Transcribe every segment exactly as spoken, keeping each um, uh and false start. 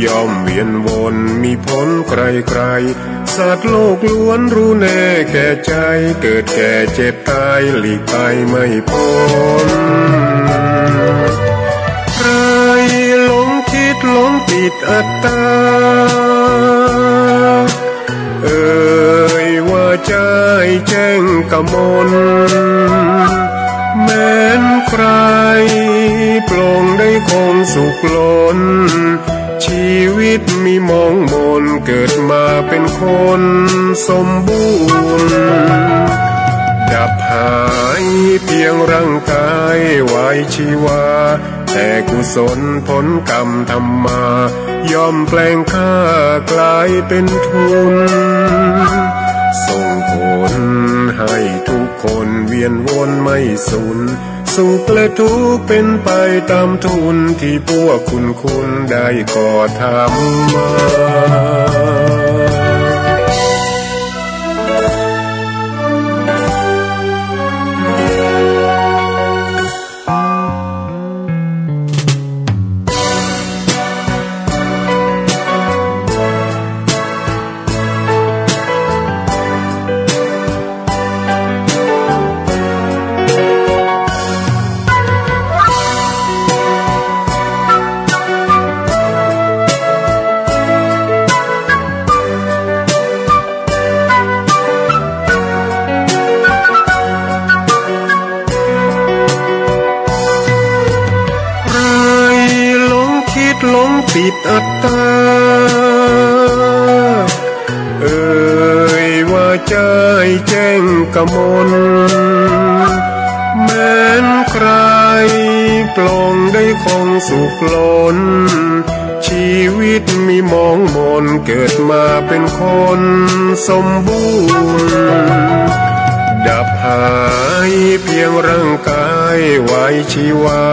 ย่อมเวียนวนมีผลไกลๆ สัตว์โลกล้วนรู้แน่แก่ใจ เกิดแก่เจ็บตายหลีกไปไม่พ้น ใครหลงคิดหลงติดอัตตา เอ่ยว่าใจแจ้งกมล แม้นใครปลงได้คงสุขล้น ชีวิตมีมองมน เกิดมาเป็นคนสมบูรณ์ ดับหายเพียงร่างกายไว้ชีวา แต่กุศลผลกรรมทำมา ย่อมแปลงค่ากลายเป็นทุน ส่งผลให้ทุกคนเวียนวนไม่สุน สุขและทุกข์เป็นไปตามทุน ที่พวกคุณคุณได้ก่อทำมา ใครหลงคิดหลงติดอัตตา เอ่ยว่าใจแจ้งกมล แม้นใครปลงได้คงสุขล้น ชีวิตมีมองมน เกิดมาเป็นคนสมบูรณ์ ดับหายเพียงร่างกายไว้ชีวา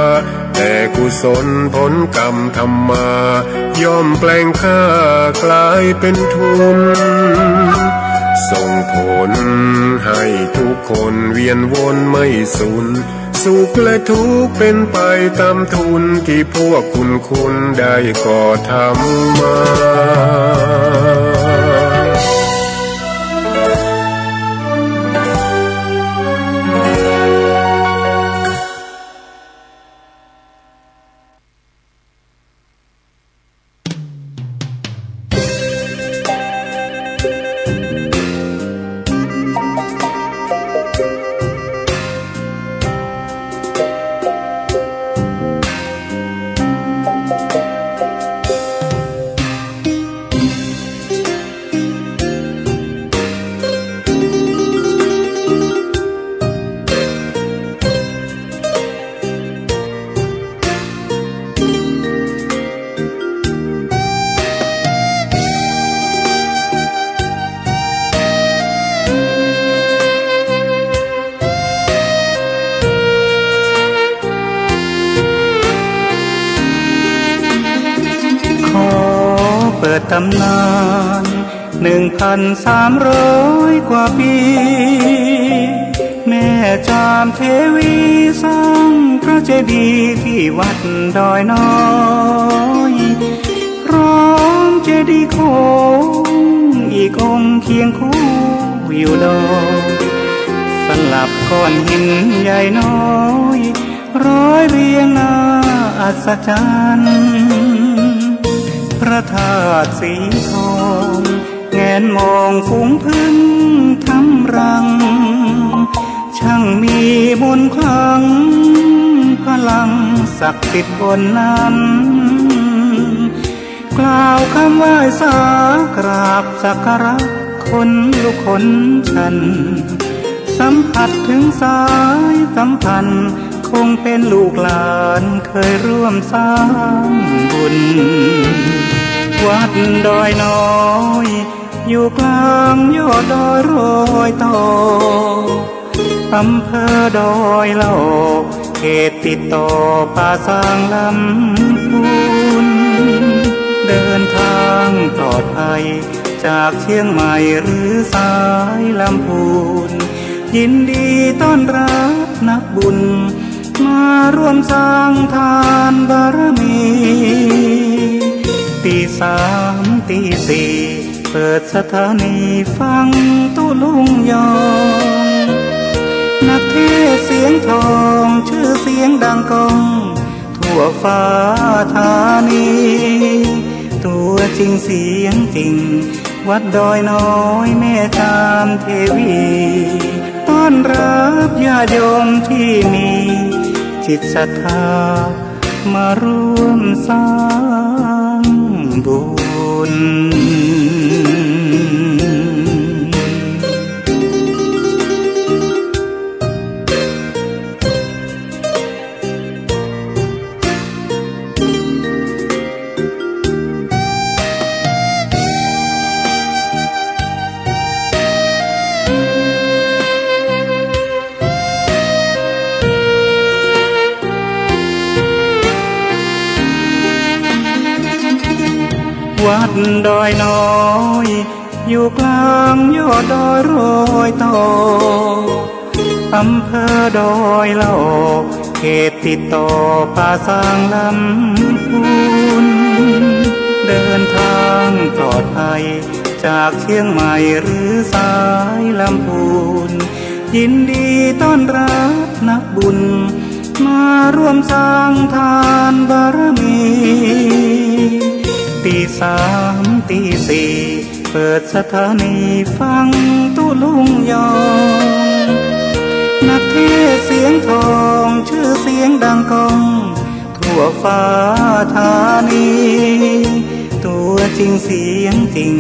แต่กุศลผลกรรมทำมา ย่อมแปลงค่ากลายเป็นทุน ส่งผลให้ทุกคนเวียนวนไม่สุน สุขและทุกข์เป็นไปตามทุน ที่พวกคุณคุณได้ก่อทำมา ขอเปิดตำนาน หนึ่งพันสามร้อยกว่าปี แม่จามเทวีสร้างพระเจดีย์ที่วัดดอยน้อย พร้อมเจดีย์โค้งอีกองค์เคียงคู่อยู่ดอย สลับก้อนหินใหญ่น้อย ร้อยเรียงน่าอัศจรรย์ พระธาตุสีทอง แงนมองฝูงผึ้งทำรัง ช่างมีมนต์ขลัง พลังศักดิ์สิทธิ์บนนั้น กล่าวคำไหว้สากราบสักการะ ขนลุกขนชัน สัมผัสถึงสายสัมพันธ์ คงเป็นลูกหลานเคยร่วมสร้างบุญ วัดดอยน้อย อยู่กลางยอดดอยรอยต่อ อำเภอดอยหล่อ เขตติดต่อป่าซางลำพูน เดินทางปลอดภัย จากเชียงใหม่หรือสายลำพูน ยินดีต้อนรับนักบุญ มาร่วมสร้างทานบารมี เปิดสถานีฟังตุลุงยอง นักเทศน์เสียงทอง ชื่อเสียงดังก้อง ทั่วฟ้าธานี ตัวจริงเสียงจริง วัดดอยน้อยแม่จามเทวี ต้อนรับญาติโยมที่มีจิตศรัทธา มาร่วมสร้างบุญ วัดดอยน้อย อยู่กลางยอดดอยรอยต่อ อำเภอดอยหล่อ เขตติดต่อป่าซางลำพูน เดินทางปลอดภัย จากเชียงใหม่หรือสายลำพูน ยินดีต้อนรับนักบุญ มาร่วมสร้างทานบารมี ตีสามตีสี่ เปิดสถานีฟังตุลุงยอง นักเทศน์เสียงทอง ชื่อเสียงดังก้อง ทั่วฟ้าธานี ตัวจริงเสียงจริง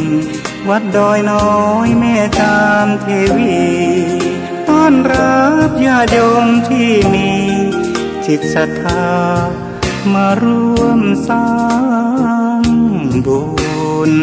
วัดดอยน้อยแม่จามเทวี ต้อนรับญาติโยมที่มีจิตศรัทธา มาร่วมสร้างบุญ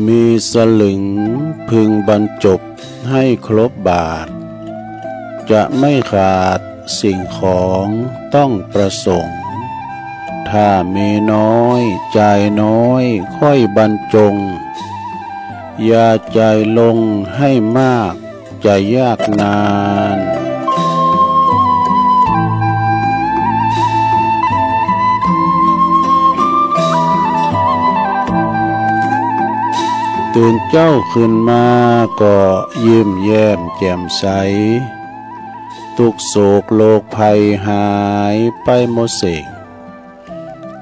มีสลึงพึงบรรจบให้ครบบาท จะไม่ขาดสิ่งของต้องประสงค์ ถ้ามีน้อยจ่ายน้อยค่อยบรรจง อย่าจ่ายลงให้มาก จะยากนาน ตื่นเจ้าขึ้นมาก็ยิ้มแย้มแจ่มใส ทุกข์โศกโรคภัยหายไปหมดสิ้น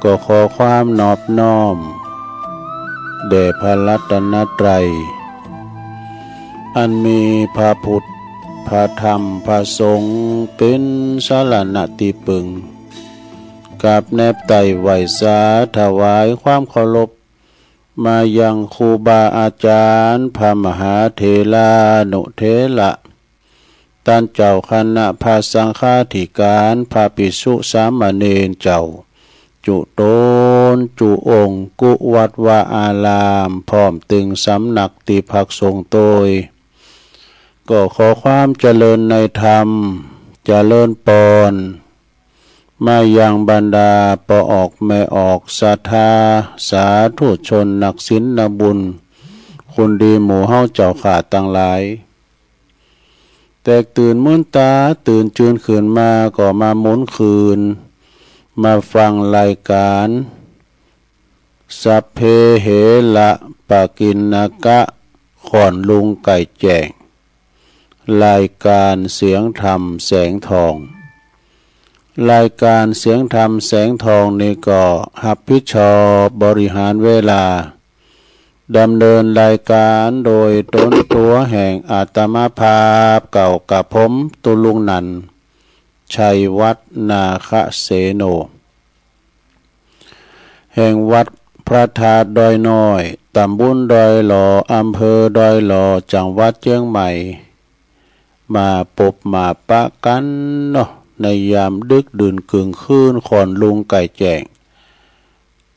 ก็ขอความนอบน้อมแด่พระรัตนตรัย อันมีพระพุทธ พระธรรม พระสงฆ์ เป็นสรณะที่พึ่ง กราบแนบไต่ไหว้สาถวายความเคารพ มายังครูบาอาจารย์ พระมหาเถรานุเถระ ต้านเจ้าคณะพระสังฆาธิการ พระภิกษุสามเณรเจ้า จุตนจุองค์ กู้วัดวาอาราม พร้อมตึงสำนักตี้พักสงฆ์โตย ก็ขอความเจริญในธรรม เจริญปอน มายังบรรดาป้อออกแม่ออก ศรัทธาสาธุชน นักศีลนักบุญ คนดีหมู่เฮาเจ้าข้าตังหลาย แตกตื่นมื้นตา ตื่นจืนขึ้นมาก็มาหมุนคืน มาฟังรายการ สัพเพเหระปกิณณกะ ค่อนลุงไก่แจ้ง รายการเสียงธรรมแสงทอง รายการเสียงธรรมแสงทองนี้ก็รับผิดชอบบริหารเวลา ดำเนินรายการโดยตนตั๋วแห่งอาตมาภาพเก่ากับผม ตุลุงนันท์ ชัยวัฒน์ นาคเสโน แห่งวัดพระธาตุดอยน้อย ตำบลดอยหล่อ อำเภอดอยหล่อ จังหวัดเชียงใหม่ มาปบมาปะกันเนาะ ในยามดึกดื่นกึ่งคืน ค่อนรุ่งใกล้แจ้ง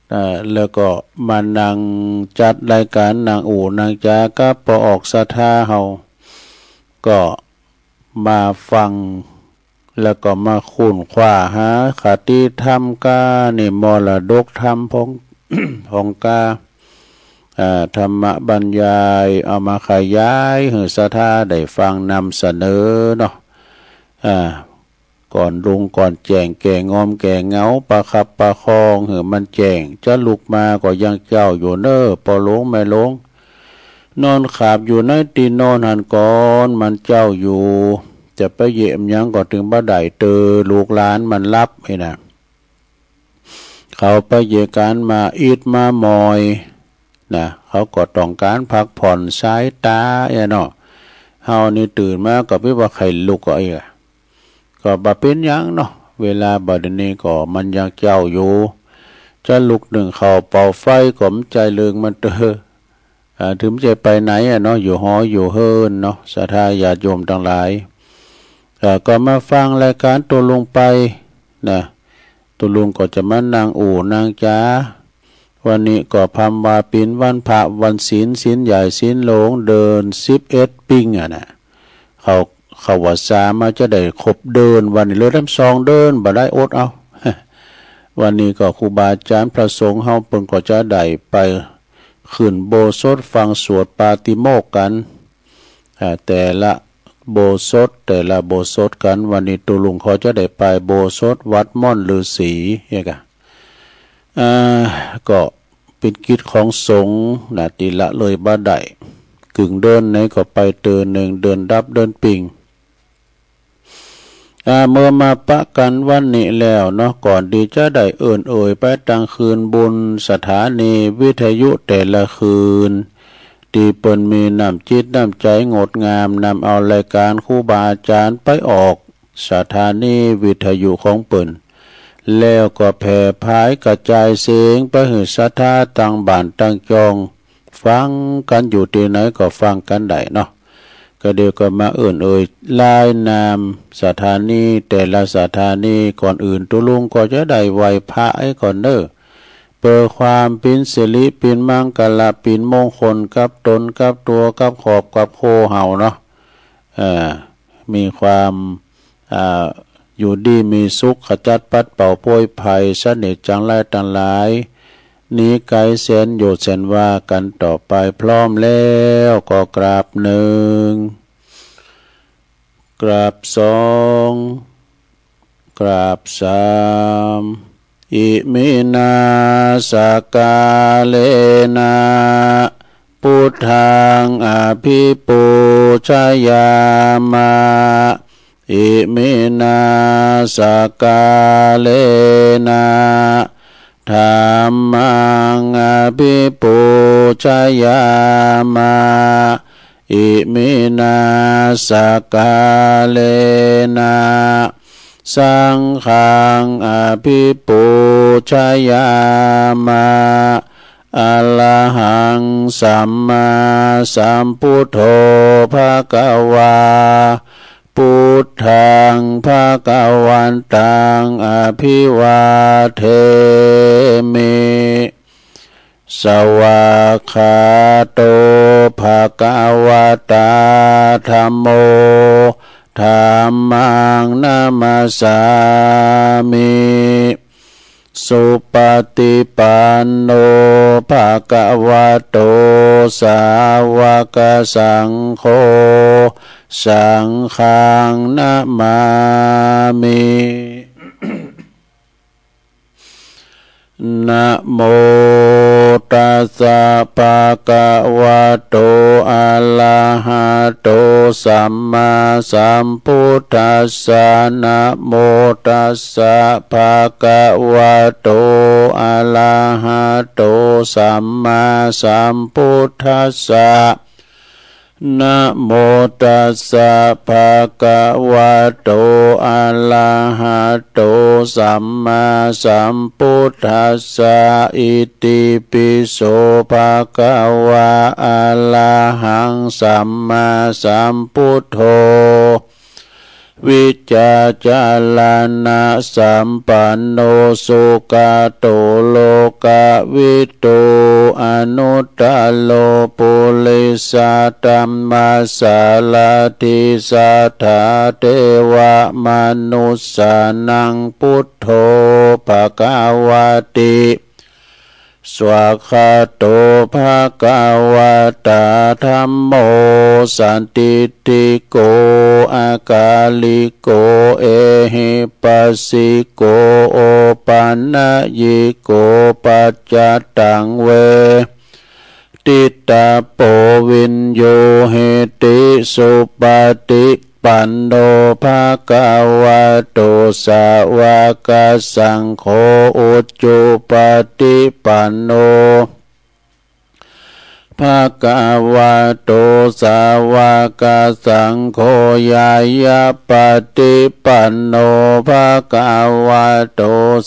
เอ่อ แล้วก็มานั่งจัดรายการ นั่งอู้นั่งจากับป้อออกศรัทธาเฮา ก็มาฟัง แล้วก็มาค้นคว้าหาคติธรรมกา นี่มรดกธรรมของ ของกา อ่า ธรรมบรรยาย เอามาขยายหื้อศรัทธาได้ฟังนำเสนอเนาะ อ่า ก่อนรุ่งก่อนแจ้ง แก้ง่อมแก้เหงา ประคับประคองหื้อมันแจ้ง จะลุกมาก็ยังเจ๊าอยู่เน้อ ป้อหลวงแม่หลวง นอนขาบอยู่ในตี้นอนหั้นก่อน มันเจ๊าอยู่ จะไปเยียะหยังก็ตึงบ่ได้ เตอลูกหลานมันหลับนี่นะ เขาไปเยียะก๋านมาอิดมามอยนะ เขาก็ต้องการพักผ่อนสายตาเอ้อเนาะ เฮานี่ตื่นมาก็เป๋นว่าใค่ลุกก็เอ้อ ก็บ่เป๋นหยังเนาะ เวลาบัดนี้ก็มันยังเจ๊าอยู่ จะลุกนึ่งข้าวเป่าไฟก็บ่ใจ้เรื่องมันเต๊อะ อ่า ถึงจะไปไหนอะเนาะ อยู่หออยู่เฮือนเนาะ ศรัทธาญาติโยมตังหลาย เอ่อ ก็มาฟังรายการตุลุงไปนะ ตุลุงก็จะมานั่งอู้นั่งจา วันนี้ก็พร่ำว่าเป๋นวันพระวันศีล ศีลใหญ่ศีลหลวง เดือนสิบเอ็ดปิงอะนะ เขา เขาว่าสามาจะได้ครบเดือน วันนี้เหลือตั้งสองเดือน บ่ได้อดเอา วันนี้ก็ครูบาอาจารย์พระสงฆ์เฮาเปิ้นก็จะได้ไปขึ้นอุโบสถฟังสวดปาติโมกข์กัน อ่า แต่ละอุโบสถ แต่ละอุโบสถกัน วันนี้ตุลุงเขาจะได้ไปอุโบสถวัดม่อนฤๅษีเนี่ยกะ อ่า ก็เป๋นกิจของสงฆ์นะ ตี้ละเลยบ่ได้ กึ่งเดือนไหนก็ไปเตื้อนึ่ง เดือนดับเดือนปิง อ่า เมื่อมาปะกันวันนี้แล้วเนาะ ก่อนตี้จะได้เอิ้นเอ่ยไปตังคืนบุญ สถานีวิทยุแต่ละคืน ตี้เปิ้นมีน้ำจิตน้ำใจ๋งดงาม นำเอารายการครูบาอาจารย์ไปออกสถานีวิทยุของเปิ้น แล้วก็แผ่ผายกระจายเสียงไปหื้อศรัทธาตังบ้านตังจ่อง ฟังกันอยู่ตี้ไหนก็ฟังกันได้เนาะ ก็เดี๋ยวก็มาเอิ้นเอ่ยรายนามสถานี แต่ละสถานี ก่อนอื่นตุลุงก็จะได้ไหว้พระไอ้ก่อนเน้อ เปื้อความเป๋นสิริเป๋นมังคละ เป๋นมงคลกับตนกับตั๋วกับครอบกับครัวเฮาเนาะ เอ่อ มีความ อ่า อยู่ดีมีสุข ขจัดปัดเป่าโพยภัย เสนียดจัญไรตังหลาย หนีไกลแสนโยชน์แสนวา กันต่อไป พร้อมแล้วก็กราบหนึ่ง กราบสอง กราบสาม อิมินา สกกาเลนะ พุทธัง อภิปูชยามะ อิมินา สกกาเลนะ ธัมมัง อภิปูชยามะ อิมินา สกกาเลนะ สังฆัง อภิปูชยามะ อะระหัง สัมมาสัมพุทโธ ภะคะวา พุทธัง ภะคะวันตัง อะภิวาเทมิ สวากขาโต ภะคะวะตา ธัมโม ธัมมัง นะมัสสามิ สุปะฏิปันโน ภะคะวะโต สาวะกะสังโฆ สังฆัง นะมามิ นะโมตัสสะ ภะคะวะโต อะระหะโต สัมมาสัมพุทธัสสะ นะโมตัสสะ ภะคะวะโต อะระหะโต สัมมาสัมพุทธัสสะ นะโมตัสสะ ภะคะวะโต อะระหะโต สัมมาสัมพุทธัสสะ อิติปิโส ภะคะวะ อะระหัง สัมมาสัมพุทโธ วิชชาจารณะสัมปันโน สุขะโต โลกะวิทู อนุตตะโร ปุริสะธัมมะสารถิ สัทธาเทวะมนุสสานัง พุทโธ ภะคะวะติ สวากขาโต ภะคะวะตา ธัมโม สันทิฏฐิโก อะกาลิโก เอหิปัสสิโก โอปะนะยิโก ปัจจะตัง เวทิตาโป วิญญูหิติ สุปะฏิ ปันโน ภะคะวะโต สาวะกะสังโฆ อุจุปะฏิปันโน ภะคะวะโต สาวะกะสังโฆ ญาญะปะฏิปันโน ภะคะวะโต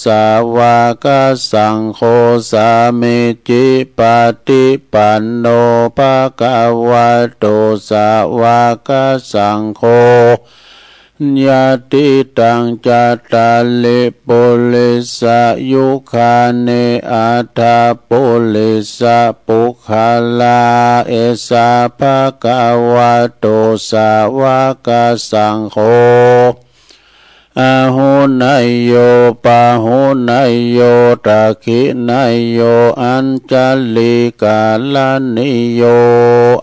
สาวะกะสังโฆ สามีจิปะฏิปันโน ภะคะวะโต สาวะกะสังโฆ ยะติตัง จัตตาริ ปุริสะยุคานิ อัฏฐะ ปุริสะปุคคละ เอสะ ภะคะวะโต สาวะกะสังโฆ อาหุเนยโย ปาหุเนยโย ทักขิเนยโย อัญชะลีกะระณีโย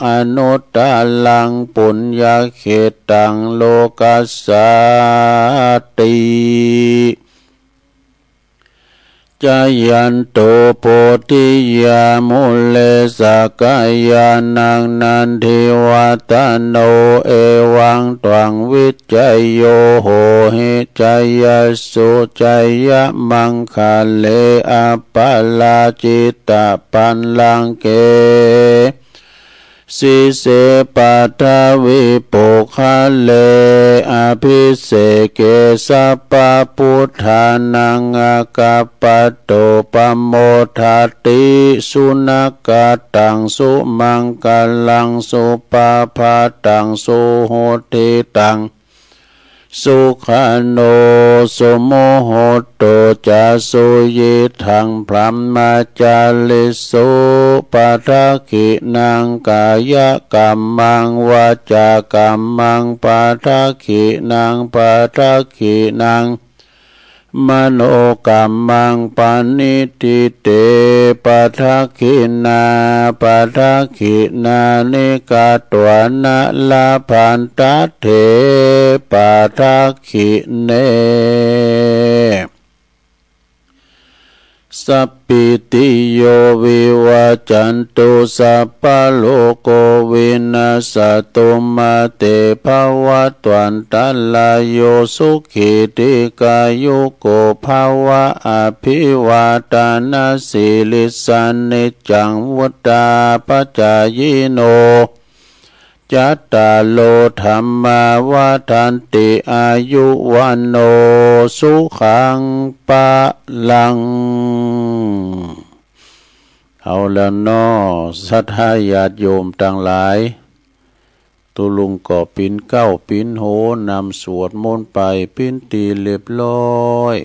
อนุตตะรัง ปุญญะเขตตัง โลกัสสาติ จายันโต โพธิยา มูเล สะกะยานัง นันทิวัฏฏะโน เอวังตวัง วิจโย โหหิ จายสสุ จายะมังคะเล อัปปะราจิตะปัลลังเก สีเส ปัทวี ปุคคเล อะภิเสเก สัพพะพุทธานัง อะกัปปะโต ปะโมทะติ สุนะกะตัง สุมังคะลัง สุปะพะตัง สุหุทธิตัง สุขะโน สุมุหุตโต จะ สุยิตถัง บรหมะจาริสุ ปะทักขิณัง กายะกัมมัง วาจากัมมัง ปะทักขิณัง ปะทักขิณัง มโนกัมมัง ปะณิฏฐิเต ปะทักขิณา ปะทักขิณานิ กัตวานะ ละพันทะเถ ปะทักขิเณ สัพพิติโย วิวัจจันตุ สัพพะโรโก วินัสสะตุ มา เต ภะวัตวันตะราโย สุขี ทีฆายุโก ภะวะ อะภิวาทะนะสีลิสสะ นิจจัง วุฑฒาปะจายิโน จัตตาโร ธัมมา วัฑฒันติ อายุ วัณโณ สุขัง พะลัง เอาแล้วเนาะ ศรัทธาญาติโยมตังหลาย ตุ๊ลุงก็ปิ๋นเก๊าปิ๋นโห นำสวดมนต์ไปปิ๋นตี้เรียบร้อย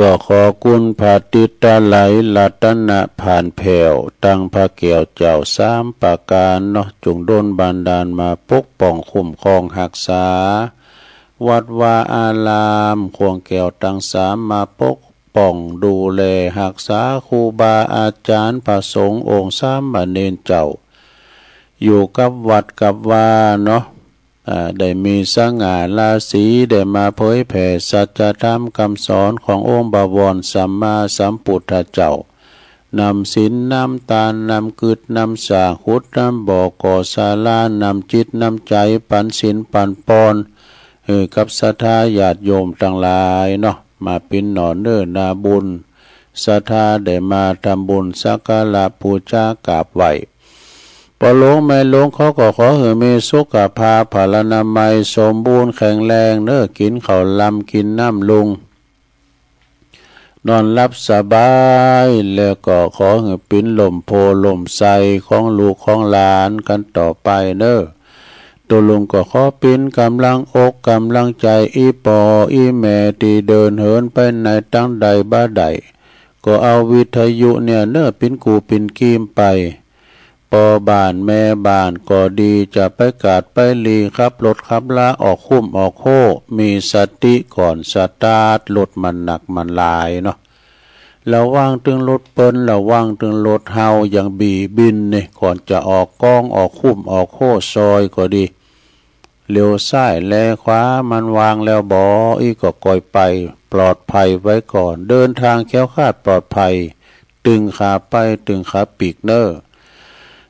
ก็ขอคุณพระติตะไลรัตนะผ่านแผ้ว ตังพระแก้วเจ้าสามประก๋านเนาะ จงดลบันดาลมาปกป้องคุ้มครองฮักษา วัดวาอาราม ข่วงแก้วตังสามมาปกป้องดูแลฮักษาครูบาอาจ๋ารย์ พระสงฆ์องค์สามเณรเจ้า อยู่กับวัดกับวาเนาะ อ่า ได้มีสง่าราศี ได้มาเผยแผ่สัจธรรมคำสอนขององค์บวรสัมมาสัมพุทธเจ้า นำศีล นำตาน นำกึ๊ด นำสร้าง ขุด นำบ่อ ก่อศาลา นำจิต นำใจ ปันศีล ปันปอน หื้อกับศรัทธาญาติโยมตังหลายเนาะ มาปิ้นหน่อเน้อนาบุญ ศรัทธาได้มาทำบุญสักการะบูชากราบไหว้ ป้อหลวงแม่หลวงเขาก็ขอหื้อมีสุขภาพพลานามัยสมบูรณ์แข็งแรงเน้อ กินข้าวลำกินน้ำลุง นอนหลับสบาย แล้วก็ขอหื้อปิ้นล่มโพธิ์ล่มไทรของลูกของหลานกันต่อไปเน้อ ตุ๊ลุงก็ขอปิ้นกำลังอกกำลังใจ อี่ป้ออี่แม่ตี้เดินเหินไปไหนตางใดบ่าใด ก็เอาวิทยุเนี่ยเน้อ ปิ้นกู้ปิ้นกีมไป ป้อบ้านแม่บ้านก็ดี จะไปกาดไปหลีขับรถขับลาออกคุ้มออกโค้ มีสติก่อนสตาร์ทรถ มันหนักมันหลายเนาะ ระวังตึงรถเปิ้น ระวังตึงรถเฮา ยังบีบินนี่ ก่อนจะออกกองออกคุ้มออกโค้ ซอยก็ดี เลี้ยวซ้ายแลขวา มันวางแล้วบ่ อี้ก็ก่อยไป ปลอดภัยไว้ก่อน เดินทางแคล้วคลาดปลอดภัย ตึงขาไปตึงขาปีกเน้อ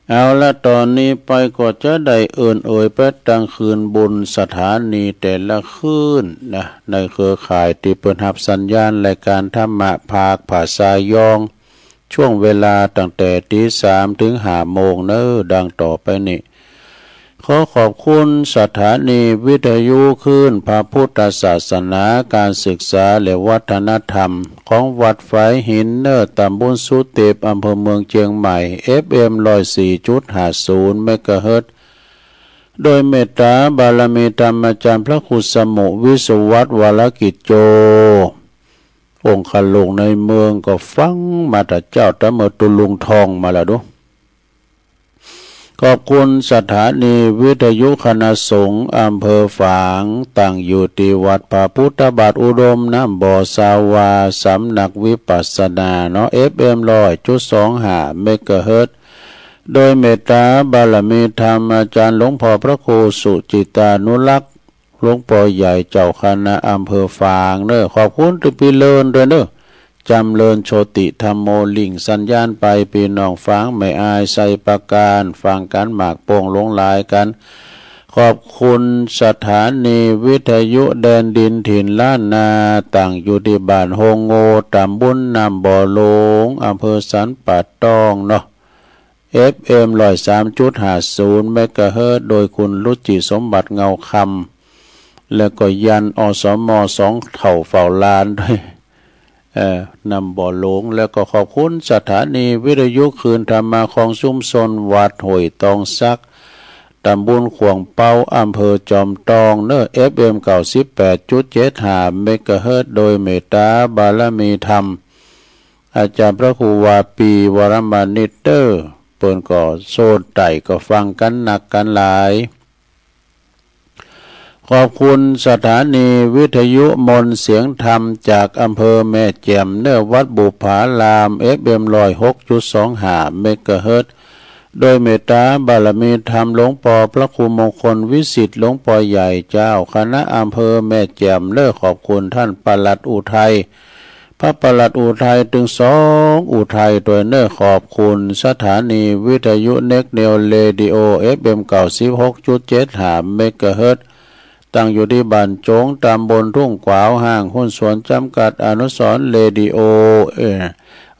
เอาละ ตอนนี้ไปก็จะได้เอิ้นเอ่ยไปตังคืนบุญสถานีแต่ละคืนนะ ในเครือข่ายตี้เปิ้นฮับสัญญาณรายการธรรมะภาคภาษายอง ช่วงเวลาตั้งแต่ตีสามถึงห้าโมงเน้อ ดังต่อไปนี้ ขอขอบคุณสถานีวิทยุคลื่นพระพุทธศาสนา การศึกษาและวัฒนธรรมของวัดฝายหินเน้อ ตำบลสุเต็บ อำเภอเมืองเชียงใหม่ เอฟเอ็ม ร้อยสี่จุดห้าศูนย์ เมกะเฮิรตซ์ โดยเมตตาบารมีธรรมอาจารย์พระครูสมุวิศวัตร วรกิจโจ องคลุงในเมืองก็ฟังมาแต่เจ้า แต่เมื่อตุ๊ลุงทองมาแล้วดู ขอบคุณสถานีวิทยุคณะสงฆ์อำเภอฝาง ตั้งอยู่ที่วัดพระพุทธบาทอุดม น้ำบ่อสาวา สำนักวิปัสสนาเนาะ เอฟเอ็ม ร้อยจุดสองห้า เมกะเฮิรตซ์ โดยเมตตาบารมีธรรมอาจารย์หลวงพ่อพระครูสุจิตานุรักษ์ หลวงป้อใหญ่เจ้าคณะอำเภอฝางเน้อ ขอบคุณตึงปี้เลินด้วยเน้อ จำเริญโชติธัมโม ลิงก์สัญญาณไป ปี้น้องฝางแม่อาย ไชยประการ ฟังกั๋นมากโป่งหลวงหลายกั๋น ขอบคุณสถานีวิทยุแดนดินถิ่นล้านนา ตั้งอยู่ที่บ้านโฮงโง่ ตำบลน้ำบ่อหลวง อำเภอสันป่าตองเนาะ เอฟเอ็ม ร้อยสามจุดห้าศูนย์ เมกะเฮิรตซ์ โดยคุณรุจิสมบัติเงาคำ แล้วก็ยัน อสม สองเฒ่าเฝ้าหลานด้วย เอ่อ น้ำบ่อหลวง แล้วก็ขอบคุณสถานีวิทยุคลื่นธรรมะของชุมชนวัดห้วยตองสัก ตำบลข่วงเปา อำเภอจอมตองเน้อ เอฟเอ็ม เก้าสิบแปดจุดเจ็ดห้า เมกะเฮิรตซ์ โดยเมตตาบารมีธรรม อาจารย์พระครูวาปี วรมณิตเน้อ เปิ้นก็โซนไต่ก็ฟังกั๋นนักกั๋นหลาย ขอบคุณสถานีวิทยุมนต์เสียงธรรมจากอำเภอแม่แจ่มเน้อ วัดบุปผาราม เอฟเอ็ม ร้อยหกจุดสองห้า เมกะเฮิรตซ์ โดยเมตตาบารมีธรรมหลวงป้อพระครูมงคลวิสิทธิ์ หลวงป้อใหญ่เจ้าคณะอำเภอแม่แจ่มเน้อ ขอบคุณท่านปลัดอุทัย พระปลัดอุทัยตึงสองอุทัยตวยเน้อ ขอบคุณสถานีวิทยุเน็กเนวเรดิโอ เอฟเอ็ม เก้าสิบหกจุดเจ็ดห้า เมกะเฮิรตซ์ ตั้งอยู่ที่บ้านโจ๋ง ตำบลทุ่งขวาว ห้างหุ้นส่วนจำกัดอนุสรณ์เรดิโอ เอ่อ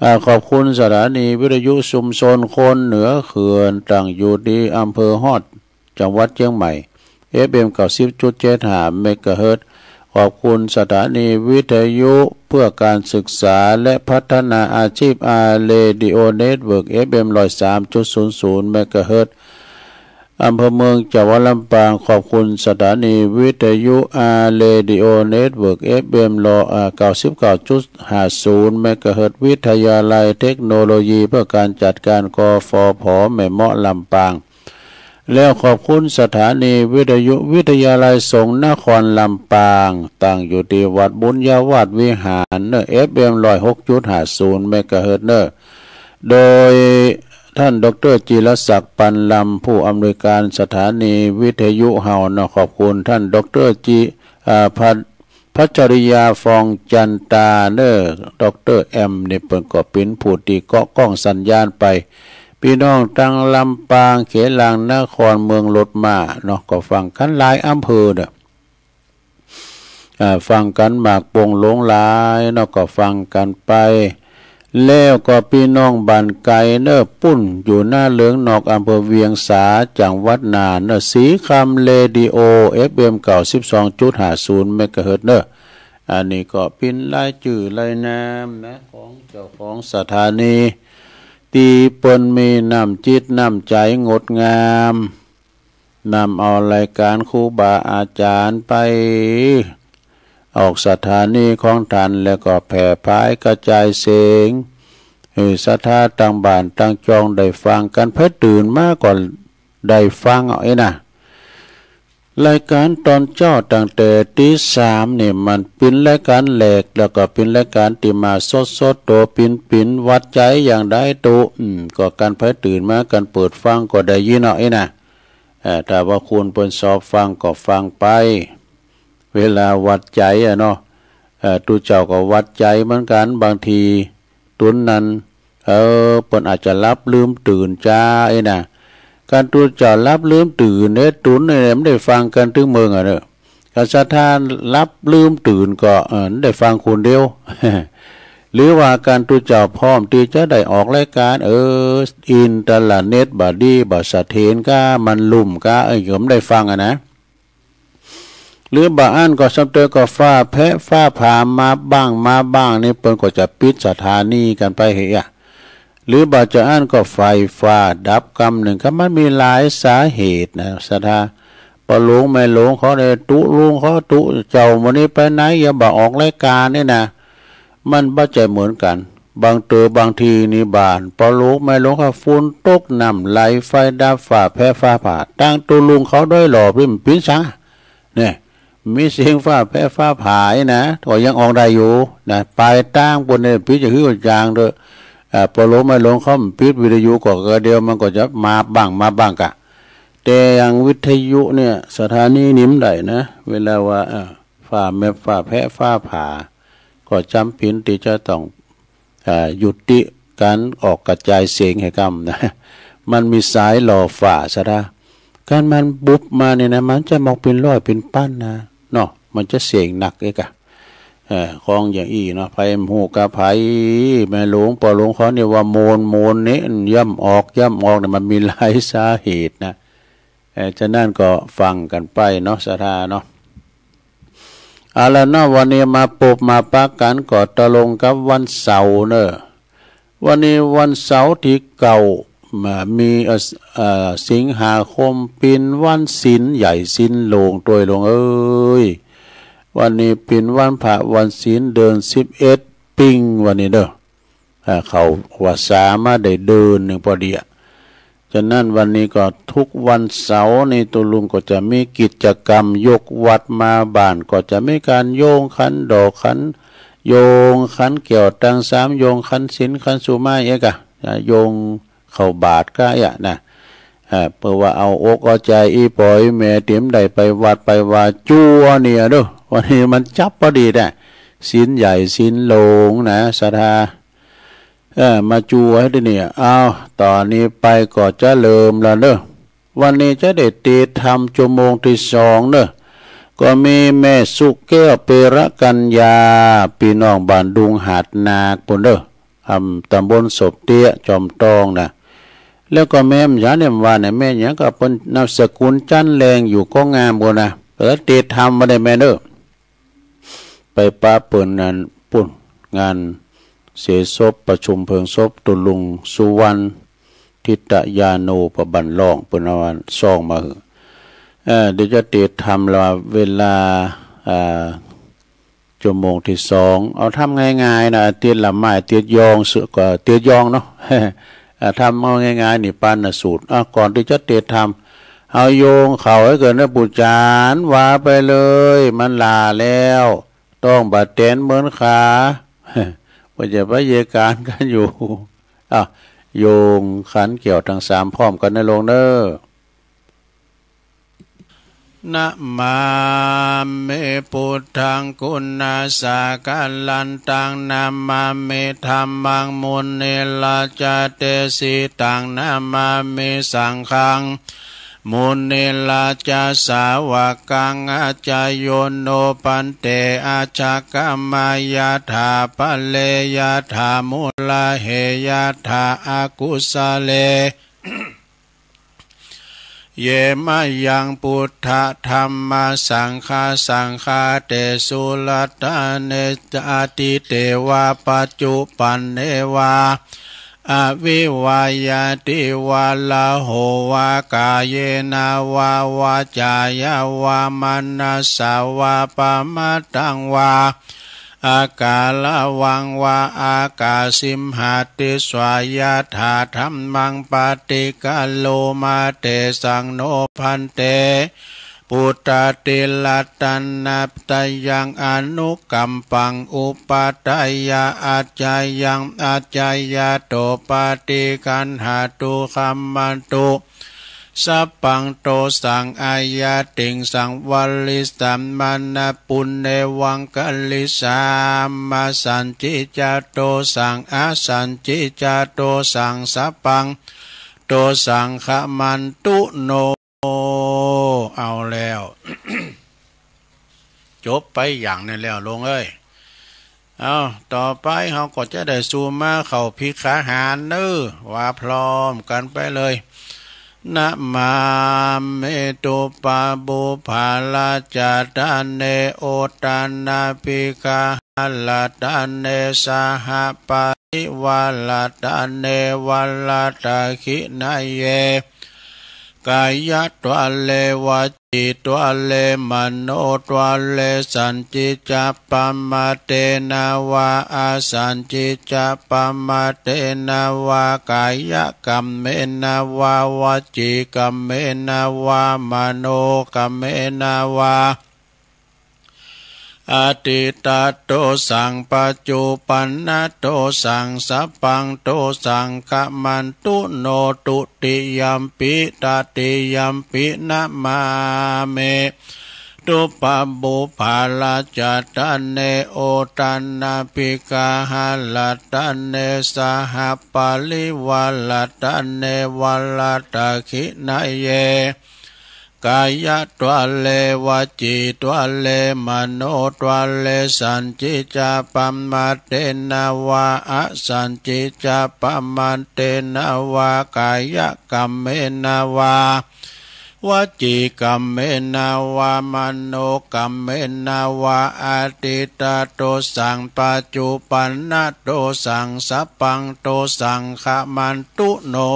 อ่า ขอบคุณสถานีวิทยุชุมชนคนเหนือเขื่อน ตั้งอยู่ที่อำเภอฮอด จังหวัดเชียงใหม่ เอฟเอ็ม เก้าสิบจุดเจ็ดห้า เมกะเฮิรตซ์ ขอบคุณสถานีวิทยุเพื่อการศึกษาและพัฒนาอาชีพ อาร์ เรดิโอ เน็ตเวิร์ก เอฟเอ็ม ร้อยสามจุดศูนย์ศูนย์ เมกะเฮิรตซ์ อำเภอเมือง จังหวัดลำปาง ขอบคุณสถานีวิทยุ อาร์ เรดิโอ เน็ตเวิร์ก เอฟเอ็ม ร้อย อ่า เก้าสิบเก้าจุดห้าศูนย์ เมกะเฮิรตซ์ วิทยาลัยเทคโนโลยีเพื่อการจัดการ กฟผ แม่เมาะ ลำปาง แล้วขอบคุณสถานีวิทยุวิทยาลัยสงฆ์นครลำปาง ตั้งอยู่ที่วัดบุญญาวาสวิหารเน้อ เอฟเอ็ม ร้อยหกจุดห้าศูนย์ เมกะเฮิรตซ์เน้อ โดย ท่านดอกเตอร์จิรศักดิ์ ปันลำ ผู้อำนวยการสถานีวิทยุเฮาเนาะ ขอบคุณท่านดอกเตอร์จิ อ่า พัช พัชริยา ฟองจันตาเนอ ดอกเตอร์แอมนี่เปิ้นก็เป๋นผู้ตี้เกาะก้องสัญญาณไป ปี้น้องตังลำปาง เขลัง นคร เมืองรถม้าเนาะ ก็ฟังกั๋นหลายอำเภอเนาะ อ่า ฟังกั๋นหมากโป่งหลงหลายเนาะ ก็ฟังกั๋นไป แล้วก็ปี้น้องบ้านไก๋เนอ ปุ้นอยู่นาเหลืองนอก อำเภอเวียงสา จังหวัดน่านเนอ ศรีคำเรดิโอ เอฟเอ็ม เก้าสิบสองจุดห้าศูนย์ เมกะเฮิรตซ์เนอ อันนี้ก็เป๋นรายจื้อรายนามนะ ของเจ้าของสถานี ตี้เปิ้นมีน้ำจิตน้ำใจ๋งดงาม นำเอารายก๋านครูบาอาจ๋ารย์ไปออกสถานีของต้าน แล้วก็แผ่ผายกระจายเสียงหื้อศรัทธาตังบ้านตังจองได้ฟังกั๋น ไผตื่นมาก็ได้ฟังเอาเอ้ยนะ รายก๋านต๋อนเจ๊าตั้งแต่ตีสามนี่ มันเป๋นรายก๋านแหลก แล้วก็เป๋นรายก๋านตี้มาสดๆ โตปิ๋นๆ หวัดใจ๋อย่างใดตุ๊ อืม ก็คันไผตื่นมา คันเปิดฟังก็ได้ยินเอาเอ้ยนะ เอ่อ ถ้าว่าคุณเปิ้นชอบฟังก็ฟังไป เวลาหวัดใจ๋อะเนาะ เอ่อ ตุ๊เจ้าก็หวัดใจ๋เหมือนกั๋น บางที ตุ๊นนั้น เออ เปิ้นอาจจะหลับลืมตื่นจาเอ้ยนะ คันตุ๊เจ้าหลับลืมตื่นเน่ ตุ๊นเนี่ยมันได้ฟังกั๋นตึงเมืองอะเนาะ คันศรัทธาหลับลืมตื่นก็ เออ ได้ฟังคนเดียว หรือว่าคันตุ๊เจ้าพร้อมตี้จะได้ออกรายก๋าน เออ อินเทอร์เน็ตบ่ดี บ่เสถียรกา มันลุ่มกา เออ ก็บ่ได้ฟังอะนะ หรือบางอันก็ซ้ำเติมก็ฟ้าแผะฟ้าผ่ามาบ้างมาบ้างนี่ เปิ้นก็จะปิดสถานีกั๋นไปเหีย หรือบางจะอันก็ไฟฟ้าดับกำนึ่ง ก็มันมีหลายสาเหตุนะศรัทธา ป้อหลวงแม่หลวงเขาเนี่ยตุ๊ลุงเขาตุ๊เจ้ามื้อนี้ไปไหน อย่าบ่าออกรายก๋านนี่นะ มันบ่ใจ้เหมือนกั๋น บางเต๋อบางทีนี่บ้านป้อหลวงแม่หลวงเขาฝนตกน้ำไหลไฟดับฟ้าแผะฟ้าผ่า ตังตุ๊ลุงเขาด้วยหลอบนี่มันเป๋นสัง เนี่ย มีเสียงฟ้าแผะฟ้าผ่านี่นะ ก็ยังออกได้อยู่นะ ปลายตางปู้นเนี่ยปิดจะหื้อจางเถอะ อ่า ป้อหลวงแม่หลวงเขาปิดวิทยุก็กระเดียวมันก็จะมาบ้างมาบ้างกะ แต่อย่างวิทยุเนี่ย สถานีนี่มันได้นะ เวลาว่า เอ่อ ฟ้าแมบฟ้าแผะฟ้าผ่า ก็จ๋ำเป๋นตี้จะต้อง อ่า ยุติก๋านออกกระจายเสียงหื้อกำนะ มันมีสายหล่อฟ้าศรัทธา คันมันบุบมาเนี่ยนะ มันจะหมอกเป๋นร้อยเป๋นปันนะ เนาะ มันจะเสียงหนักเอ้ยกะ เอ่อ ของอย่างอี้เนาะ ไผบ่ฮู้กะไผ แม่หลวงป้อหลวงเขาเนี่ยว่าโมน โมนเนี่ย ย่ำออก ย่ำออกเนี่ย มันมีหลายสาเหตุนะ เอ่อ ฉะนั้นก็ฟังกั๋นไปเนาะ ศรัทธาเนาะ เอาละเนาะ วันนี้มาปบมาปะกั๋นก็ตรงกับวันเสาร์เนอะ วันนี้วันเสาร์ตี้เก้า มา มี เอ่อ เอ่อ สิงหาคม เป๋นวันศีลใหญ่ศีลหลวง ตวยหลวงเอ้ย วันนี้เป๋นวันพระวันศีลเดือนสิบเอ็ดปิงวันนี้เด้อ อ่า เข้าพรรษามาได้เดือนนึ่งปอดีอะ ฉะนั้นวันนี้ก็ทุกวันเสาร์นี่ตุ๊ลุงก็จะมีกิจกรรมยกวัดมาบ้าน ก็จะมีก๋านโยงขันดอกขัน โยงขันแก้วตังสาม โยงขันศีลขันสุมาเอ้ยกะ อ่า โยงข้าวบาตรกะเอ้ยนะ อ่า เปื้อว่าเอาอกเอาใจ๋อีพ่ออีแม่ตี้บ่ได้ไปวัดไปวาจั่วเนี่ยเด้อ วันนี้มันจับปอดีแต๊ ศีลใหญ่ศีลหลวงนะ ศรัทธา เออ มาจั่วหื้อตี้นี่ เอา ต๋อนนี้ไปก็จะเริ่มละเนอะ วันนี้จะได้เตศน์ธรรมชั่วโมงตี้สองเนอะ ก็มีแม่สุแก้ว เประกัญญา ปี้น้องบ้านดุงหาดนาคปู้นเด้อ อำ ตำบลศพเตี้ย จอมตองนะ แล้วก็แม่หยังเนี่ยว่าเนี่ย แม่หยังก็เปิ้นนามสกุลจันแรง อยู่ก็งามปู้นนะ ก็เตศน์ธรรมมาได้แม่เด้อ ไปปะเปิ้นนั้นปู้น งานเสียศพ ประชุมเพลิงศพตุ๊ลุงสุวรรณทิตยาโน ปะบันร้อง เปิ้นเอาซองมาหื้อ เอ่อ เดี๋ยวจะเตศน์ธรรมละเวลา อ่า ชั่วโมงตี้สอง เอาธรรมง่ายๆนะ เตศน์ละไม้ เตศน์ยอง เสือก็เตศน์ยองเนาะ อ่า ธรรมเอาง่ายๆนี่ ปาณสูตร อ่า ก่อนตี้จะเตศน์ธรรม เอาโยงเข้าหื้อเกินนะ ปู่จารย์ ว่าไปเลย มันหล้าแล้ว ต้องบ่าแต๋นเหมือนขา เปิ้นจะไปเยกานกั๋นอยู่ อ้าว โยงขันเกี่ยวทั้งสามพร้อมกันนะโลงเนอ Namāmi buddhaṃ guṇasāgarantaṃ, namāmi dhammaṃ munirājadesitaṃ, namāmi saṅghaṃ munirājasāvakaṃ. Ācāyo no bhante, ācāgamā yathā pare, yathā mūlahe yathā akusale. Ye mayaṃ buddha dhamma saṅgha, saṅghā tesu ratane, atīte vā paccuppane vā, avivayyate vā, raho vā kāyena vā, vācāya vā manasā vā, pamādaṃ vā akāraṃ vā, ākasimhati svā. Yathā dhammaṃ paṭiggaṇhoma, tesaṃ no bhante buddhāti ratanattayaṃ anukampaṃ upādāya, accayaṃ accayato paṭiggaṇhatu khamatu sabbaṃ dosaṃ. Ayatiṃsaṃ varissaṃ manā puṇṇevaṃ karisāma, sañcicca dosaṃ asañcicca dosaṃ sabbaṃ dosaṃ khamantu no. เอาแล้ว จบไปอย่างนี้แล้วโลงเอ้ย เอา ต่อไปเฮาก็จะได้สู่มาเข้าภิกขาหารเน้อ ว่าพร้อมกันไปเลย Namāmi duppabhū parajātane, uttanabbhiggaharattane, saha parivārattane, varadakkhiṇeyye, kāyadvāre vacīdvāre manodvāre, sañcicca pamādena vā asañcicca pamādena vā, kāyakammena vā vacīkammena vā manokammena vā, atītadosaṃ paccuppannadosaṃ sabbaṃ dosaṃ khamantu no. Dutiyampi tatiyampi namāmi duppabhūparajātane, uttanabbhiggaharattane, saha parivārattane, varadakkhiṇeyye, kāyadvāre vacīdvāre manodvāre, sañcicca pamādena vā asañcicca pamādena vā, kāyakammena vā vacīkammena vā manokammena vā, atītadosaṃ paccuppannadosaṃ sabbaṃ dosaṃ khamantu no.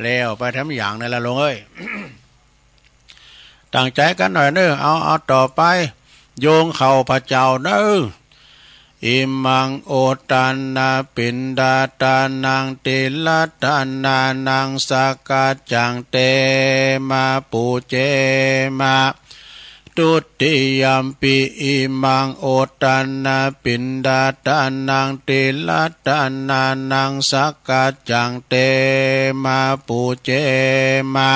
แล้วไปแถมอย่างนี้ละโลงเอ้ย ตั้งใจกันหน่อยเนอะ เอา เอาต่อไป โยงเข้าพระเจ้าเนอะ Imaṃ uttanapiṇḍaṭānaṃ tirattanānaṃ sakkaccaṃ te mā pūjema. Dutiyampi imaṃ uttanapiṇḍaṭānaṃ tirattanānaṃ sakkaccaṃ te mā pūjema.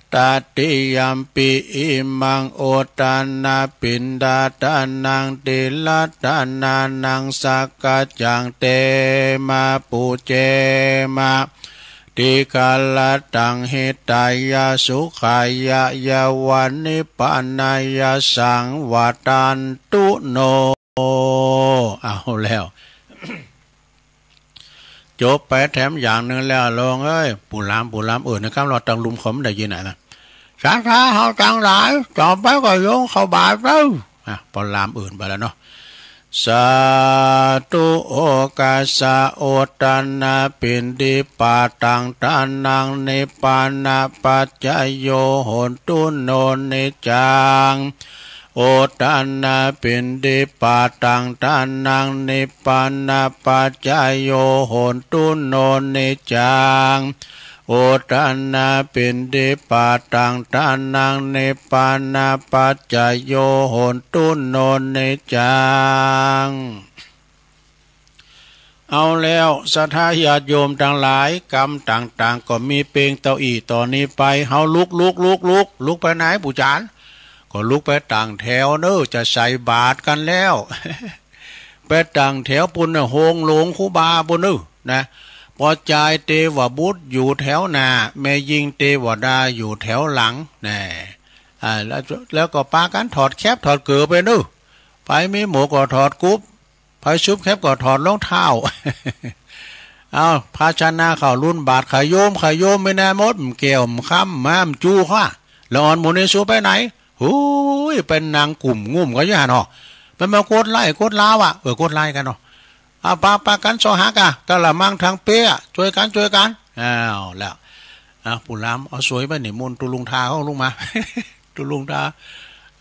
Tatiyampi imaṃ uttanapiṇḍaṭānaṃ tirattanānaṃ sakkaccaṃ te mā pūjema. Dīgharattaṃ hitāya sukhāya yāva nibbānāya saṃvattantu no. เอาแล้ว จบไปแถมอย่างหนึ่งแล้วโลงเอ้ย ปู่หลาม ปู่หลามเอิ้นนะครับ เราตั้งลุมเขาไม่ได้ยินน่ะนะ ศรัทธาเฮาตังหลาย ต่อไปก็โยงเข้าบาตรเด้อ อ่ะ พอหลามเอิ้นไปแล้วเนาะ Sādhu okāsa uttanapiṇḍipātaṃ tānaṃ nibbānapaccayo hotu no niccaṃ. Uttanapiṇḍipātaṃ tānaṃ nibbānapaccayo hotu no niccaṃ. Uttanapiṇḍipātaṃ tānaṃ nibbānapaccayo hotu no niccaṃ. เอาแล้ว ศรัทธาญาติโยมตังหลาย กำต่างๆ ก็มีเปงเต้าอี้ ต่อนี้ไป เฮาลุก ลุก ลุก ลุก ลุกไปไหน ปู่จารย์ ก็ลุกไปตั้งแถวเนอะ จะใส่บาตรกันแล้ว ไปตั้งแถวปู้นเนอะ โฮงหลวงครูบาปู้นเนอะ นะ ป้อจายเตวบุตรอยู่แถวหน้า แม่ญิงเตวดาอยู่แถวหลัง แน่ อ่า แล้ว แล้วก็ปากั๋นถอดแคปถอดเกิบไปเนอะ ไผมีหมวกก็ถอดกุ๊บ ไผชุบแคปก็ถอดรองเท้า เอา ภาชนะเข้ารุ่นบาตร ขะโยม ขะโยม ไม่แน่มด แก้ว คำ ม้าม จู ค่ะ ละอ่อนหมู่นี้สูไปไหน หูย ไปนั่งกุ่มงุ่มกันอยู่หั่นเนาะ มันมากดไล่ กดลาวอะ เออ กดไล่กันเนาะ เอา ปา ปากั๋นซอหากะ กะละมังทั้งเป๊ะ ช่วยกัน ช่วยกัน เอาแล้ว อ่ะ ปู่หลาม เอาสวยไปนี่ มนต์ตุลุงทาเขาลงมา ตุลุงทา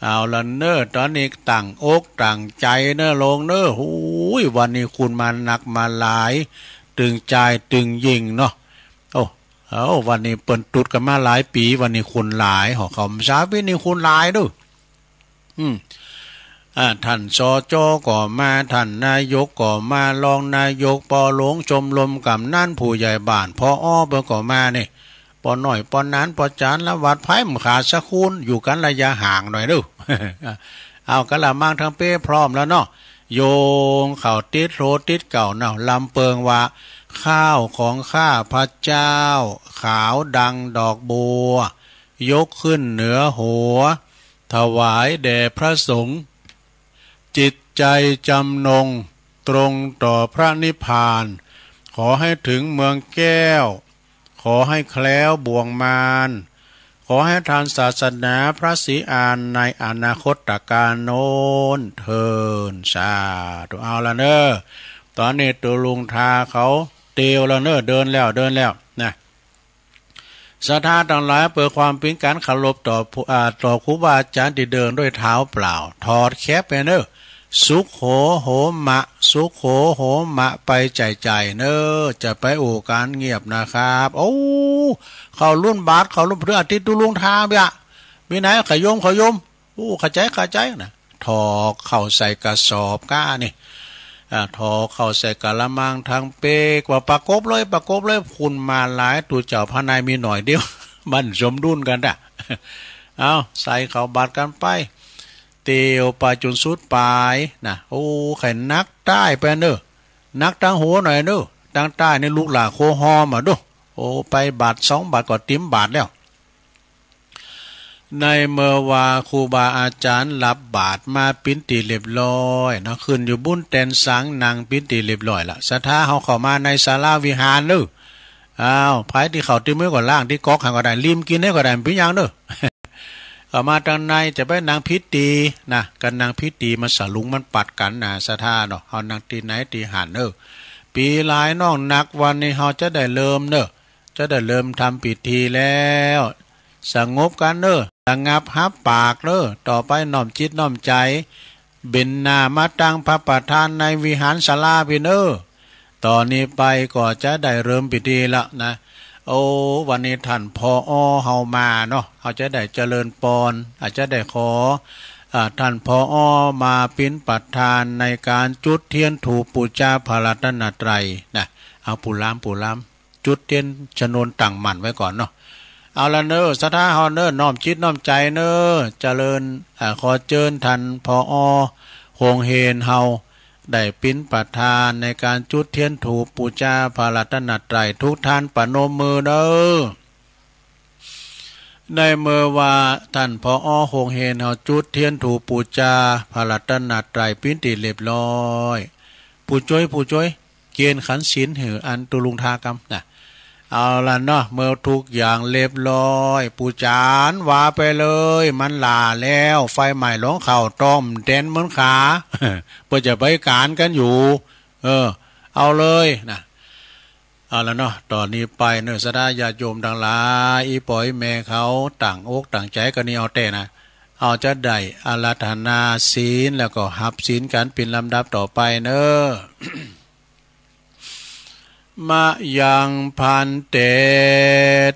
เอาละเนอะ ตอนนี้ตั้งอกตั้งใจเนอะ ลงเนอะ หูย วันนี้คนมานักมาหลาย ตึงจายตึงยิ่งเนาะ โอ้ เอา วันนี้เปิ้นตุ๊ดกันมาหลายปี๋ วันนี้คนหลาย หอเขา เมื่อเช้าปี๋นี้คนหลายเด้อ อืม อ่า ท่าน สจ ก็มา ท่านนายกก็มา รองนายก ป.หลวง ชมรมกำนัน ผู้ใหญ่บ้าน ผอ เปิ้นก็มานี่ ป.น้อย ป.หนาน ป.จารย์ ละวัด ไผบ่ขาดสักคน อยู่กั๋นระยะห่างหน่อยเด้อ เอา กะละมังทั้งเป๊ะพร้อมแล้วเนาะ โยงเข้าติดโหลติดเก้าเนาะ ลำเปิงว่า ข้าวของข้าพเจ้า ขาวดังดอกบัว ยกขึ้นเหนือหัว ถวายแด่พระสงฆ์ จิตใจจำนงตรงต่อพระนิพพาน ขอให้ถึงเมืองแก้ว ขอให้แคล้วบ่วงมาร ขอให้ทันศาสนาพระศรีอานในอนาคตกาลโน้นเทอญ สาธุ เอาละเนอะ ตอนนี้ตุลุงทาเขาเตียวแล้วเนอะ เดินแล้ว เดินแล้ว นะ ศรัทธาตังหลาย เปื้อความเป๋นก๋านเคารพต่อผู้ อ่า ต่อครูบาอาจ๋ารย์ตี้เดินด้วยเท้าเปล่า ถอดแคปไปเนอะ สุโขโหมะ สุโขโหมะ ไปใจ๋ๆ เนอะ จะไปอู้ก๋านเงียบนะครับ โอ้ เข้ารุ่นบาตร เข้ารุ่นพระอาทิตย์ ตุลุงทาเปียะ มีไหน ขะโยม ขะโยม โอ้ เข้าใจ๋ เข้าใจ๋นะ ถอกเข้าใส่กระสอบก้านี่ อ่า ถอกเข้าใส่กะละมังทั้งเป๊ก ว่าประกบเลย ประกบเลย คนมาหลาย ตุ๊เจ้าพระนายมีหน่อยเดียว มันสมดุลกั๋นน่ะ เอา ใส่เข้าบาตรกั๋นไป เตียวไปจ๋นสุดป๋ายนะ โอ้ ใค่หนักใต้ไปเนอะ หนักตังหัวหน่อยเนอะ ตังใต้นี่ลูกหล้าโคฮอมอะดู โอ้ ไปบาตรสองบาตรก็เตรียมบาตรแล้ว ในเมื่อว่าครูบาอาจ๋ารย์รับบาตรมาเป๋นตี้เรียบร้อยเนาะ ขึ้นอยู่บนแตนสัง นั่งเป๋นตี้เรียบร้อยละ ศรัทธาเฮาเข้ามาในศาลาวิหารเนอะ อ้าว ไผตี้เข้าตี้เมือก็ล้างตี้ก๊อกหั้นก็ได้ ริมกิ๋นได้ก็ได้ บ่เป๋นหยังเนอะ เข้ามาตังในจะไปนั่งผิดตี้นะ กั๋นนั่งผิดตี้มันสลุงมันปัดกั๋นนะ ศรัทธาเนาะ เฮานั่งตี้ไหนตี้หั้นเนอะ ปี๋หลายน้องนัก วันนี้เฮาจะได้เริ่มเนอะ จะได้เริ่มทำพิธีแล้ว สงบกั๋นเนอะ ระงับฮับปากเนอะ ต่อไปน้อมจิตน้อมใจ๋ เบนหน้ามาตังพระประธานในวิหารศาลาพี้เนอะ ต่อนี้ไปก็จะได้เริ่มพิธีละนะ โอ้ วันนี้ท่าน ผอ เฮามาเนาะ เฮาจะได้เจริญปอน อาจจะได้ขอ อ่า ท่าน ผอ มาเป๋นประธานในก๋านจุดเตียนธูปปู๋จาพระรัตนตรัยนะ เอา ปู่หลาม ปู่หลาม จุดเตียนชนวนตั้งมั่นไว้ก่อนเนาะ เอาละเนอะ ศรัทธาเฮาเนอะ น้อมจิตน้อมใจ๋เนอะ เจริญ อ่า ขอเจิญท่าน ผอ โฮงเฮียนเฮา ได้เป๋นประธานในก๋านจุดเตียนธูปปู๋จาพระรัตนตรัย ทุกท่านประนมมือเนอะ ในเมื่อว่าท่าน ผอ โฮงเฮียนเฮาจุดเตียนธูปปู๋จาพระรัตนตรัยเป๋นตี้เรียบร้อย ผู้จ้วย ผู้จ้วย เกณฑ์ขันศีลหื้ออันตุลุงทากำนะ เอาละเนาะ เมื่อทุกอย่างเรียบร้อย ปู่จานว่าไปเลย มันหล้าแล้ว ไฟไหม้หลองเข้าต้มแตนเหมือนขา เปิ้นจะไปก๋านกั๋นอยู่ เออ เอาเลยนะ เอาละเนาะ ต่อนี้ไปเนอะ ศรัทธาญาติโยมตังหลาย อี่ป้ออี่แม่เขาตั้งอกตั้งใจ๋กั๋นนี่เอาแต๊นะ เอาจะได้อาราธนาศีล แล้วก็ฮับศีลกั๋นเป๋นลำดับต่อไปเนอะ มะยัง ภันเต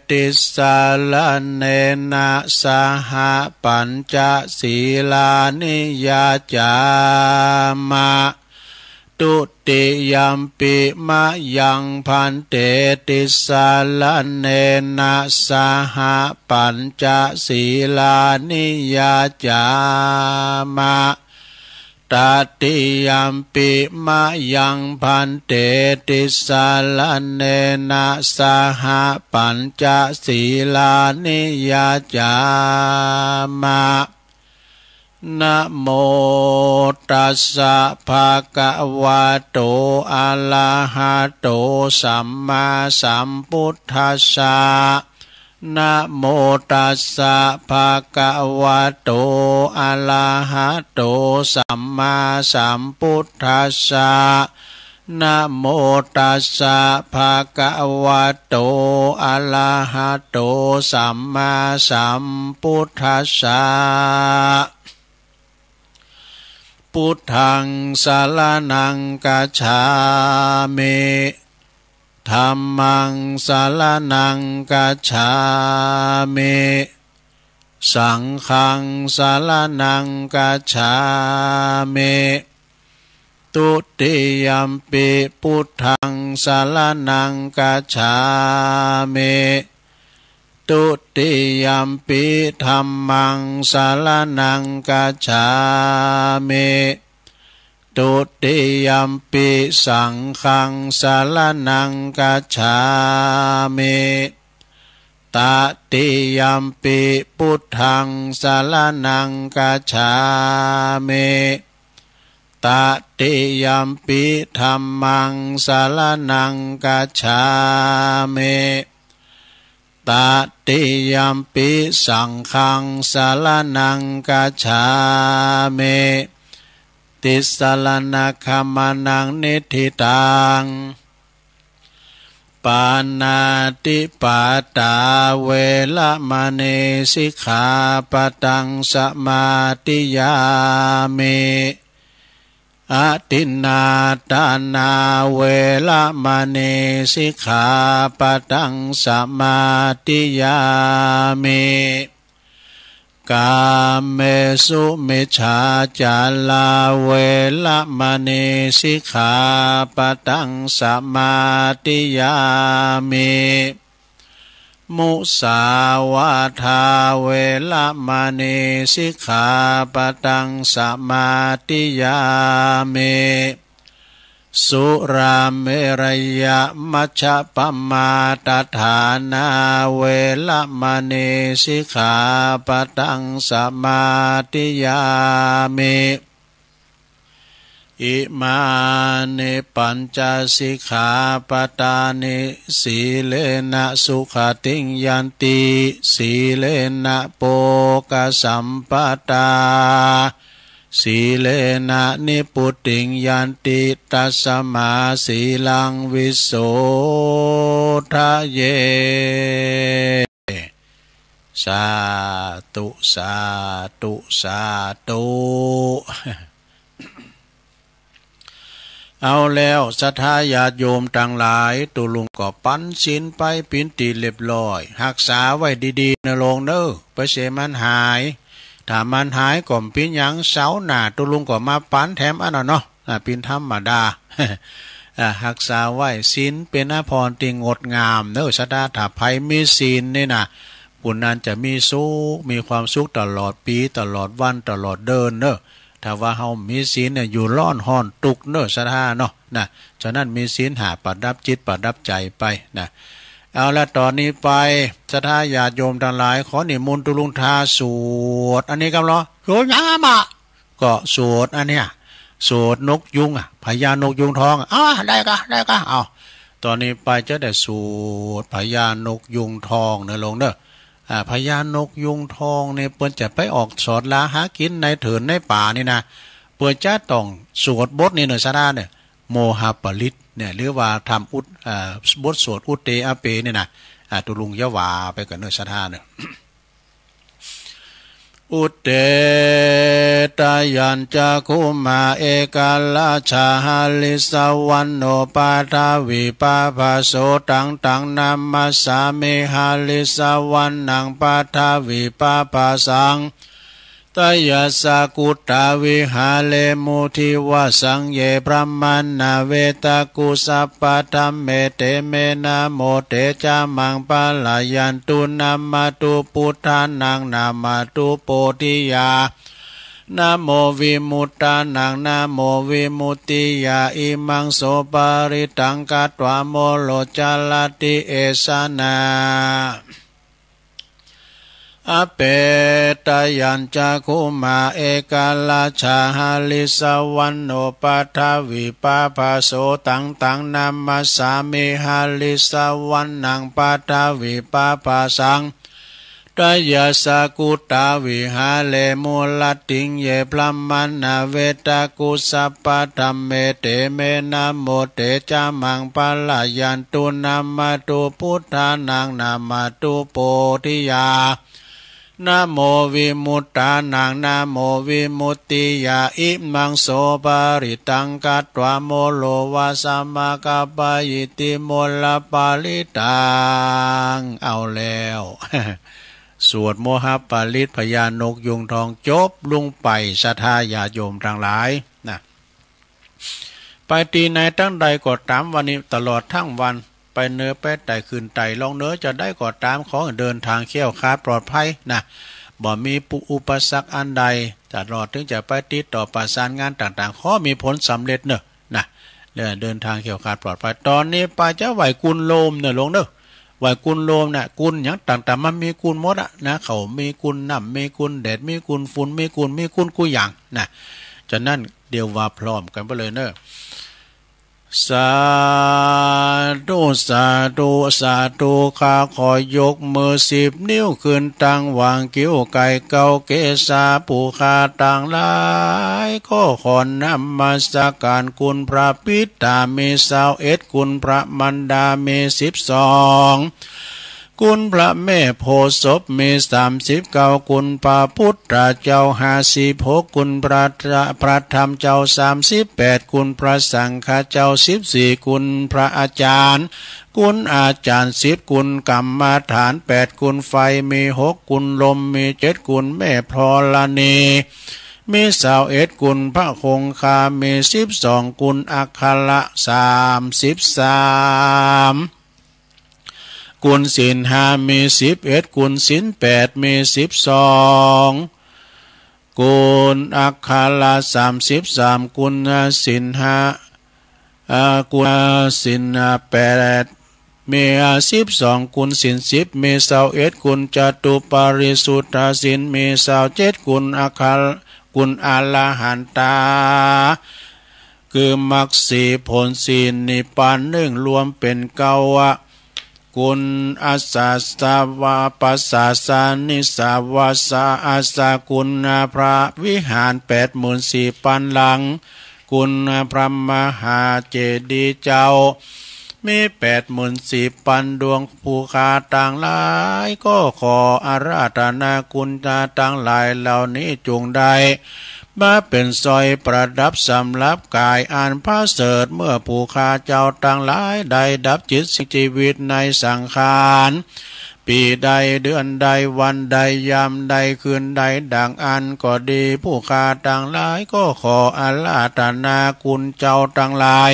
ติสสะระเณนะ สะหะ ปัญจะ สีลานิ ยาจามะ ต Dutiyampi mayaṃ bhante tisaraṇena saha pañca sīlāni yācāma. Tatiyampi mayaṃ bhante tisaraṇena saha pañca sīlāni yācāma. Namo tassa bhagavato arahato sammāsambuddhassa. Namo tassa bhagavato arahato sammāsambuddhassa. Namo tassa bhagavato arahato sammāsambuddhassa. Buddhaṃ saraṇaṃ gacchāmi. Dhammaṃ saraṇaṃ gacchāmi. Saṅghaṃ saraṇaṃ gacchāmi. Dutiyampi buddhaṃ saraṇaṃ gacchāmi. Dutiyampi dhammaṃ saraṇaṃ gacchāmi. Dutiyampi saṅghaṃ saraṇaṃ gacchāmi. Tatiyampi buddhaṃ saraṇaṃ gacchāmi. Tatiyampi dhammaṃ saraṇaṃ gacchāmi. Tatiyampi saṅghaṃ saraṇaṃ gacchāmi. Tisaraṇagamanaṃ niṭṭhitaṃ. Pāṇātipātā veramaṇī sikkhāpadaṃ samādiyāmi. Adinnādānā veramaṇī sikkhāpadaṃ samādiyāmi. Kāmesu micchācārā veramaṇī sikkhāpadaṃ samādiyāmi. Musāvādā veramaṇī sikkhāpadaṃ samādiyāmi. Surāmerayamajjapamādaṭṭhānā veramaṇī sikkhāpadaṃ samādiyāmi. Imāni pañca sikkhāpadāni. Sīlena sugatiṃ yanti, sīlena bhogasampadā, sīlena nibbutiṃ yanti, tasmā sīlaṃ visodhaye. Sādhu, sādhu, sādhu. เอาแล้ว ศรัทธาญาติโยมตังหลาย ตุ๊ลุงก็ปันศีลไปเป๋นตี้เรียบร้อย ฮักษาไว้ดีๆ นะโลงเนอะ บ่ใช่มันหาย ถ้ามันหายก็บ่เป๋นหยัง เสาร์หน้าตุ๊ลุงก็มาปันแถมอันนั้นเนาะ อ่า เป๋นธรรมดา อ่า ฮักษาไว้ ศีลเป๋นอาภรณ์ตี้งดงามเนอะ ศรัทธา ถ้าใผมีศีลนี่นะ ผู้นั้นจะมีสุข มีความสุขตลอดปี๋ ตลอดวัน ตลอดเดือนเนอะ ถ้าว่าเฮาบ่มีศีลเนี่ย อยู่ร้อนฮ้อนตุ๊กข์เนอะ ศรัทธาเนาะ นะ ฉะนั้นมีศีลห้าประดับจิตประดับใจไปนะ เอาละ ต๋อนนี้ไป ศรัทธาญาติโยมตังหลาย ขอนิมนต์ตุ๊ลุงทาสวด อันนี้กำลัง สวดหยังอะหม่า ก็สวดอันเนี้ย สวดนกยูงอะ พญานกยูงทองอะ อ๋อ ได้กะ ได้กะ เอา ต๋อนนี้ไปจะได้สวดพญานกยูงทองเนอะโลงเนอะ อ่า พญานกยูงทองเนี่ย เปิ้นจะไปออกสอดหาหากิ๋นในเถินในป่านี่นะ เปิ้นจะต้องสวดบทนี้เนอะ ศรัทธาเนอะ โมหปริตเนี่ย หรือว่าทำอุท- อ่า บทสวดอุทเตอะเปเนี่ยนะ อ่า ตุ๊ลุงจะว่าไปก่อนเนอะ ศรัทธาเนอะ Uddetayañcakkhumā ekarājā harissavaṇṇo pathavipābhaso taṃ taṃ namassāmi harissavaṇṇaṃ pathavipābhasaṃ ตยสสะกุฏาวิหาเรมุ ทิวะสัง เย พรหมานาเวตะกุ สัพพะธัมเม เต เม นะโม เต จะ มัง ปะ ระ ยัน ตุ นะ มะ ตุ พุทธานัง นะ มะ ตุ โพธิยา นะ โม วิมุตตานัง นะ โม วิมุตติยา อิมัง โส ปะ ริตตัง คัตวา โมโร จะ รัตติ เอ สะ นะ อะเปตะยัญจะ คุ มา เอกะ ราชา หะริสสะวัณโณ ปะ ทะวี ปะ ภะ โส ตัง ตัง นะมัสสามิ หะริสสะวัณณัง ปะ ทะวี ปะ ภะ สัง ตยสสะกุฏาวิหาเรมุ รัตติง เย พรหมานาเวตะกุ สัพพะธัมเม เต เม นะโม เต จะ มัง ปะ ระ ยัน ตุ นะ มะ ตุ พุทธานัง นะ มะ ตุ โพธิยา นะ โม วิมุตตานัง นะ โม วิมุตติยา อิมัง โส ปะ ริตตัง คัตวา โมโร วะ สะ มะ กะ ปะ ยิ ติ โม ละ ปะ ริตตัง เอาแล้ว สวดโมหะปริตรพญานกยูงทองจบลงไป ศรัทธาญาติโยมทั้งหลายนะ ไปตี้ไหนตังใดก็ต๋าม วันนี้ตลอดทั้งวัน ไปเหนือไปใต้ขึ้นใต้ลงเหนือจะได้ก็ต๋าม ขอให้เดินทางแคล้วคลาดปลอดภัยนะ บ่มีอุปสรรคอันใด ตลอดถึงจะไปติดต่อประสานงานต่างๆ ขอมีผลสำเร็จเนอะ นะ เดินทางแคล้วคลาดปลอดภัย ต๋อนนี้ไปจะไหว้กุนโลมเนอะหลวงเนอะ ไหว้กุนโลมน่ะ กุนหยังต่างๆ มันมีกุนหมดอะนะ เขามีกุนน้ำ มีกุนแดด มีกุนฝุ่น มีกุน มีกุนกู้อย่างนะ ฉะนั้นเดี๋ยวว่าพร้อมกันไปเลยเนอะ สาธุ สาธุ สาธุ ข้าขอยกมือสิบนิ้วขึ้นตั้งวางคิ้วไก่เก้าเกศา ผู้ข้าตังหลาย ก็ขอนมัสการคุณพระปิดตามีซาวเอ็ด คุณพระมันดามีสิบสอง คุณพระแม่โพธิ์ศพมีสามสิบเก้า คุณพระพุทธเจ้าห้าสิบหก คุณพระ พระธรรมเจ้าสามสิบแปด คุณพระสังฆเจ้าสิบสี่ คุณพระอาจารย์ คุณอาจารย์สิบ คุณกรรมฐานแปด คุณไฟมีหก คุณลมมีเจ็ด คุณแม่ธรณีมีซาวเอ็ด คุณพระคงคามีสิบสอง คุณอัคระสามสิบสาม คุณศีลห้ามีสิบเอ็ด คุณศีลแปดมีสิบสอง คุณอัคระสามสิบสาม คุณศีลห้า อ่า คุณศีลแปดมีสิบสอง คุณศีลสิบมีซาวเอ็ด คุณจตุปาริสุทธศีลมีซาวเจ็ด คุณอัคระ คุณอรหันตา คือมรรคสี่ผลสี่นิพพานหนึ่ง รวมเป็นเก้าอะ คุณอัสสะสะวะปัสสะสะนิสสะวะสะอัสสะ คุณพระวิหารแปดหมื่นสี่พันหลัง คุณพระมหาเจดีย์เจ้า มีแปดหมื่นสี่พันดวง ผู้ข้าตังหลาย ก็ขออาราธนาคุณทั้งหลายเหล่านี้จงได้ มาเป็นสร้อยประดับสำหรับกายอันประเสริฐ เมื่อผู้ข้าเจ้าตังหลายได้ดับจิตสิ้นชีวิตในสังขาร ปีใดเดือนใดวันใดยามใดคืนใดดังอั้นก็ดี ผู้ข้าตังหลายก็ขออาราธนาคุณเจ้าตังหลาย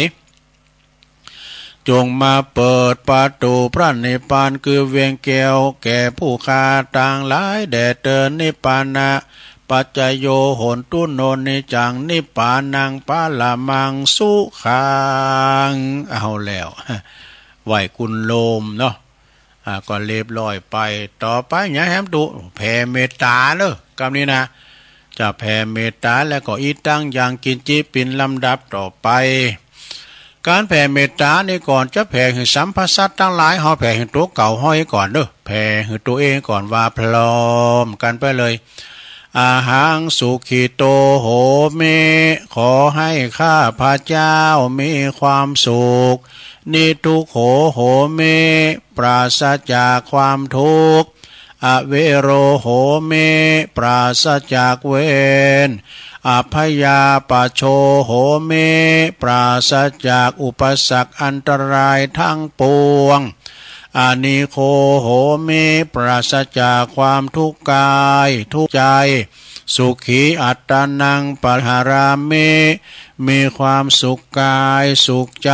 จงมาเปิดประตูพระนิพพานคือเวียงแก้วแก่ผู้ข้าตังหลายแด่เถิด นิพพานะปัจจโย โหนตุ โน นิจจัง นิพพานัง ปะระมัง สุขัง เอาแล้ว ไหว้กุนโลมเนาะ อ่า ก็เรียบร้อยไป ต่อไปเนี่ยแหมตุ แผ่เมตตาเนอะ กำนี้นะ จะแผ่เมตตาแล้วก็อีตังยังกินจิ เป็นลำดับต่อไป การแผ่เมตตานี่ก่อนจะแผ่หื้อสรรพสัตว์ตังหลาย เฮาแผ่หื้อตั๋วเก่าเฮาก่อนเด้อ แผ่หื้อตั๋วเองก่อน ว่าพร้อมกันไปเลย อะหัง สุขิโต โหมิ ขอให้ข้าพเจ้ามีความสุข นิทุกโข โหมิ ปราศจากความทุกข์ อเวโร โหมิ ปราศจากเวร อัพพยาปัชโช โหมิ ปราศจากอุปสรรคอันตรายทั้งปวง อานิโค โหมิ ปราศจากความทุกข์กายทุกข์ใจ สุขีอัตตานังปะริหารามิ มีความสุขกายสุขใจ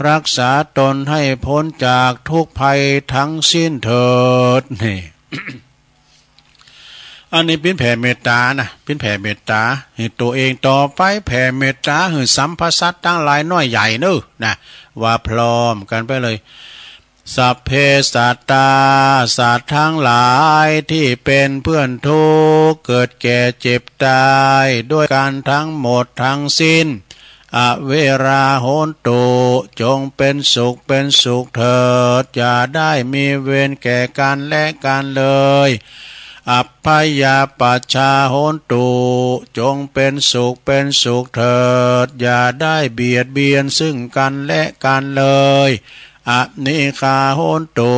รักษาตนให้พ้นจากทุกข์ภัยทั้งสิ้นเถิด นี่ อันนี้ปิ้นแผ่เมตตานะ ปิ้นแผ่เมตตาหื้อตัวเอง ต่อไปแผ่เมตตาหื้อสรรพสัตว์ตังหลายน้อยใหญ่เนอะนะ ว่าพร้อมกันไปเลย สัพเพสัตตา สัตว์ทั้งหลายที่เป็นเพื่อนทุกข์ เกิดแก่เจ็บตายด้วยกันทั้งหมดทั้งสิ้น อเวราโหนตุ จงเป็นสุขเป็นสุขเถิด อย่าได้มีเวรแก่กันและกันเลย อัพพยาปัชชาโหนตุ จงเป็นสุขเป็นสุขเถิด อย่าได้เบียดเบียนซึ่งกันและกันเลย อนิฆาโหนตุ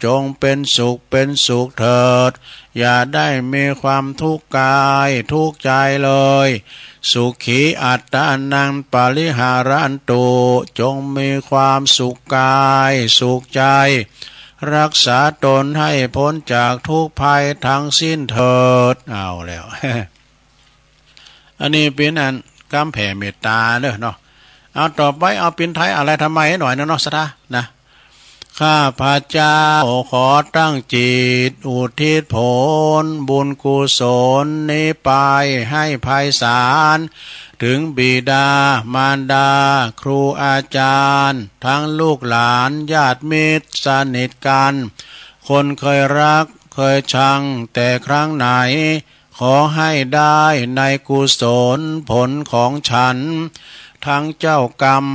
จงเป็นสุขเป็นสุขเถิด อย่าได้มีความทุกข์กายทุกข์ใจเลย สุขีอัตตานังปะริหารันตุ จงมีความสุขกายสุขใจ รักษาตนให้พ้นจากทุกข์ภัยทั้งสิ้นเถิด เอาแล้ว อันนี้ปิ้นอันกำแผ่เมตตาเนอะเนาะ เอาต่อไปเอาปิ้นไทยอะไรทำไมหน่อยนะเนาะ ศรัทธานะ ข้าพเจ้าขอตั้งจิตอุทิศผลบุญกุศลนี้ไปให้ไพศาล ถึงบิดามารดา ครูอาจารย์ ทั้งลูกหลานญาติมิตรสนิทกัน คนเคยรักเคยชังแต่ครั้งไหน ขอให้ได้ในกุศลผลของฉัน ทั้งเจ้ากรรม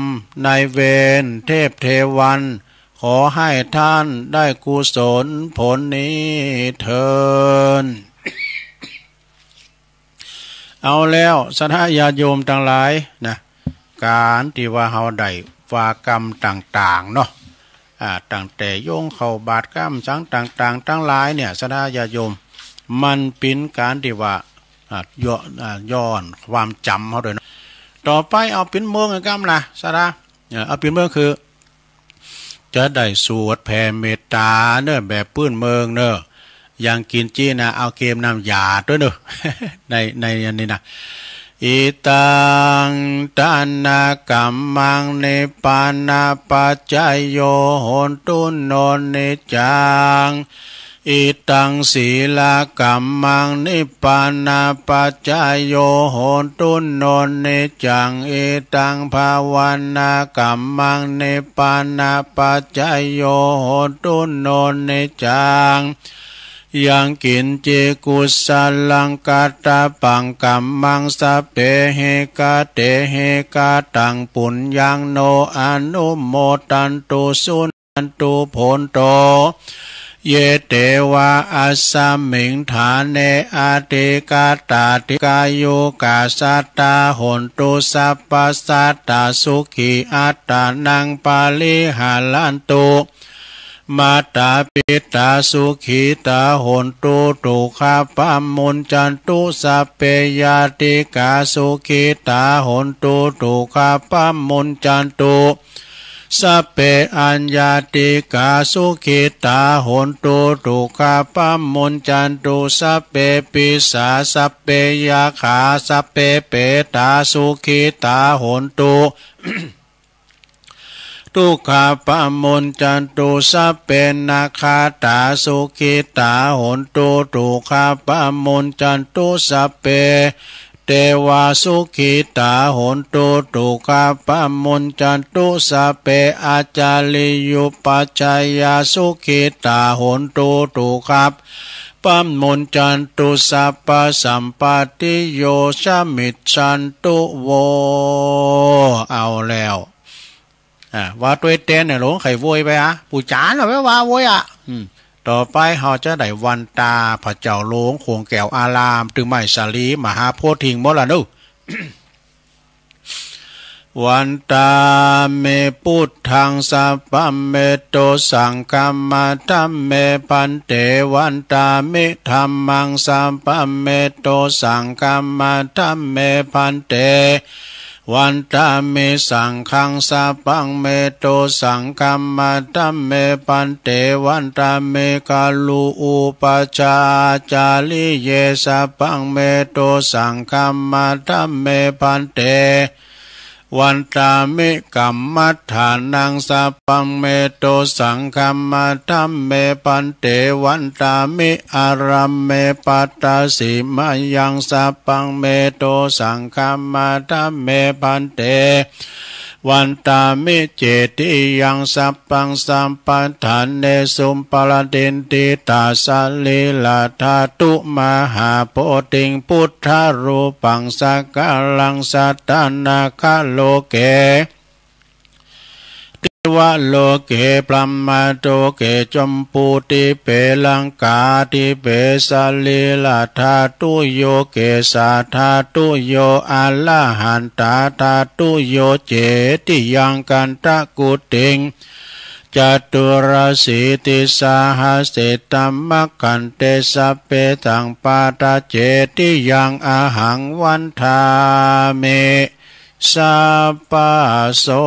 นายเวรเทพเทวัน ขอให้ท่านได้กุศลผลนี้เทอญ เอาแล้วศรัทธาญาติโยมตังหลายนะ ก๋านตี้ว่าเฮาได้ว่ากำต่างๆเนาะ อ่า ตั้งแต่โยงเข้าบาตรกำสังต่างๆตังหลายเนี่ย ศรัทธาญาติโยม มันปิ้นก๋านตี้ว่า อ่า ย้อน อ่า ย้อนความจ๋ำเฮาโดยเนาะ ต่อไปเอาปิ้นเมืองกำนะ ศรัทธา เอ่อ เอาปิ้นเมืองคือ จะได้สวดแผ่เมตตาเนอะ แบบปื้นเมืองเนอะ อย่างกิ๋นจี๋นะ เอาเกมน้ำยาด้วยเนอะ ใน ในอันนี้นะ อิตังทานะกัมมัง นิพพานะปัจจโย โหนตุ โน นิจจัง อิตังสีลกัมมัง นิพพานะปัจจโย โหนตุ โน นิจจัง อิตังภาวานะกัมมัง นิพพานะปัจจโย โหนตุ โน นิจจัง ยังกิ๋นจิ กุสลัง กัตตะปัง กัมมัง สัพเพหิ กะเตหิ กะตัง ปุญญัง โน อนุโมทันตุ สุ นันตุ โผนโต เย เตวะ อัสสมิง ฐาเน อธิกาตา ติกายุกา สัตตา โหนตุ สัพพะสัตตา สุขี อัตตานัง ปะริหารันตุ มาตา ปิตา สุขีตา โหนตุ ทุกขาปะมุญจันตุ สัพเพ ญาติกา สุขีตา โหนตุ ทุกขาปะมุญจันตุ สัพเพ อัญญาติกา สุขีตา โหนตุ ทุกขาปะมุญจันตุ สัพเพ ปีศา สัพเพ ยักขา สัพเพ เปตา สุขีตา โหนตุ ทุกขาปะมุญจันตุ สัพเพ นาคาตา สุขีตา โหนตุ ทุกขาปะมุญจันตุ สัพเพ เตวา สุขีตา โหนตุ ทุกขาปะมุญจันตุ สัพเพ อาจาริยุปัชฌายา สุขีตา โหนตุ ทุกขาปะมุญจันตุ สัพพะสัมปตติโย สมิจฉันตุ โว เอาแล้ว อ่า ว่าตวยแตนเนี่ยหลวงไขโวยไปอะ ปู่จ๋าน่ะ ไว้ว่าโวยอะ อืม ต่อไปเฮาจะได้วันตาพระเจ้าหลวงโขงแก้วอาราม ตึงไม้สาลีมหาโพธิ์ทิงหมดละเนาะ วันตามิ พุทธัง สัพพะเมโต สังฆัมมะ ธัมเม ภันเต วันตามิ ธัมมัง สัพพะเมโต สังฆัมมะ ธัมเม ภันเต Vandāmi saṅghaṃ sabbaṃ me dosaṃ khamatha me bhante. Vandāmi kha lu upajjhācariye sabbaṃ me dosaṃ khamatha me bhante. Vandāmi kammadānaṃ sabbaṃ me dosaṃ khamatha me bhante. Vandāmi ārāme pattasimayaṃ sabbaṃ me dosaṃ khamatha me bhante. Vandāmi cetiyaṃ sabbaṃ sabbaṭṭhānesu paratindita salīladhātu mahābodhiṃ buddharūpaṃ sakalaṃ sadā nāgaloke devaloke brahmaloke jambudīpe laṅkādīpe salīladhātuyo kesadhātuyo arahatadhātuyo cetiyaṃ gandhakutiṃ caturāsītisahassidhammakkhandhe sabbesaṃ pattacetiyaṃ ahaṃ vandāmi sabbaso.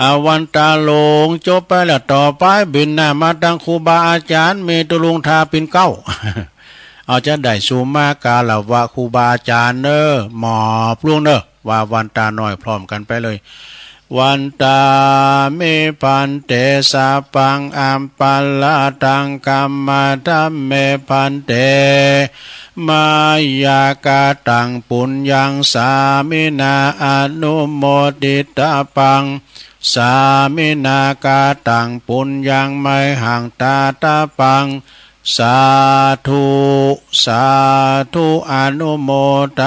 อาวันตาหลวงจบไปแล้ว ต่อไปบินหน้ามาตังครูบาอาจารย์ มีตุลุงทาปิ่นเกล้า เอาจะได้สู่มาคารวะครูบาอาจารย์เนอ หมอบลงเนอ ว่าวันตาน้อยพร้อมกันไปเลย Vandāmi bhante sabbaṃ aparādhaṃ khamatha me bhante. Mayā kataṃ puññaṃ sāminā anumoditabbaṃ, sāminā kataṃ puññaṃ mayhaṃ dātabbaṃ. Sādhu, sādhu anumodāmi.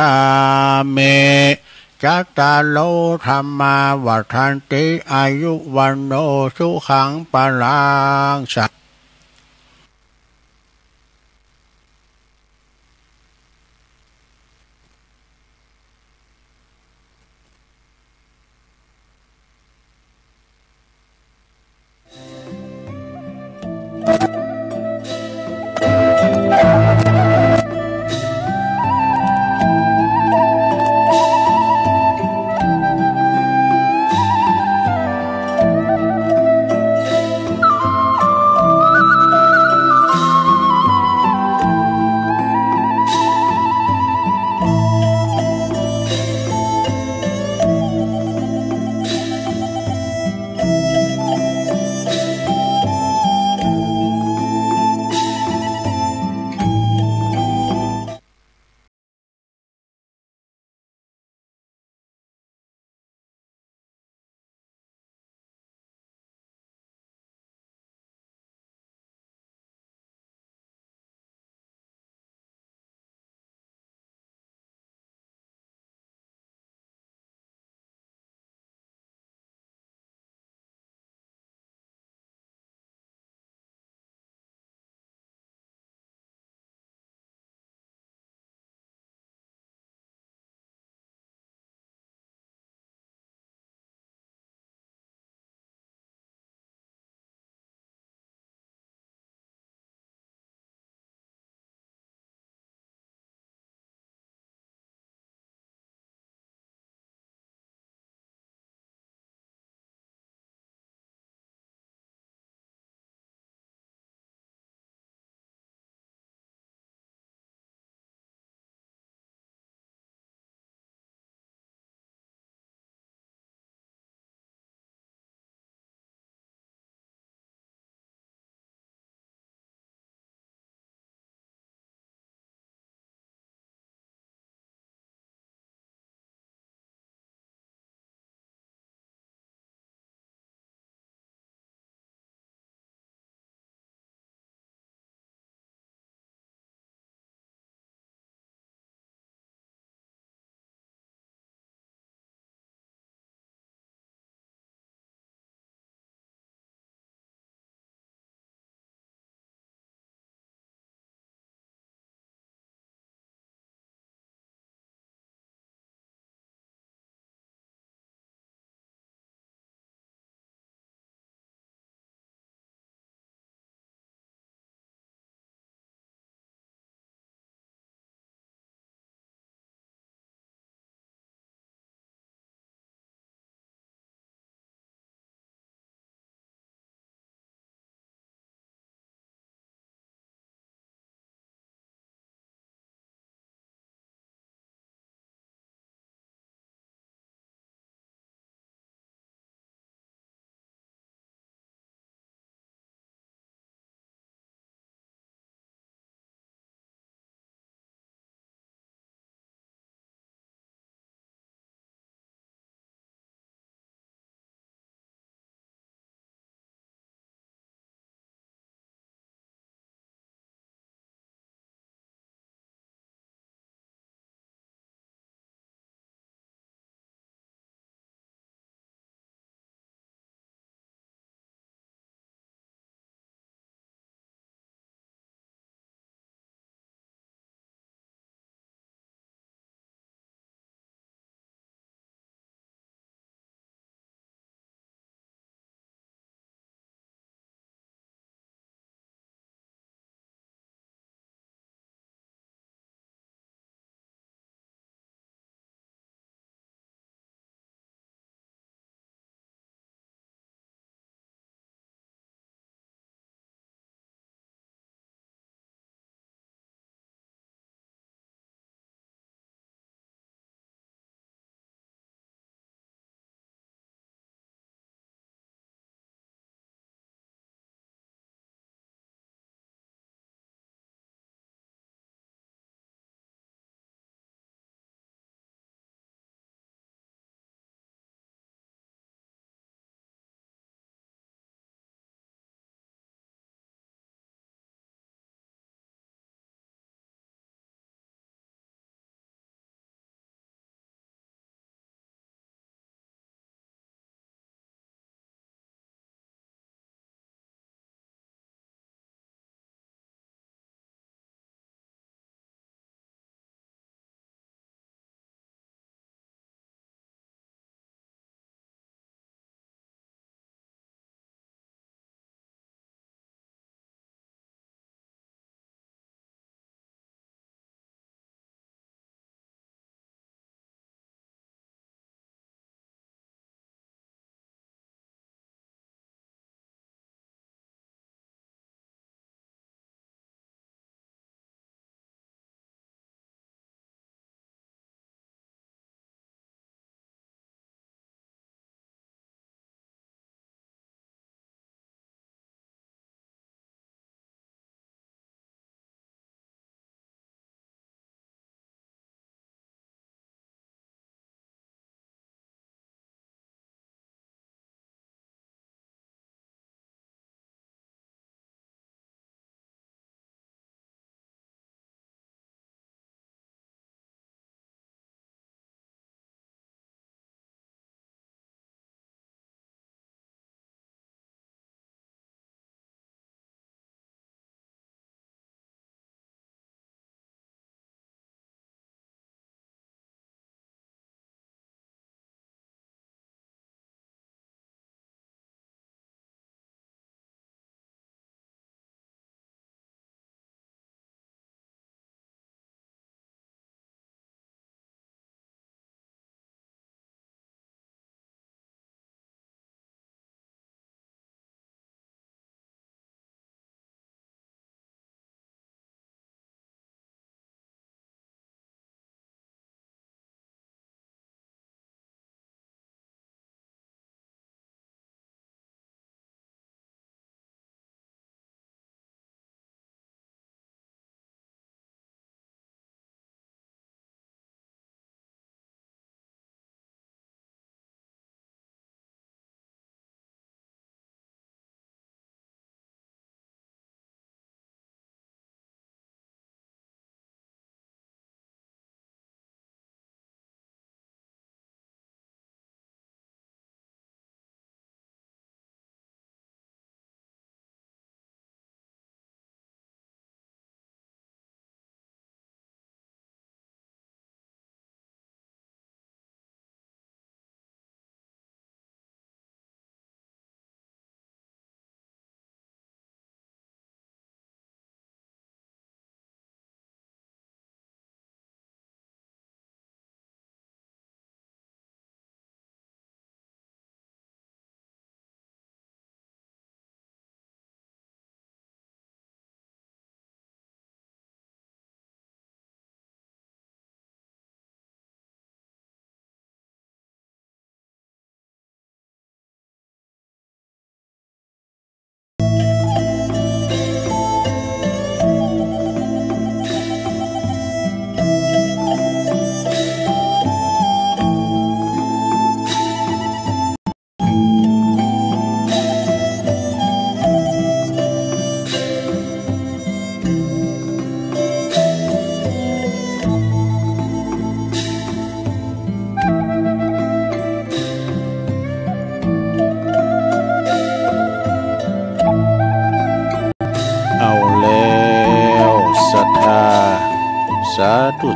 Cattāro dhammā vaḍḍhanti āyu vaṇṇo sukhaṃ balaṃ. Sā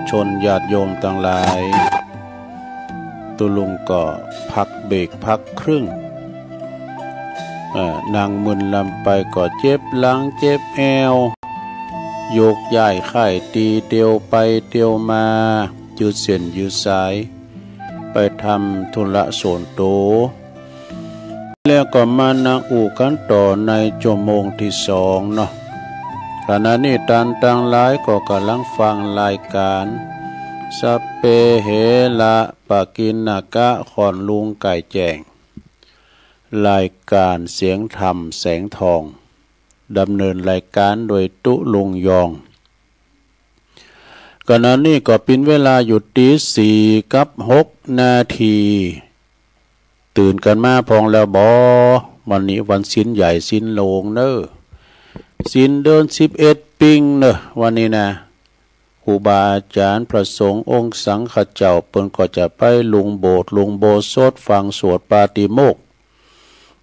ชนญาติโยมตังหลาย ตุลุงก็พักเบรกพักครึ่ง เอ่อ นั่งมึนลำไปก็เจ็บหลังเจ็บแอว โยกย้ายค่ายตีเตียวไปเตียวมา ยืดเส้นยืดสาย ไปทำธุระส่วนตัว แล้วก็มานั่งอู้กันต่อในชั่วโมงที่สองเนาะ ขณะนี้ต้านตังหลายก็กำลังฟังรายการ สัพเพเหระปะกิณณกะ ขอนลุงไก่แจ้ง รายการเสียงธรรมแสงทอง ดำเนินรายการโดยตุ๊ลุงยอง ขณะนี้ก็เป็นเวลาอยู่ตีสี่กับหกนาที ตื่นกันมาพองแล้วบ่ วันนี้วันศีลใหญ่ศีลหลวงเนอะ ศีลเดือนสิบเอ็ดปิงเนอะ วันนี้นะ ครูบาอาจารย์พระสงฆ์องค์สังฆเจ้า เปิ้นก็จะไปลุงโบสถ์ลุงโบสถ์ฟังสวดปาฏิโมกข์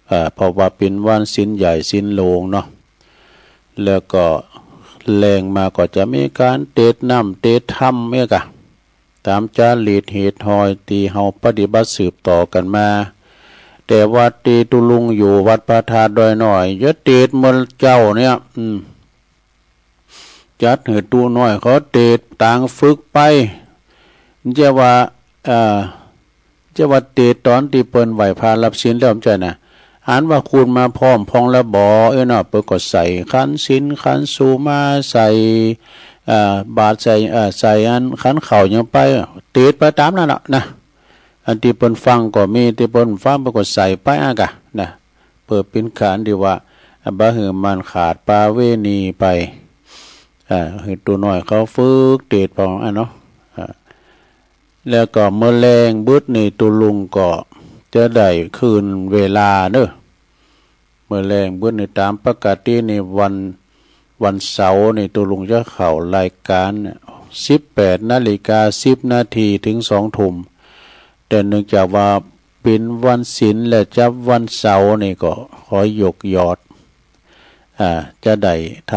อ่า เพราะว่าเป็นวันศีลใหญ่ศีลหลวงเนาะ แล้วก็แลงมาก็จะมีการเตสน์น้ำเตสน์ธรรมเอกอะ ตามจารีตเหตุหอยตี้เฮาปฏิบัติสืบต่อกันมา แต่วัดตี้ตุ๊ลุงอยู่วัดพระธาตุดอยน้อย จะเตสน์เมื่อเจ๊าเนี่ย อืม จัดหื้อตุ๊น้อยเขาเตสน์ตางฝึกไป เจ้าว่า เอ่อ เจ้าว่าเตสน์ตอนตี้เปิ้นไหว้พระรับศีลแล้ว บ่ใจ้นะ อันว่าคุณมาพร้อมพองแล้วบ่ เอ้ยเนาะ เปิ้นก็ใส่ขันศีลขันสุมา ใส่ เอ่อ บาตร ใส่ เอ่อ ใส่อันขันข้าวหยังไป เตสน์ไปตามนั้นแหละนะ อันตี้เปิ้นฟังก็มี ตี้เปิ้นฟังเปิ้นก็ใส่ไปอะกะนะ เพื่อเป็นการตี้ว่า บ่หื้อมันขาดประเวณีไป อ่า หื้อตุ๊น้อยเขาฝึกเตสน์พองอันเนาะ อ่า แล้วก็เมื่อแลงบึดนี้ตุ๊ลุงก็จะได้คืนเวลาเนอะ เมื่อแลงบึดนี้ตามปกตินี่วัน วันเสาร์นี่ตุ๊ลุงจะเข้ารายการสิบแปดนาฬิกาสิบนาทีถึงสองทุ่ม แต่เนื่องจากว่าเป็นวันศีลและจับวันเสาร์นี่ก็ขอยกยอด อ่า จะได้ท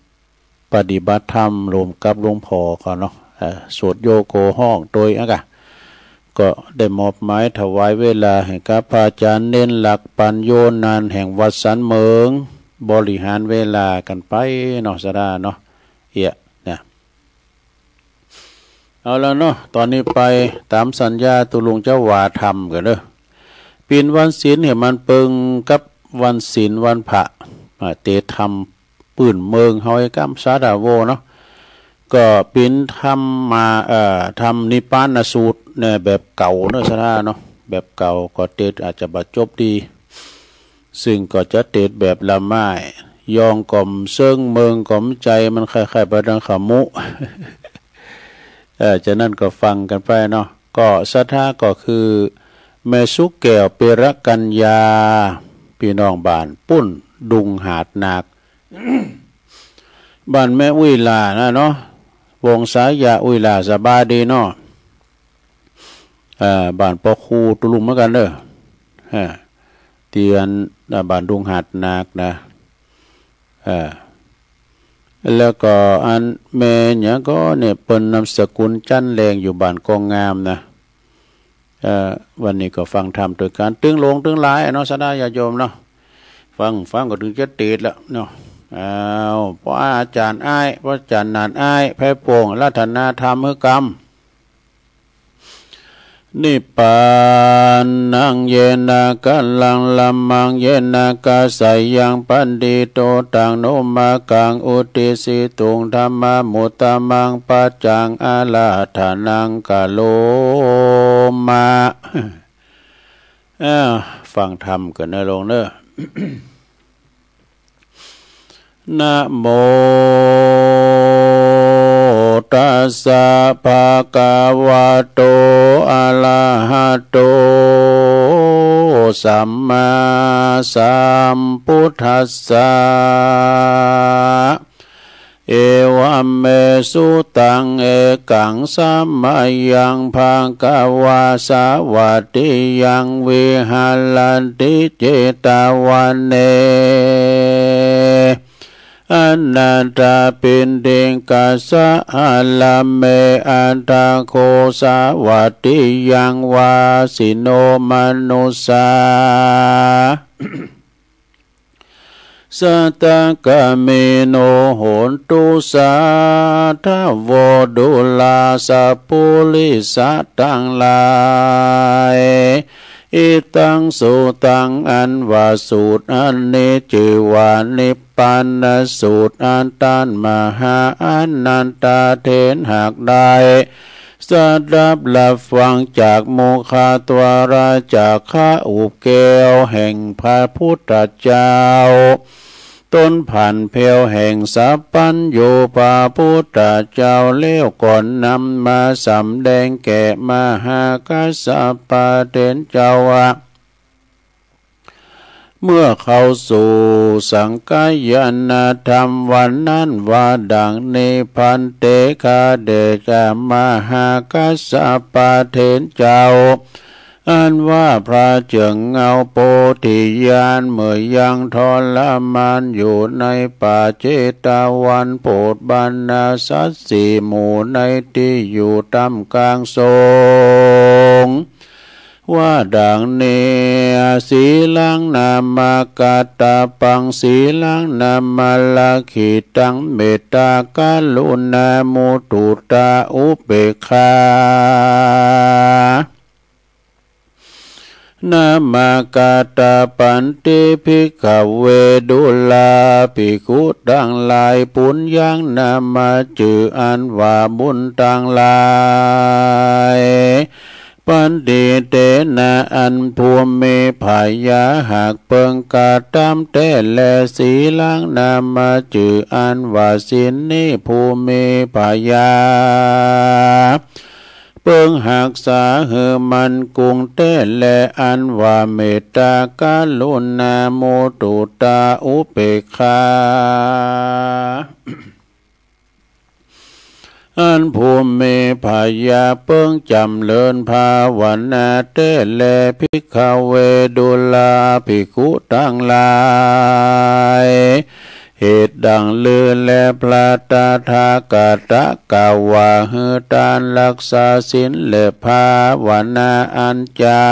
ำปฏิบัติธรรมร่วมกับหลวงพ่อเขาเนาะ อ่า สวดโยโกฮ้องโตยอะกะ ก็ได้มอบหมายถวายเวลาให้กับพระอาจารย์เน้นหลักปัญโญนานแห่งวัดสันเหมิง บริหารเวลากันไปเนาะ สะดาเนาะ เอียะนะ เอาละเนาะ ตอนนี้ไปตามสัญญาตุ๊ลุงจะว่าธรรมกันเด้อ เปิ้นวันศีลหื้อมันเปิงกับวันศีลวันพระ อ่า เตสน์ธรรมปื้นเมืองเฮาไอ้กำสาดาโวเนาะ ก็เปิ้นธรรมมา เอ่อ ธรรมนิพพานสูตรเนี่ยแบบเก่าเนาะ สะดาเนาะ แบบเก่าก็เตสน์อาจจะบ่จบดี ซึ่งก็จะเตสน์แบบละไม้ ย่องก็บ่เซิง เมิงก็บ่ใจ้ มันคล้ายๆไปดังขมุ เอ่อ ฉะนั้นก็ฟังกันไปเนาะ ก็สะดาก็คือ แม่สุแก้ว เประกัญญา พี่น้องบ้านปุ้น ดุงหาดนาค บ้านแม่อุ้ยหล้านะเนาะ วงศายาอุ้ยหล้า สบายดีเนาะ เอ่อ บ้านป้อครูตุ๊ลุงเหมือนกันเด้อ เอ่อ ตี้อัน อ่า บ้านดุงหาดนาคนะ เอ่อ แล้วก็อันแม่หยังก็เนี่ย เปิ้นนามสกุลจันแรง อยู่บ้านกองงามนะ เอ่อ วันนี้ก็ฟังธรรมโตยกั๋น ตึงหลวงตึงหลายเนาะ สะดาญาติโยมเนาะ ฟัง ฟังก็ถึงจะเตสน์ละเนาะ อ้าว พระอาจารย์อ้าย พระอาจารย์หนานอ้าย ไพร่ป่ง รัตนาธรรมหื้อกำ นิพพานัง เยนะ กะลัง ละมัง เยนะ กะสะยัง ปันทิโต ตัง โน มะกัง อุตติสสิตุง ธัมมานุตตะมัง ปัจจัง อาราธะนัง กะโรมะ อ้าว ฟังธรรมกั๋นเนอะโยมเนอะ นะโม ตัสสะ ภะคะวะโต อะระหะโต สัมมาสัมพุทธัสสะ เอวัมเม สุตัง เอกัง สะมะยัง ภะคะวา สะวะติยัง วิหะระติ เจตะวะเน อะ นาถาปิณฑิกาสะอาลาเม อัตถะโข สาวัตถิยัง วาสิโน มนุสสา สัตตะกามิโน โหนตุ สาธะโว ดูราสัพพุริสะตังหลาย อิตัง สูตัง อันว่าสูตรอันนี้ จื้อว่านิพพานสูตร อันต้านมหาอานันทะเถรหากได้ สดับรับฟังจากมุขะทวาระ จากคาอุบแก้วแห่งพระพุทธเจ้า ต้นผั่นแผ้วแห่งสัพพัญญูพระพุทธเจ้า แล้วก่อนนำมาสำแดงแก่มหากัสสปะเถรเจ้าว่า เมื่อเข้าสู่สังคายนธรรมวันนั้นว่าดังนี้ ภันเต ข้าเดชะมหากัสสปะเถรเจ้า อันว่าพระเจ้าเงาโพธิญาณ เมื่อยังทรมานอยู่ในป่าเชตวัน โปรดบรรดาสัตว์สี่หมู่ในที่อยู่ท่ามกลางสงฆ์ ว่าดังนี้ สีลังนามะกัตตะปัง สีลังนามะลักขิตัง เมตตากรุณามุตุตาอุเปกขา นามะกัตตะปันติ ภิกขะเว ดูราภิกขุตังหลาย ปุญญัง นามะจื้ออันว่าบุญตังหลาย ปันติเตนะ อันผู้มีพญาหากเปิงกระทำแต๊แล สีลัง นามะจื้ออันว่าศีลนี้ผู้มีพญา เปิงฮักษาหื้อมั่นคงแต๊แล อันว่าเมตตากรุณามุตุตาอุเปกขา อันผู้มีพญาเปิงจ๋ำเริญภาวนาแต๊แล ภิกขะเว ดูราภิกขุตังหลาย เหตุดังลือแล พระตถาคตะกล่าวว่า หื้อตานรักษาศีลและภาวนาอันจะ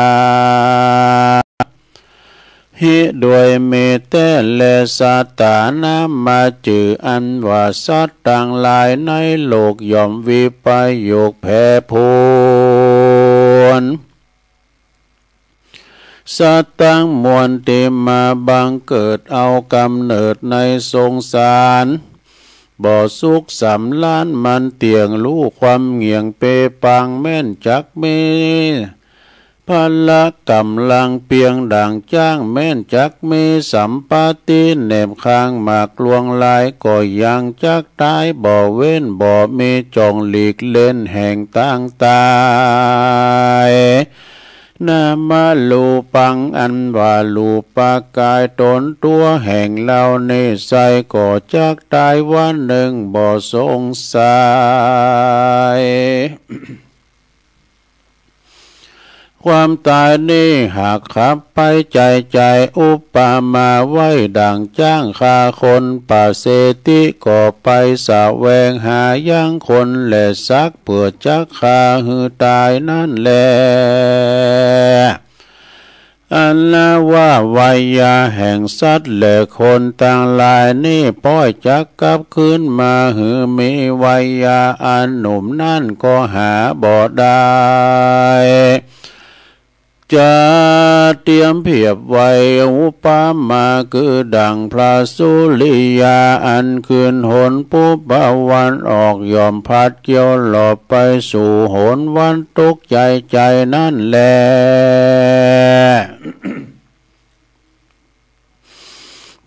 ฮิโดยมีแต๊แล สัตตา นามะจื้ออันว่าสัตว์ตังหลายในโลกย่อมวิปโยคแผ่ผุ้น สัตว์ตังมวลตี้มาบังเกิดเอากำเนิดในสงสาร บ่สุขสำราญมันเตี้ยง ฮู้ความเงี่ยงเปปาง แม้นจักมีพละก๋ำลังเปียงดั่งจ๊าง แม้นจักมีสัมปติแหนบข้างมากลวงหลาย ก็ยังจักต๋ายบ่เว้น บ่มีจ่องหลีกเล่นแห่งตางต๋าย นามะรูปัง อันว่ารูปกายต๋นตั๋วแห่งเฮานี้ไซร้ ก็จักต๋ายวันหนึ่งบ่สงสัย ความต๋ายนี้หากขับไปใจ้ใจ้ อุปมาไว้ดั่งจ๊างฆ่าคน ปเสถิก็ไปแสวงหายังคนและสัตว์ เปื้อจักฆ่าหื้อต๋ายนั้นแล อันว่าไวยาแห่งสัตว์และคนตังหลายนี้ ป๊อยจักกลับคืนมาหื้อมีเวยาอันหนุ่มนั้นก็หาบ่ได้ จะเตียมเปรียบไว้อุปมาคือดั่งพระสุริยาอันขึ้นหนภูพวันออก ย่อมพัดเกี่ยวรอบไปสู่หนวันตกใจ้ใจ้นั้นแล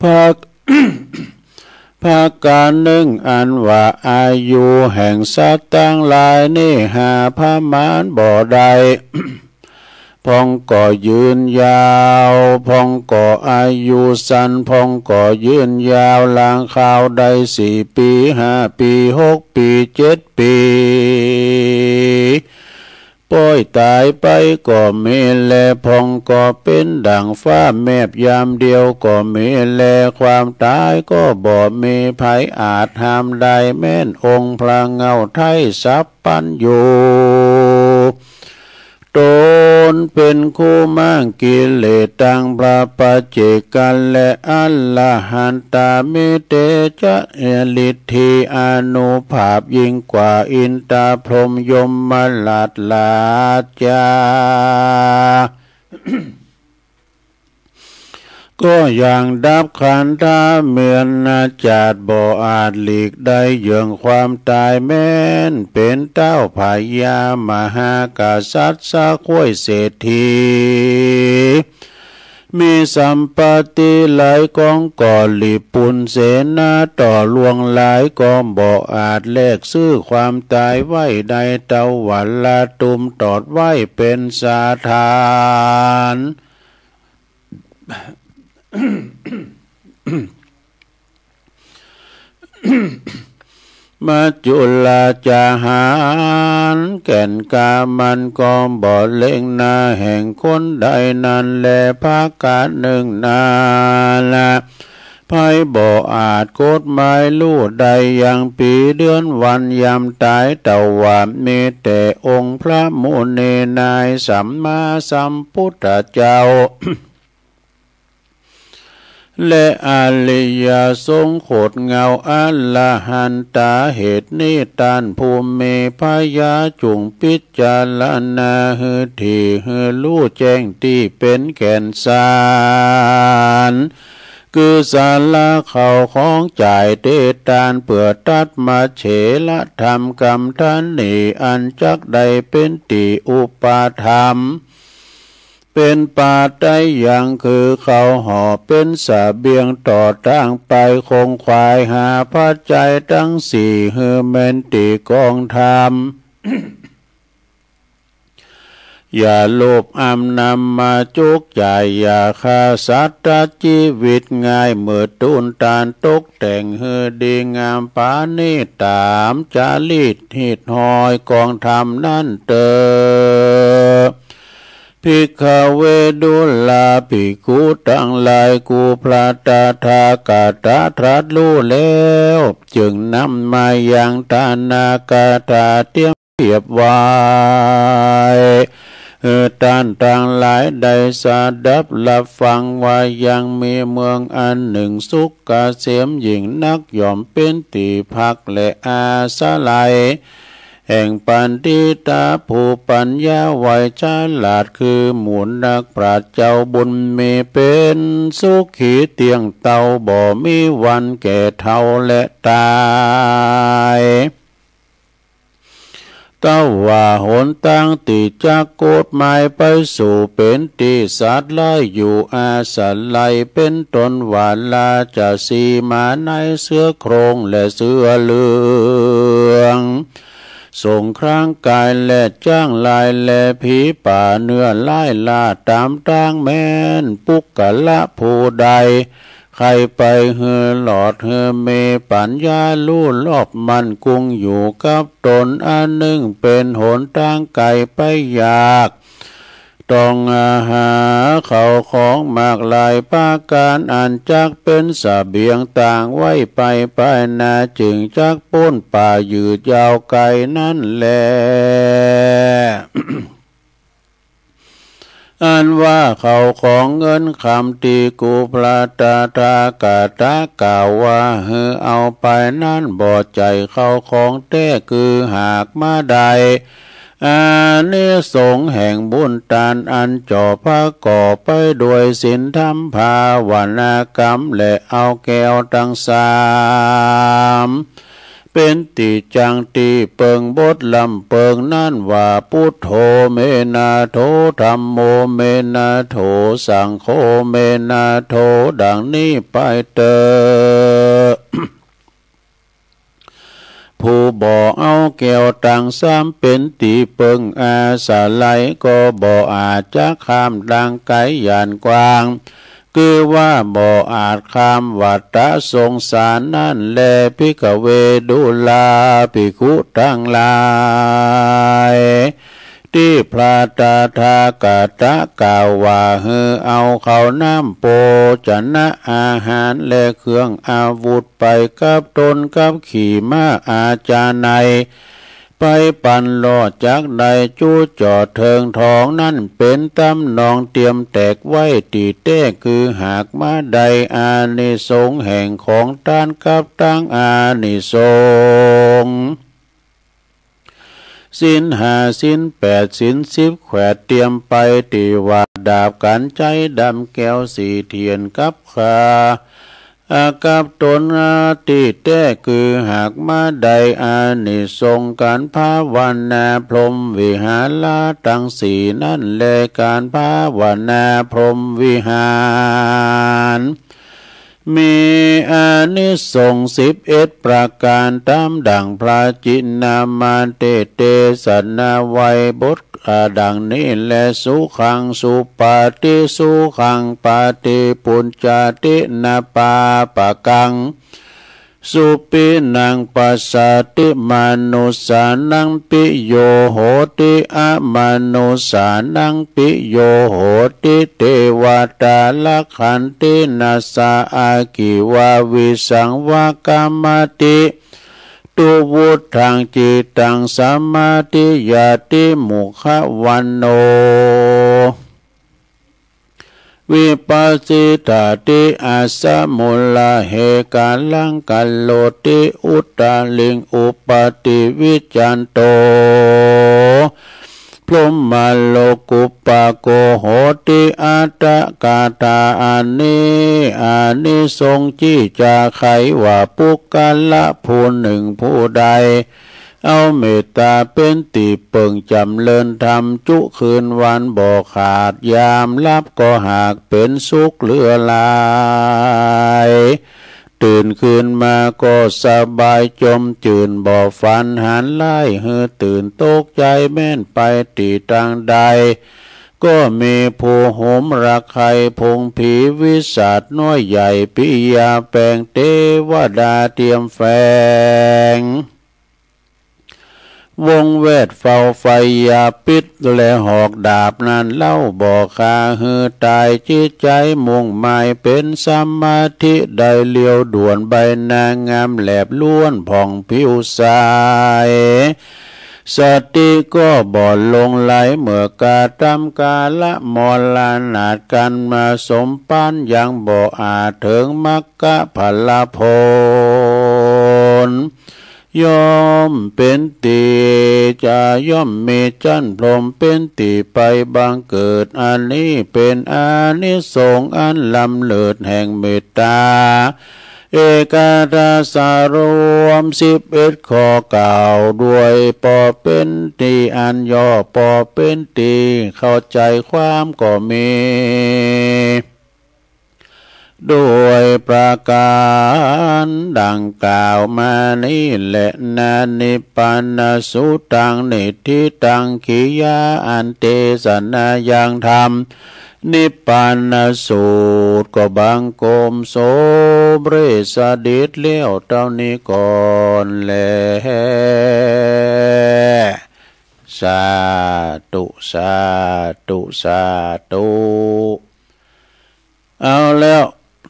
พระ พระกาหนึ่งอันว่าอายุแห่งสัตว์ตังหลายนี้หาประมาณบ่ได้ พองก็ยืนยาว พองก็อายุสั้น พองก็ยืนยาว ลางคราวได้สี่ปี ห้าปี หกปี เจ็ดปี ปอยต๋ายไปก็มีแล ผ่องก็เป๋นดั่งฟ้าแมบ ยามเดียวก็มีแล ความต๋ายก็บ่มีใผอาจห้ามได้ แม้นองค์พระเงาไท้สัพพัญญู ต๋นเป๋นคู่ม้างกิเลส ตังพระปัจเจกะและอรหันตา มีเตจะฤทธิอานุภาพ ยิ่งกว่าอินทร์พรหมยมราชราชา ก็อย่างดับขันธะเมือนนาจาด บ่อาจหลีกได้เยื้องความต๋าย แม้นเป๋นเต๊าพญามหากษัตริย์ สะข้วยเศรษฐี มีสัมปติหลายกอง ก็หลีบปูนเสนา ต่อลวงหลายก็บ่อาจ แลกซื้อความต๋ายไว้ได้ เต้าหว่าละตุมตอดไว้เป๋นสถาน มัจจุราชาหาร แก่นกล้ามันก็บ่เล็งหน้า แห่งคนใดนั้นแล ประการหนึ่งนานา ไผบ่อาจกฎหมายฮู้ได้ ยังปีเดือนวันยามต๋าย เต้าหว่ามีแต่องค์พระมุนีนาย สัมมาสัมพุทธเจ้า และอริยสงฆ์โคตรเงา อรหันตา เหตุนี้ต้านผู้มีปัญญา จุ่งพิจารณาหื้อถี่ หื้อฮู้แจ้งตี้เป๋นแก่นสาร คือสาระข้าวของจ่ายเตตาน เปื้อตัดมัจเฉรธรรม กำธนี อันจักได้เป๋นตี้อุปถัมภ์ เป๋นปัจจัยยัง คือข้าวห่อเป๋นเสบียง ต่อตางไปขนขวายหาปัจจัยตังสี่ หื้อแม่นตี้กองธรรม อย่าโลภอำนำมาจุกจ่าย อย่าฆ่าสัตว์ตัดชีวิตง่าย เมื่อตูนตานตกแต่งหื้อดีงามปานีต ต๋ามจารีตฮีตฮอยกองธรรมนั้นเตอ ภิกขเว ดูราภิกขุตังหลาย กู่พระตถาคตตรัสฮู้แล้ว จึงนำมายังตนาคาถาเตรียมเปรียบไว้ หื้อต้านตังหลายได้สดับฮับฟังว่า ยังมีเมืองอันหนึ่งสุขเกษมยิ่งนัก ย่อมเป๋นตี้พักและอาศัย แห่งปัณฑิตาผู้ปัญญาไวฉลาด คือหมู่นักปราชญ์เจ้าบุญมี เป๋นสุขีเตี้ยงเต้า บ่มีวันแก่เฒ่าและต๋าย เต้าว่าหนตางตี้จักกฎหมายไปสู่เป๋นตี้สัตว์ร้ายอยู่อาศัย เป๋นต้นว่าราชสีห์ ม้าใน เสือโคร่งและเสือเหลือง สงครามกายและจ๊างลายและผีป่าเนื้อร้ายล่าต๋ามตาง แม้นปุคคละผู้ใด ใค่ไปหื้อหลอดหื้อมีปัญญาฮู้รอบมั่นคงอยู่กับต๋นอันนึ่ง เป๋นหนตางไก๋ไปยาก ต้องอาหาข้าวของมากหลายประก๋าน อันจักเป๋นเสบียงตางไว้ไปภายหน้า จึงจักป๊นป่ายืดยาวไก๋นั้นแล อันว่าข้าวของเงินคำตี้กู่พระตถาคตกล่าวว่าหื้อเอาไปนั้น บ่ใจ้ข้าวของแต๊ คือหากมาได้อานิสงส์แห่งบุญตานอันจอบประกอบไปด้วยศีลธรรมภาวนากรรม และเอาแก้วตังสาม เป๋นตี้จั้งตี้เปิง บทลำเปิงนั้นว่า พุทโธ เม นาโถ ธัมโม เม นาโถ สังโฆ เม นาโถ ดังนี้ไปเต๊อะ ผู้บ่เอาแก้วตังสามเป๋นตี้เปิงอาศัย ก็บ่อาจจะข้ามตางไก๋ย่านกว้าง คือว่าบ่อาจข้ามวัฏสงสารนั้นแล ภิกขเว ดูราภิกขุตังหลาย ตี้พระตถาคตะกล่าวว่า หื้อเอาข้าวน้ำโภชนะอาหารและเครื่องอาวุธไปกับตนกับขี่ม้าอาชาไนย ไปปันลอดจักได้จุจ่อเถิงทองนั้น เป๋นตำนองเตรียมแตกไว้ ตี้แต๊คือหากมาได้อานิสงส์แห่งของตานกับตังอานิสงส์ ศีลห้า ศีลแปด ศีลสิบ แขวดเตรียมไป ตี้ว่าดาบกัญไชยดำแก้วสีเทียนกับข้า อากับตนอาตี้แต๊คือหากมาได้อานิสงส์ก๋านภาวนาพรหมวิหาระตังสี่นั้น และก๋านภาวนาพรหมวิหาร มีอานิสงส์สิบเอ็ดประก๋าน ต๋ามดั่งพระจินนามานเตศน์เตสนาไว้ บท อาดังนี้แล สุขังสุปาติ สุขังปาติปุญญาติ นะปาปะกัง สุปินังปัสสาติ มานุสสานังปิโยโหติ อมานุสสานังปิโยโหติ เตวตารักขันติ นะสาอากิวาวิสังวากัมมติ ตุวุฒังจิตตังสมาธิยาติ มุขวันโณ วิปัสสิทาติ อัสสะมุลลาเหกาลังกัลโลติ อุตตะลิงอุปปาติวิจจันโต พรหมโลกุปปะโกโหติ อัตถกถาอันนี้ อานิสงส์ตี้จะไขว่า ปุคคละผู้หนึ่งผู้ใด เอาเมตตาเป๋นตี้เปิ่งจ๋ำเริญธรรมจุคืนวันบ่ขาด ยามหลับก็หากเป๋นสุขเหลือหลาย ตื่นคืนมาก็สบายจมจื่น บ่ฝันหันร้ายหื้อตื่นตกใจ๋แม้นไปตี้ตางใด ก็มีผู้หุมระไคผงผีวิสัชน้อยใหญ่ ปิยาแปงเตวดาเตรียมแฝง วงแวดเฝ้าไฟยาพิษและหอกดาบนั้นเล่า บ่ฆ่าหื้อต๋าย จิตใจ๋มุ่งหมายเป๋นสมาธิ ได้เลี้ยวด่วนใบหน้างามแหลบล้วนผ่องผิวใส สติก็บ่หลงไหล เมื่อกระทำกาละมรณาต กันมาสมปานยังบ่อาจเถิงมรรคผลผล ย่อมเป๋นตี้จะย่อมมีจั้นพรหมเป๋นตี้ไปบังเกิด อันนี้เป๋นอานิสงส์อันล้ำเลิศแห่งเมตตา เอกทศรวมสิบเอ็ดข้อกล่าว ด้วยปอเป๋นตี้อันย่อ ปอเป๋นตี้เข้าใจ๋ความก็มี ด้วยประก๋านดังกล่าวมานี้แล นะ นิพพานสูตรัง นิฏฐิตัง กิริยาอันเตสนายังธรรม นิพพานสูตรก็บังคมสมเร็จเสด็จแล้วเต้านี้ก่อนแล สาธุ สาธุ สาธุ เอาแล้ว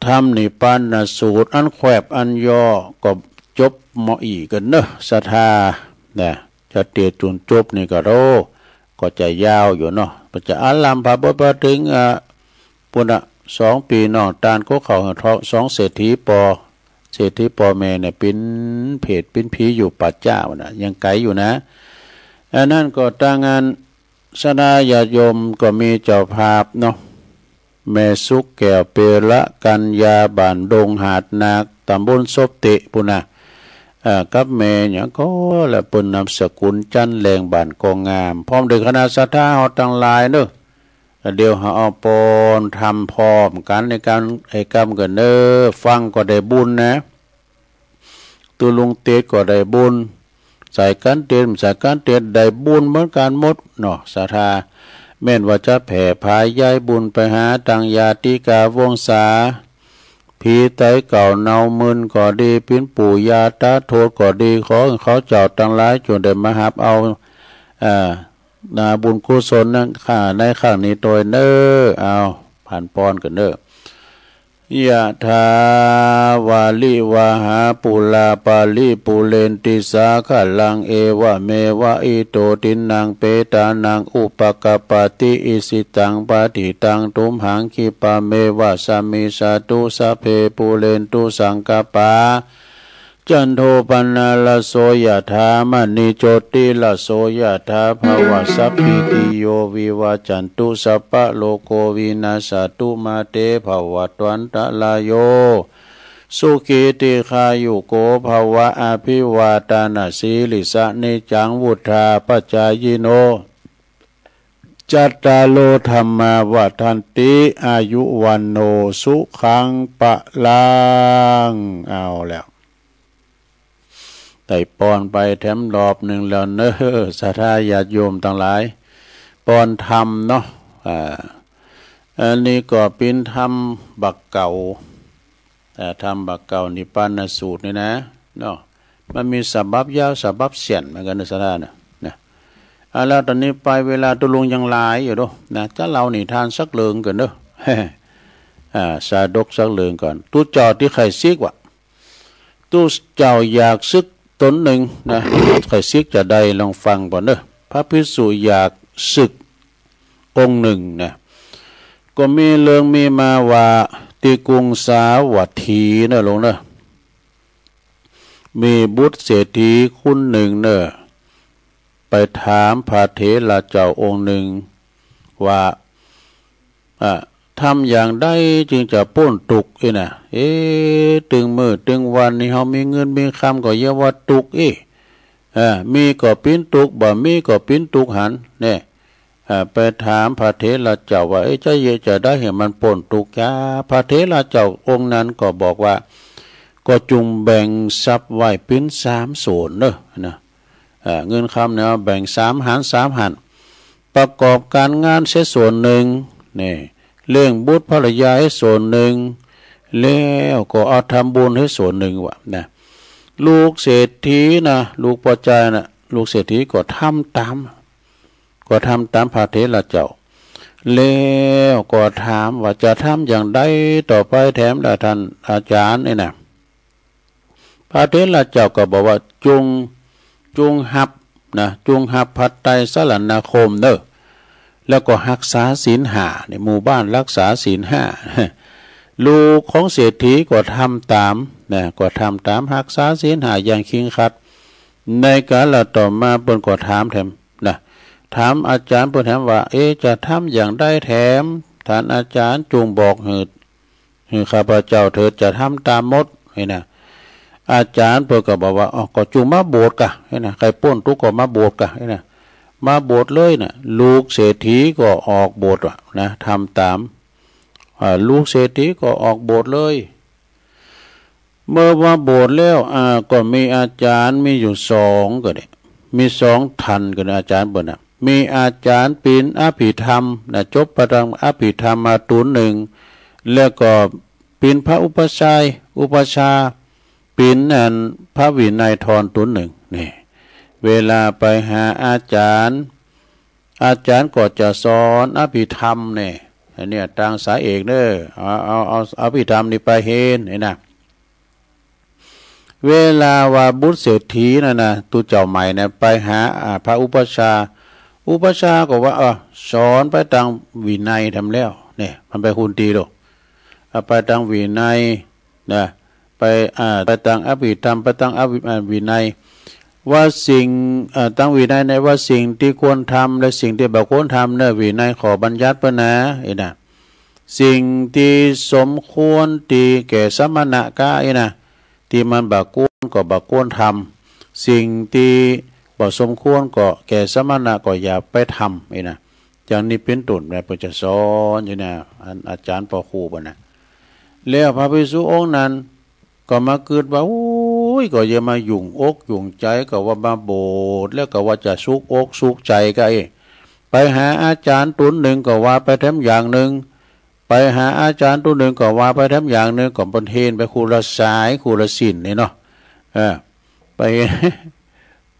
ธรรมนิพพานสูตรอันแควบอันย่อก็จบเมาะอี้ก่อนเนอะ ศรัทธา นะ จะเตียจุนจบนี่ก็โธ่ ก็จะยาวอยู่เนาะ ก็จะอาลัมพระบทพระถึง อ่า ปุณณะ สองปีน้องตานก็เข้าหาทองสองเศรษฐีปอ เศรษฐีปอแม่เนี่ย ปิ้นเพจปิ้นผีอยู่ป่าจ้าน่ะ ยังไกลอยู่นะ อันนั้นก็ตางาน ศรัทธาญาติโยมก็มีเจ้าภาพเนาะ แม่สุขแก้ว เประกัญญา บ้านดงหาดนาค ตำบลศพเตะปุ้นนะ เอ่อ กับแม่หยังก็ละ เปิ้นนามสกุลจันทร์แหล่ง บ้านกองงาม พร้อมด้วยคณะศรัทธาเฮาตังหลายเนอะ เดี๋ยวเฮาเอาปอนธรรมพร้อมกันในการ ไอ้กำกันเนอะ ฟังก็ได้บุญนะ ตูลุงเตดก็ได้บุญ สายการเตด สายการเตดได้บุญเหมือนกันหมดเนาะ ศรัทธา แม่นว่าจะแผ่พายายบุญไปหาตังญาติกาวงศา ผีไตเก่าเนามึนก็ดี ปิ้นปู่ย่าตาโทษก็ดี ขอให้เขาเจ้าตังหลายจงได้มาฮับเอา เอ่อ นาบุญกุศลนั้นข้าในครั้งนี้โดยเน้อ เอา ผันปอนกันเน้อ ยะถาวาริวาหาปูราปาริปูเรนติสาคารัง เอวะเมวะอิโตทินนังเปตานังอุปะกัปปะติ อิสิตังปะฏิตังตุมหัง คิปะเมวะสะมิชฌาตุ สัพเพปูเรนตุสังกัปปา จันโทปนรสโสยะถา มะณิโจติรสโสยะถา ภะวะสัพพิติโย วิวัชชันตุ สัพพะโรโค วินัสสะตุ มาเต ภะวัตวันตะราโย สุขี ทีฆายุโก ภะวะ อะภิวาทะนะสีลิสสะ นิจจัง วุฑฒาปะจายิโน จัตตาโร ธัมมา วัฑฒันติ อายุ วัณโณ สุขัง พะลัง เอาแล้ว ได้ปอนไปแถมรอบหนึ่งแล้วเน้อ ศรัทธาญาติโยมตังหลาย ปอนธรรมเนาะ อ่า อันนี้ก็เป๋นธรรมบักเก่า เอ่อ ธรรมบักเก่า นิพพานสูตรนี่นะ เนาะ มันมีฉบับยาว ฉบับสั้นเหมือนกันนะ ศรัทธานะ นะ อ่า แล้วตอนนี้ไปเวลาตุ๊ลุงยังหลายอยู่เนาะ นะ จะเล่านิทานสักเรื่องก่อนเนาะ อ่า ชาดกสักเรื่องก่อน ตุ๊เจ้าตี้ใค่สึกว่า ตุ๊เจ้าอยากสึกต๋นหนึ่งนะ ใค่สึกจะใด ลองฟังก่อนเนาะ พระภิกษุอยากสึกองค์หนึ่งนะ ก็มีเรื่องมีมาว่า ตี้กรุงสาวัตถีเนาะลุงเนาะ มีบุตรเศรษฐีคนหนึ่งเนาะ ไปถามพระเถระเจ้าองค์หนึ่งว่า อ่ะ ทำอย่างใดจึงจะป๊นตุ๊กข์อี้นะ เอ๊ะ ตึงมื้อตึงวันนี้เฮามีเงินมีคำก็เยียะว่าตุ๊กข์อี้ อ่า มีก็เป๋นตุ๊กข์ บ่มีก็เป๋นตุ๊กข์หัน เนี่ย อ่า ไปถามพระเถระเจ้าว่า เอ๊ะ จะเยียะจะใดหื้อมันป๊นตุ๊กข์กา พระเถระเจ้าองค์นั้นก็บอกว่า ก็จงแบ่งทรัพย์ไว้เป๋นสามส่วนเนาะ นะ อ่า เงินคำเนี่ยแบ่งสามหัน สามหัน ประกอบการงานเสียส่วนหนึ่ง นี่ เลี้ยงบุตรภรรยาให้ส่วนหนึ่ง แล้วก็เอาทำบุญให้ส่วนหนึ่งว่ะนะ ลูกเศรษฐีนะ ลูกป้อจายนะ ลูกเศรษฐีก็ทำต๋าม ก็ทำต๋ามพระเถระเจ้า แล้วก็ถามว่าจะทำอย่างใดต่อไปแถมล่ะท่านอาจารย์นี่นะ พระเถระเจ้าก็บอกว่า จง จงฮับนะ จงฮับพระไตรสรณคมเนาะ แล้วก็ฮักษาศีลห้า ในหมู่บ้านฮักษาศีลห้า ลูกของเศรษฐีก็ทำต๋ามนะ ก็ทำต๋ามฮักษาศีลห้าอย่างเคร่งครัด ในกาลต่อมาเปิ้นก็ถามแถมนะ ถามอาจารย์เปิ้นแถมว่า เอ๊ะ จะทำอย่างใดแถม ท่านอาจารย์จงบอกหื้อ หื้อข้าพเจ้าเถิด จะทำต๋ามหมด นี่นะ อาจารย์เปิ้นก็บอกว่า อ๋อ ก็จงมาบวชกะ นี่นะ ใค่ป๊นตุ๊กข์ก็มาบวชกะ นี่นะ มาบวชเลยนะ ลูกเศรษฐีก็ออกบวชว่ะนะ ทำต๋าม อ่า ลูกเศรษฐีก็ออกบวชเลย เมื่อว่าบวชแล้ว อ่า ก็มีอาจารย์มีอยู่สองก็ได้ มีสองท่านก็ได้ อาจารย์เปิ้นน่ะ มีอาจารย์เป๋นอภิธรรมนะ จบพระธรรมอภิธรรมมาต๋นหนึ่ง แล้วก็เป๋นพระอุปัชฌาย์ อุปัชฌาย์ เป๋นอันพระวินัยธรต๋นหนึ่ง นี่ เวลาไปหาอาจารย์ อาจารย์ก็จะสอนอภิธรรมเนี่ย อันเนี้ยตางสายเอกเน้อ เอา เอา เอาอภิธรรมนี่ไปเฮียนนี่นะ เวลาว่าบุตรเศรษฐีนั่นนะ ตุ๊เจ้าใหม่เนี่ยไปหา อ่า พระอุปัชฌาย์ อุปัชฌาย์ก็ว่า เออ สอนไปตางวินัยแถมแล้ว เนี่ย มันไปฮู้ดีโลด เอาไปตางวินัย นะ ไป อ่า ไปตางอภิธรรม ไปตางอภิ อ่า วินัย ว่าสิ่ง อ่า ตางวินัยเนี่ยว่าสิ่งตี้ควรทำและสิ่งตี้บ่ควรทำเน้อ วินัยข้อบัญญัติเปิ้นนะ เอ้ยนะ สิ่งตี้สมควรตี้แก่สมณะกะ เอ้ยนะ ตี้มันบ่ควรก็บ่ควรทำ สิ่งตี้บ่สมควรก็แก่สมณะก็อย่าไปทำ เอ้ยนะ อย่างนี้เป๋นต้นนะ เปิ้นจะสอนอยู่นะ อันอาจารย์ป้อครูเปิ้นนะ แล้วพระภิกษุองค์นั้นก็มากึ๊ดว่า โอ้ย ก็อย่ามายุ่งอกยุ่งใจ ก็ว่ามาบวชแล้วก็ว่าจะสุขอกสุขใจกะเอ้ย ไปหาอาจารย์ต๋นหนึ่งก็ว่าไปแถมอย่างหนึ่ง ไปหาอาจารย์ต๋นหนึ่งก็ว่าไปแถมอย่างหนึ่ง ก็เปิ้นเฮียนไปคนละสายคนละสิ้นนี่เนาะ เออ ไป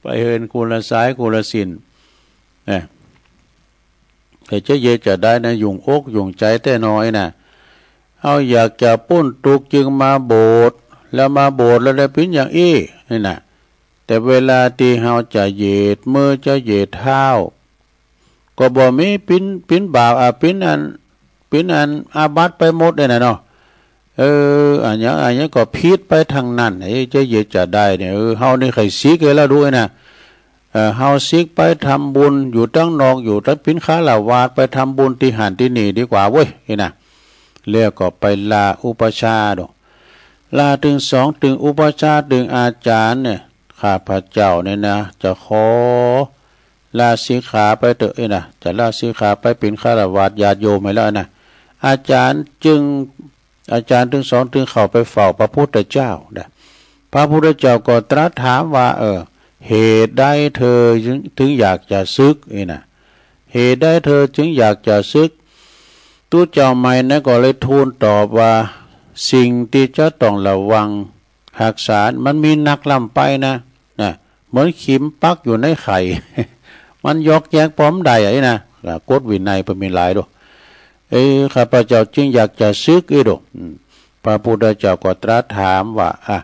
ไปเฮียนคนละสายคนละสิ้น นะ เออ จะเยะจะได้นะ ยุ่งอกยุ่งใจแต๊น้อยนะ เฮาอยากจะป๊นตุ๊กข์จึงมาบวช แล้วมาบวชแล้วได้เป๋นอย่างอี้นี่นะ แต่เวลาตี้เฮาจะเหยียดมือจะเหยียดเท้า ก็บ่มีเป๋น เป๋นบาป อ่า เป๋นอัน เป๋นอันอาบัติไปหมดเลยนะเนาะ เออ อันหยัง อันหยังก็ผิดไปทั้งนั้น เอ้ย จะเหยียดจะได้เนี่ย เออ เฮานี่ใค่สึกแล้วดูนะ เออ เฮาสึกไปทำบุญอยู่ตังนอก อยู่ตังเป๋นฆราวาส ไปทำบุญตี้หั้นตี้นี่ดีกว่าเว้ย นี่นะ แล้วก็ไปลาอุปัชฌาย์ดู ลาตึงสอนตึงอุปัชฌาย์ตึงอาจารย์เนี่ย ข้าพเจ้าเนี่ยนะ จะขอลาสิกขาไปเต๊อะ นี่นะ จะลาสิกขาไปเป๋นฆราวาสญาติโยมไปแล้วนะ อาจารย์จึง อาจารย์ตึงสอนตึงเข้าไปเฝ้าพระพุทธเจ้านะ พระพุทธเจ้าก็ตรัสถามว่า เออ เหตุใดเธอจึง ถึงอยากจะสึก นี่นะ เหตุใดเธอจึงอยากจะสึก ตุ๊เจ้าใหม่นั้นก็เลยทูลตอบว่า สิ่งตี้จะต้องระวังฮักษา มันมีนักล้ำไปนะ นะ เหมือนขีมปักอยู่ในไข่ มันยอกแยกปอมได้อะนะ อ่ะ กฎวินัยเปิ้นมีหลายดู เอ้ย ข้าพเจ้าจึงอยากจะสึกอี้ดู อืม พระพุทธเจ้าก็ตรัสถามว่า อ่ะ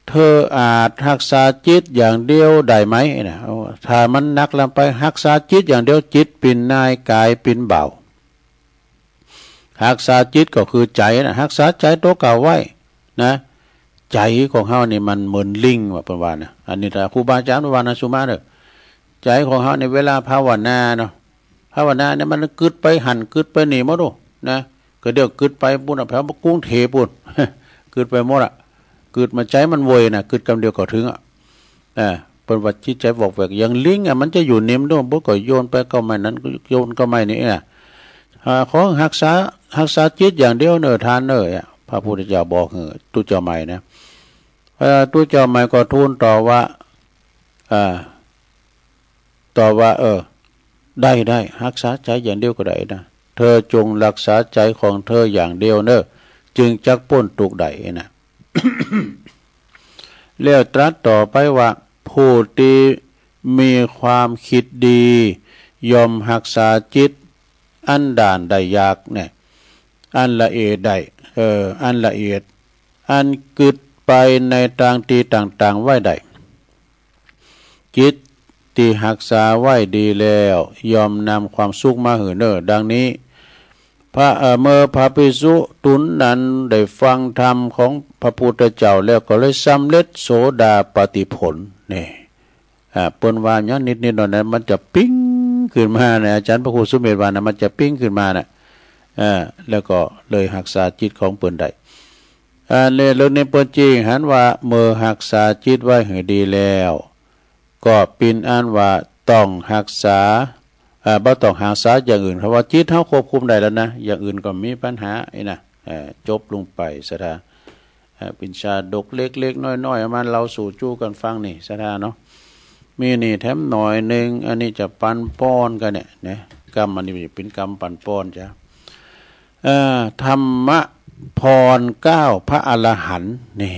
เธออาจฮักษาจิตอย่างเดียวได้ไหม นะ โอ้ ถ้ามันนักล้ำไปฮักษาจิตอย่างเดียว จิตเป๋นนาย กายเป๋นบ่าว ฮักษาจิตก็คือใจนะ ฮักษาใจตั๋วเก่าไว้นะ ใจของเฮานี่มันเหมือนลิงว่าเปิ้นว่านะ อันนี้ถ้าครูบาอาจารย์เปิ้นว่านะ สุมาเด้อ ใจของเฮานี่เวลาภาวนาเนาะ ภาวนาเนี่ยมันกึ๊ดไปหั้นกึ๊ดไปนี่หมดโอ้นะ ก็เดี๋ยวกึ๊ดไปปู้นอะ แถวกรุงเทพฯปู้น กึ๊ดไปหมดอะ กึ๊ดมาใจมันไวนะ กึ๊ดกำเดียวก็ถึงอะ อ่า เปิ้นว่าจิตใจวอกแวก อย่างลิงอะ มันจะอยู่นิ่มโดม เปิ้นก็โยนไปก้าไม้นั้น โยนก้าไม้นี้นะ อ่า ขอฮักษา ฮักษาจิตอย่างเดียวเน่อท่านเน่อ อ่ะ พระพุทธเจ้าบอกหื้อตุ๊เจ้าใหม่นะ เอ่อ ตุ๊เจ้าใหม่ก็ทูลตอบว่า อ่า ตอบว่า เออ ได้ ได้ ฮักษาใจอย่างเดียวก็ได้นะ เธอจงรักษาใจของเธออย่างเดียวเน่อ จึงจักป๊นตุ๊กข์ได้นะ แล้วตรัสต่อไปว่า ผู้ที่มีความคิดดี ย่อมฮักษาจิตอันด้านได้ยากเนี่ย อันละเอียดได้ เออ อันละเอียด อันกึ๊ดไปในตางตี้ต่างๆไว้ได้ จิตตี้ฮักษาไว้ดีแล้ว ย่อมนำความสุขมาหื้อเน่อ ดังนี้ พระ เอ่อ เมื่อพระภิกษุตุนนั้นได้ฟังธรรมของพระพุทธเจ้าแล้วก็เลยสำเร็จโสดาปัตติผล นี่ อ่า เปิ้นว่าอย่างนิดๆหน่อยๆนะ มันจะปิ๊งขึ้นมานะ อาจารย์พระครูสุเมธว่านะ มันจะปิ๊งขึ้นมานะ อ่า แล้วก็เลยฮักษาจิตของเปิ้นได้ อ่า ในเรื่องนี้เปิ้นจึงหันว่า เมื่อฮักษาจิตไว้หื้อดีแล้ว ก็เป๋นอันว่าต้องฮักษา อ่า บ่ต้องฮักษาอย่างอื่น เพราะว่าจิตเฮาควบคุมได้แล้วนะ อย่างอื่นก็มีปัญหาไอ้นะ เอ่อ จบลงไป ศรัทธา เอ่อ เป๋นชาดกเล็กๆน้อยๆ เอามาเล่าสู่จู้กั๋นฟังนี่ ศรัทธาเนาะ มีนี่แถมหน่อยหนึ่ง อันนี้จะปันป้อนกั๋นเนี่ยนะ กำอันนี้เป๋นกำปันป้อนจ้ะ เอ่อ ธรรมพรเก้าพระอรหันต์ นี่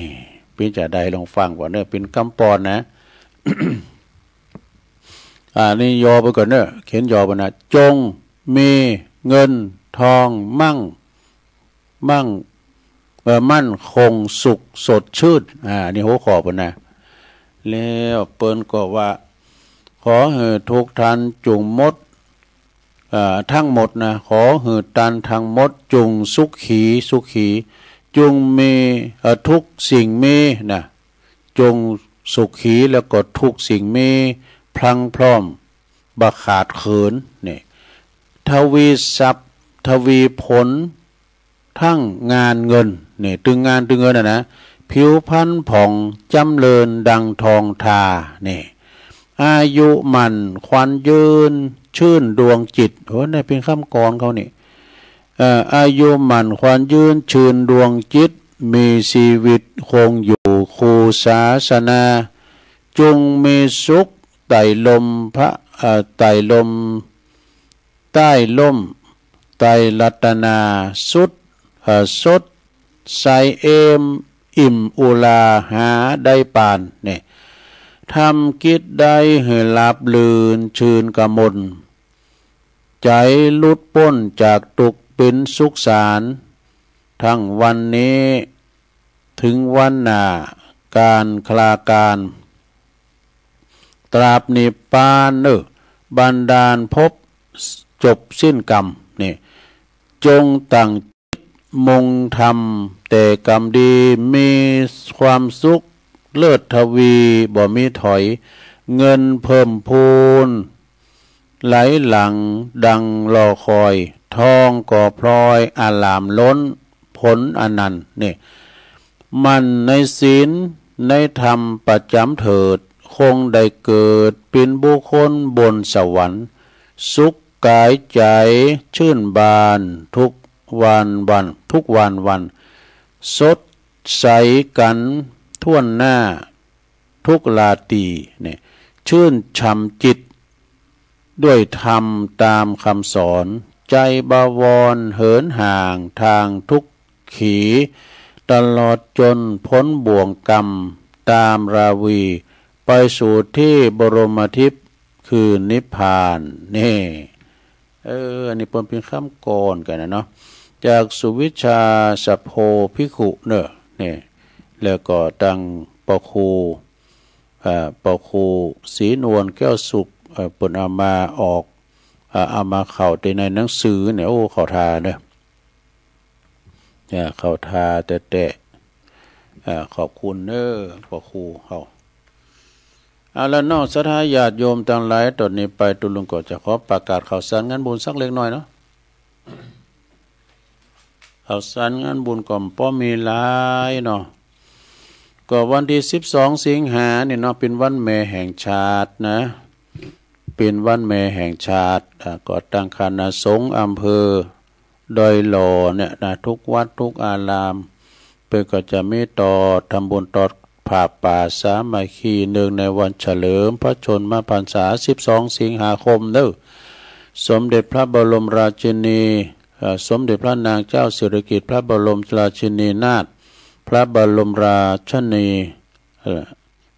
เป๋นจะได้ลองฟังก่อนเนอะ เป๋นกำป้อนนะ อ่า นี่ย่อไปก่อนเนอะ เขียนย่อไปนะ จงมีเงินทองมั่ง มั่ง เอ่อ มั่นคงสุขสดชื่น อ่า นี่หัวข้อเปิ้นนะ แล้วเปิ้นก็ว่า ขอหื้อทุกท่านจุ่งหมด เอ่อ ทั้งหมดนะ ขอหื้อท่านทั้งหมดจุ่งสุขี สุขี จุ่งมี เอ่อ ทุกสิ่งมีนะ จุ่งสุขีแล้วก็ทุกสิ่งมี พลังพร้อม บ่ขาดเขิน นี่ ทวีทรัพย์ ทวีผล ทั้งงานเงิน นี่ ตึงงานตึงเงินอะนะ ผิวพรรณผ่องจำเริญดังทองทา นี่ อายุมั่นขวัญยืนชื่นดวงจิต โอ้ นี่เป๋นคำกลอนเขานี่ เอ่อ อายุมั่นขวัญยืนชื่นดวงจิต มีชีวิตคงอยู่คู่ศาสนา จงมีสุขใต้ร่มพระ เอ่อ ใต้ร่ม ใต้ร่มไตรรัตนา สุด เอ่อ สดใสเอมอิ่มอุราหาได้ปาน นี่ ทำกิจใดหื้อราบรื่นชื่นกมล ใจ๋หลุดป๊นจากตุ๊กข์เป๋นสุขสันต์ ทั้งวันนี้ เถิงวันหน้า กาลครากัณฑ์ ตราบนิพพานเน่อ บันดาลภพจบสิ้นกรรม นี่ จงตั้งจิตมุ่งทำแต่กรรมดี มีความสุขเลิศทวี บ่มีถอย เงินเพิ่มพูน ไหลหลั่งดังรอคอย ทองก็พลอยอลามล้น ผลอันนั้น นี่ หมั่นในศีลในธรรมประจ๋ำเถิด คงได้เกิดเป๋นบุคคลบนสวรรค์ สุขกายใจ๋ชื่นบานทุกวันวัน ทุกวันวัน สดใสกันถ้วนหน้า ทุกราตรี นี่ ชื่นฉ่ำจิต ด้วยธรรมตามคำสอน ใจ๋บวรเหินห่างทางทุกขี ตลอดจนพ้นบ่วงกรรมตามราวี ไปสู่ที่บรมทิพย์คือนิพพาน นี่ เออ อันนี้เปิ้นเป๋นคำกลอนกั๋นนะเนาะ จากสุวิชชาสโพภิกขุเน่อ นี่ แล้วก็ตังปอครู อ่า ปอครูศรีนวลแก้วสุข เอ่อ เปิ้นเอามาออก อ่า เอามาเข้าแต่ในหนังสือเนี่ย โอ้ เข้าท่าเน่อ เนี่ย เข้าท่าแต๊ๆ อ่า ขอบคุณเน่อ ปอครูเฮา เอาละเนาะ ศรัทธาญาติโยมตังหลาย ตอนนี้ไปตุ๊ลุงก็จะขอประกาศข่าวสารงานบุญสักเล็กน้อยเนาะ ข่าวสารงานบุญก็บ่มีหลายเนาะ ก็วันตี้สิบสองสิงหานี่เนาะ เป๋นวันแม่แห่งชาตินะ เป๋นวันแม่แห่งชาติ อ่า ก็ตังคณะสงฆ์อำเภอ ดอยหล่อเนี่ยนะ ทุกวัดทุกอาราม เปิ้นก็จะมีต่อทำบุญทอดผ้าป่าสามัคคี เนื่องในวันเฉลิมพระชนมพรรษา สิบสองสิงหาคมเน่อ สมเด็จพระบรมราชินี เอ่อ สมเด็จพระนางเจ้าสิริกิติ์ พระบรมราชินีนาถ พระบรมราชินี เอ่อ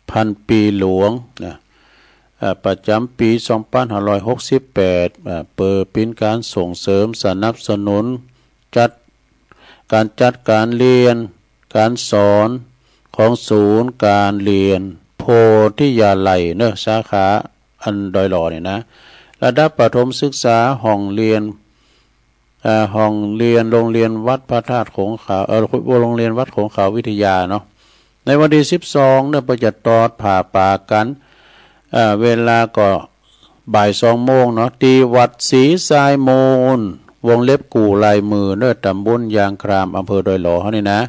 พันปีหลวงนะ เอ่อ ประจ๋ำปี๋สองปันห้าร้อยหกสิบแปด เอ่อ เปิดเป๋นก๋านส่งเสริมสนับสนุน จัด ก๋านจัดก๋านเฮียน ก๋านสอนของศูนย์ก๋านเฮียนโพธิยาลัยเน่อ สาขาอันดอยหล่อนี่นะ ระดับประถมศึกษา ห้องเฮียน เอ่อ ห้องเฮียน โรงเฮียนวัดพระธาตุโขงขาว เอ่อ โรงเฮียนวัดโขงขาววิทยาเนาะ ในวันตี้สิบสองเน่อ เปิ้นจะทอดผ้าป่ากั๋น เอ่อ เวลาก็บ่ายสองโมงเนาะ ตี้วัดศรีทรายมูล วงเล็บกู่ลายมือเน่อ ตำบลยางคราม อำเภอดอยหล่อเฮานี่นะ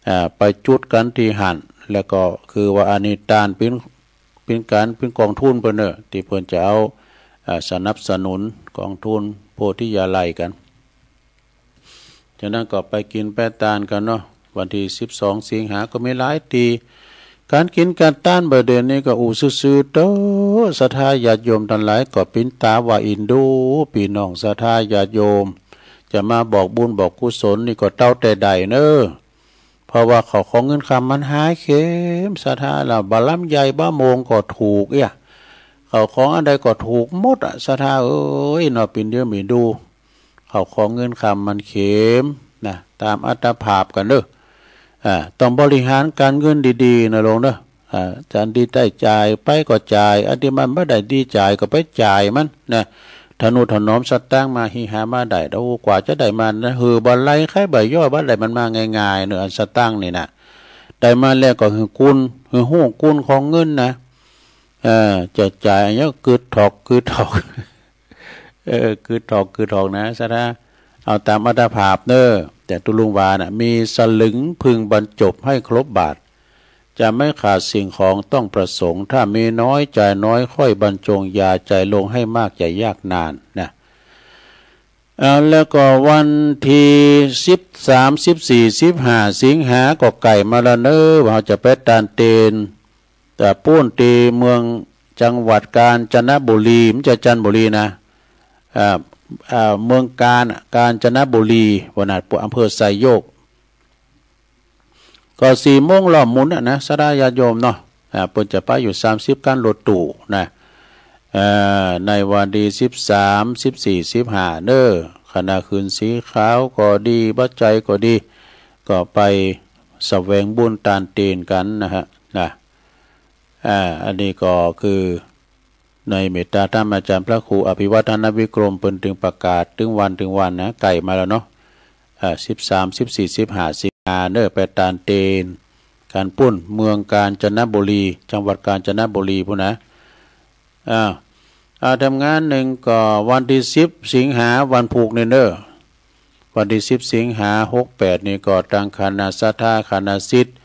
อ่า ไปจุดกั๋นตี้หั้น แล้วก็คือว่าอันนี้ตานเป๋น เป๋นก๋าน เป๋นกองทุนเปิ้นเน่อ ตี้เปิ้นจะเอา อ่า สนับสนุนกองทุนโพธิยาลัยกั๋น จากนั้นก็ไปกิ๋นไปตานกั๋นเนาะ วันตี้สิบสองสิงหาก็มีหลายตี้ ก๋านกิ๋นก๋านตานบ่าเดี่ยวนี้ก็อู้ซื่อๆ เต๊อะ ศรัทธาญาติโยมตังหลาย ก็เป๋นต๋าว่าเอ็นดูปี้น้องศรัทธาญาติโยม จะมาบอกบุญบอกกุศลนี่ก็เต้าแต่ใดเน่อ เพราะว่าข้าวของเงินคำมันหายเข็ม ศรัทธา แล้วบ่าลำไยบ่าโมงก็ถูกเอี้ย ข้าวของอันใดก็ถูกหมดอะ ศรัทธาเอ๋ยเนาะ เป๋นเดียวมีดู ข้าวของเงินคำมันเข็มนะ ต๋ามอัตภาพกั๋นเน่อ อ่า ต้องบริหารก๋านเงินดีๆ นะโยมเน่อ อ่า อันตี้ได้จ่ายไปก็จ่าย อันตี้มันบ่ได้ดีจ่ายก็ไปจ่ายมันนะ ทะนุถนอมสตางค์มา ตี้หามาได้ แล้วกว่าจะได้มานะ หื้อบ่ไหล ใครบ่ย่อ บ่ได้มันมาง่ายๆ เน่อ อันสตางค์นี่นะ ได้มาแล้วก็หื้อคุณ หื้อฮู้คุณของเงินนะ เอ่อ จะจ่ายอันนี้กึ๊ดถอก กึ๊ดถอก เออ กึ๊ดถอก กึ๊ดถอกนะ ศรัทธา เอาต๋ามอัตภาพเน่อ แต่ตุ๊ลุงว่าน่ะ มีสลึงพึงบรรจบให้ครบบาท จะไม่ขาดสิ่งของต้องประสงค์ ถ้ามีน้อยจ่ายน้อย ค่อยบรรจง อย่าจ่ายลงให้มาก จะยากนานนะ เอา แล้วก็วันตี้สิบสาม สิบสี่ สิบห้า สิงหาก็ใก้มาแล้วเน่อ ว่าเฮาจะไปตานเตน แต่ปู๊นตี้เมือง จังหวัดกาญจนบุรี มันจะจันทบุรีนะ อ่า อ่า เมืองกาญ กาญจนบุรี ว่าน่ะ อำเภอไซโยก ก็สี่โมงล้อมหมุนน่ะนะ ศรัทธาญาติโยมเนาะ อ่า เปิ้นจะไปอยู่สามสิบคันรถตู้นะ เอ่อ ในวันที่สิบสาม สิบสี่ สิบห้า เนอะ คณะคืนสีขาวก็ดี บัดใจก็ดี ก็ไปแสวงบุญตานเตนกันนะฮะ นะ อ่า อันนี้ก็คือ ในเมตตาธรรมอาจารย์พระครูอภิวัฒนวิกรม เปิ้นตึงประกาศตึงวันตึงวันนะ ใกล้มาแล้วเนาะ อ่า สิบสาม สิบสี่ สิบห้า สิงหาเนอะ ไปตานเตน กันปุ้น เมืองกาญจนบุรี จังหวัดกาญจนบุรีพู้นนะ อ่า อ่า ทำงานหนึ่งก็วันที่สิบ สิงหา วันพุธนี่เนอะ วันที่สิบ สิงหา หกแปด นี่ก็ตังคณะศรัทธาคณะศิษย์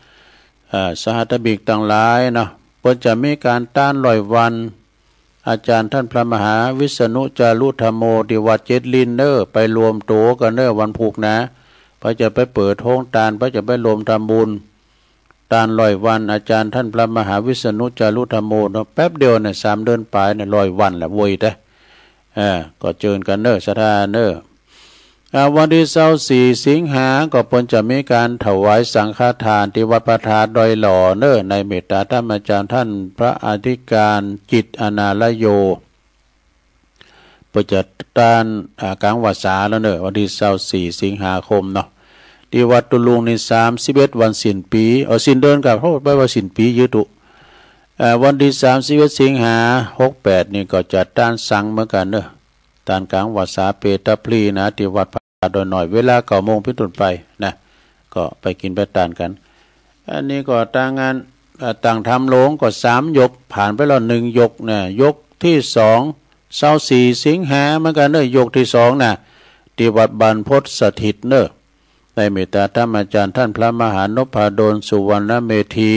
อ่า สหัสบิกตังหลายเนาะ เปิ้นจะมีการต้านร้อยวัน อาจารย์ท่านพระมหาวิษณุจารุธรรมโม ที่วัดเจ็ดลิ้นเนอะ ไปรวมโตกันเนอะ วันพุธนะ เปิ้นจะไปเปิดโฮงตาน เปิ้นจะไปรวมทำบุญ ตานร้อยวัน อาจารย์ท่านพระมหาวิษณุจารุธรรมโมเนาะ แป๊บเดียวเนี่ย สามเดือนปลายเนี่ย ร้อยวันละเว้ยเด้อ เออ ก็เจิญกันเนอะ ศรัทธาเนอะ อ่า วันที่ซาวสี่ สิงหา ก็เปิ้นจะมีการถวายสังฆทานที่วัดพระธาตุดอยหล่อเนอะ ในเมตตาธรรมอาจารย์ท่านพระอธิการจิตอนาลโย เปิ้นจะต้าน อ่า กลางพรรษาแล้วเนอะ วันที่ซาวสี่ สิงหาคมเนาะ ที่วัดตุลุงนี่ สามสิบเอ็ด วันสิ้นปี เออ สิ้นเดือนกับ เพราะไปว่าสิ้นปียืดตุ เอ่อ วันที่สามสิบเอ็ด สิงหา หกแปด นี่ก็จะต้านสังเหมือนกันเนอะ ต้านกลางพรรษาเปตาพลีนะ ที่วัดพระธาตุดอยน้อย เวลาเก้าโมงเป็นต้นไปนะ ก็ไปกินไปต้านกัน อันนี้ก็ตางงาน เอ่อ ตั้งธรรมหลวงก็สามยก ผ่านไปแล้วหนึ่งยกนะ ยกที่สอง ซาวสี่ สิงหาเหมือนกันเนอะ ยกที่สองนะ ที่วัดบรรพตสถิตเนอะ ในเมตตาธรรมอาจารย์ท่านพระมหานพดลสุวรรณเมธี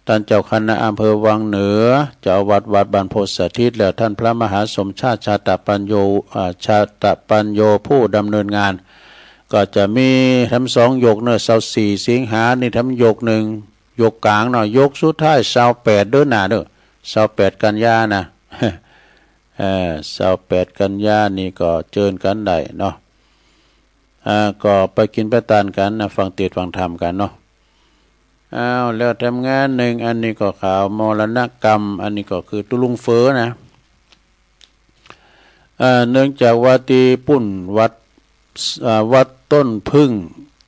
ท่านเจ้าคณะอำเภอวังเหนือ เจ้าอาวาสวัดบรรพตสถิต และท่านพระมหาสมชาติชาตปัญโญ อ่า ชาตปัญโญผู้ดำเนินงาน ก็จะมีทั้งสองยกเนอะ ซาวสี่ สิงหานี่ทั้งยกหนึ่ง ยกกลางเนาะ ยกสุดท้าย ซาวแปด เดือนหน้าเนอะ ซาวแปด กันยานะ เอ่อ ซาวแปด กันยานี่ก็เจิญกันได้เนาะ อ่า ก็ไปกินไปต้านกันนะ ฟังเทศน์ฟังธรรมกันเนาะ อ้าว แล้วทำงานหนึ่ง อันนี้ก็ข่าวมรณกรรม อันนี้ก็คือตุลุงเฝอนะ เอ่อ เนื่องจากว่าที่ปุ้นวัด อ่า วัดต้นผึ้ง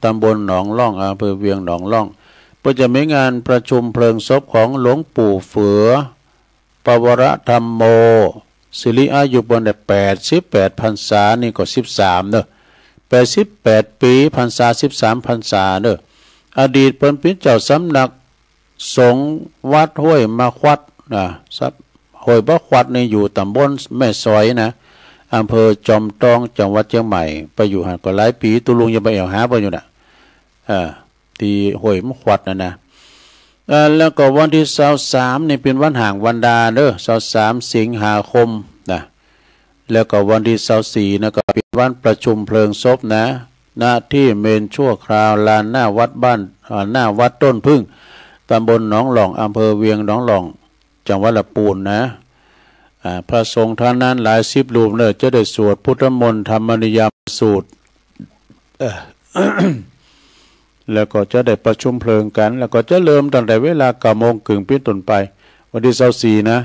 ตำบลหนองล่อง อำเภอเวียงหนองล่อง เปิ้นจะมีงานประชุมเพลิงศพของหลวงปู่เฝอ ปวรธรรมโม สิริอายุเปิ้นได้แปดสิบแปดพรรษา นี่ก็สิบสามเนอะ แปดสิบแปดปี พรรษาสิบสามพรรษาเนอะ อดีตเปิ้นเป๋นเจ้าสำนักสงฆ์วัดห้วยมะขวัดนะ ห้วยมะขวัดนี่อยู่ตำบลแม่สอยนะ อำเภอจอมทอง จังหวัดเชียงใหม่ ไปอยู่หั้นก็หลายปี ตุลุงยังไปแอ่วหาเปิ้นอยู่นะ อ่า ที่ห้วยมะขวัดนั่นนะ อ่า แล้วก็วันที่ซาวสามนี่เป๋นวันห้างวันดาเด้อ ซาวสาม สิงหาคมนะ แล้วก็วันที่ซาวสี่นะก็เป๋นวันประชุมเพลิงศพนะ ณ ที่เมรุชั่วคราว ลานหน้าวัดบ้าน อ่า หน้าวัดต้นผึ้ง ตำบลหนองล่อง อำเภอเวียงหนองล่อง จังหวัดลำพูนนะ อ่า พระสงฆ์ท่านนั้นหลายสิบรูปเนอะ จะได้สวดพุทธมนต์ธรรมนิยามสูตร เอ่อ แล้วก็จะได้ประชุมเพลิงกัน แล้วก็จะเริ่มตั้งแต่เวลาเก้าโมงครึ่งเป็นต้นไป วันที่ซาวสี่นะ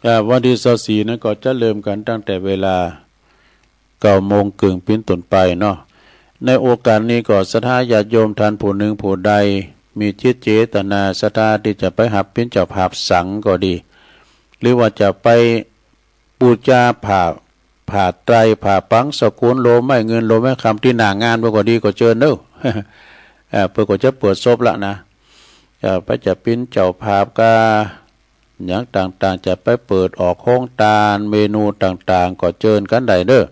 อ่า วันที่ซาวสี่นั้นก็จะเริ่มกันตั้งแต่เวลาเก้าโมงครึ่งเป็นต้นไปเนาะ ในโอกาสนี้ก็ศรัทธาญาติโยมท่านผู้หนึ่งผู้ใด มีจิตเจตนาศรัทธาที่จะไปฮับเป็นเจ้าภาพสังก็ดี หรือว่าจะไป บูชาผ้า ผ้าไตร ผ้าปังสกุล โลไม้เงิน โลไม้คำ ตี้หน้างานเปิ้นก็ดี ก็เจิญเนอะ เอ่อ เปิ้นก็จะเปิดศพละนะ เอ่อ ไปจะเป๋นเจ้าภาพกา อย่างต่างๆ จะไปเปิดออกโฮงตาน เมนูต่างๆ ก็เจิญกันได้เนอะ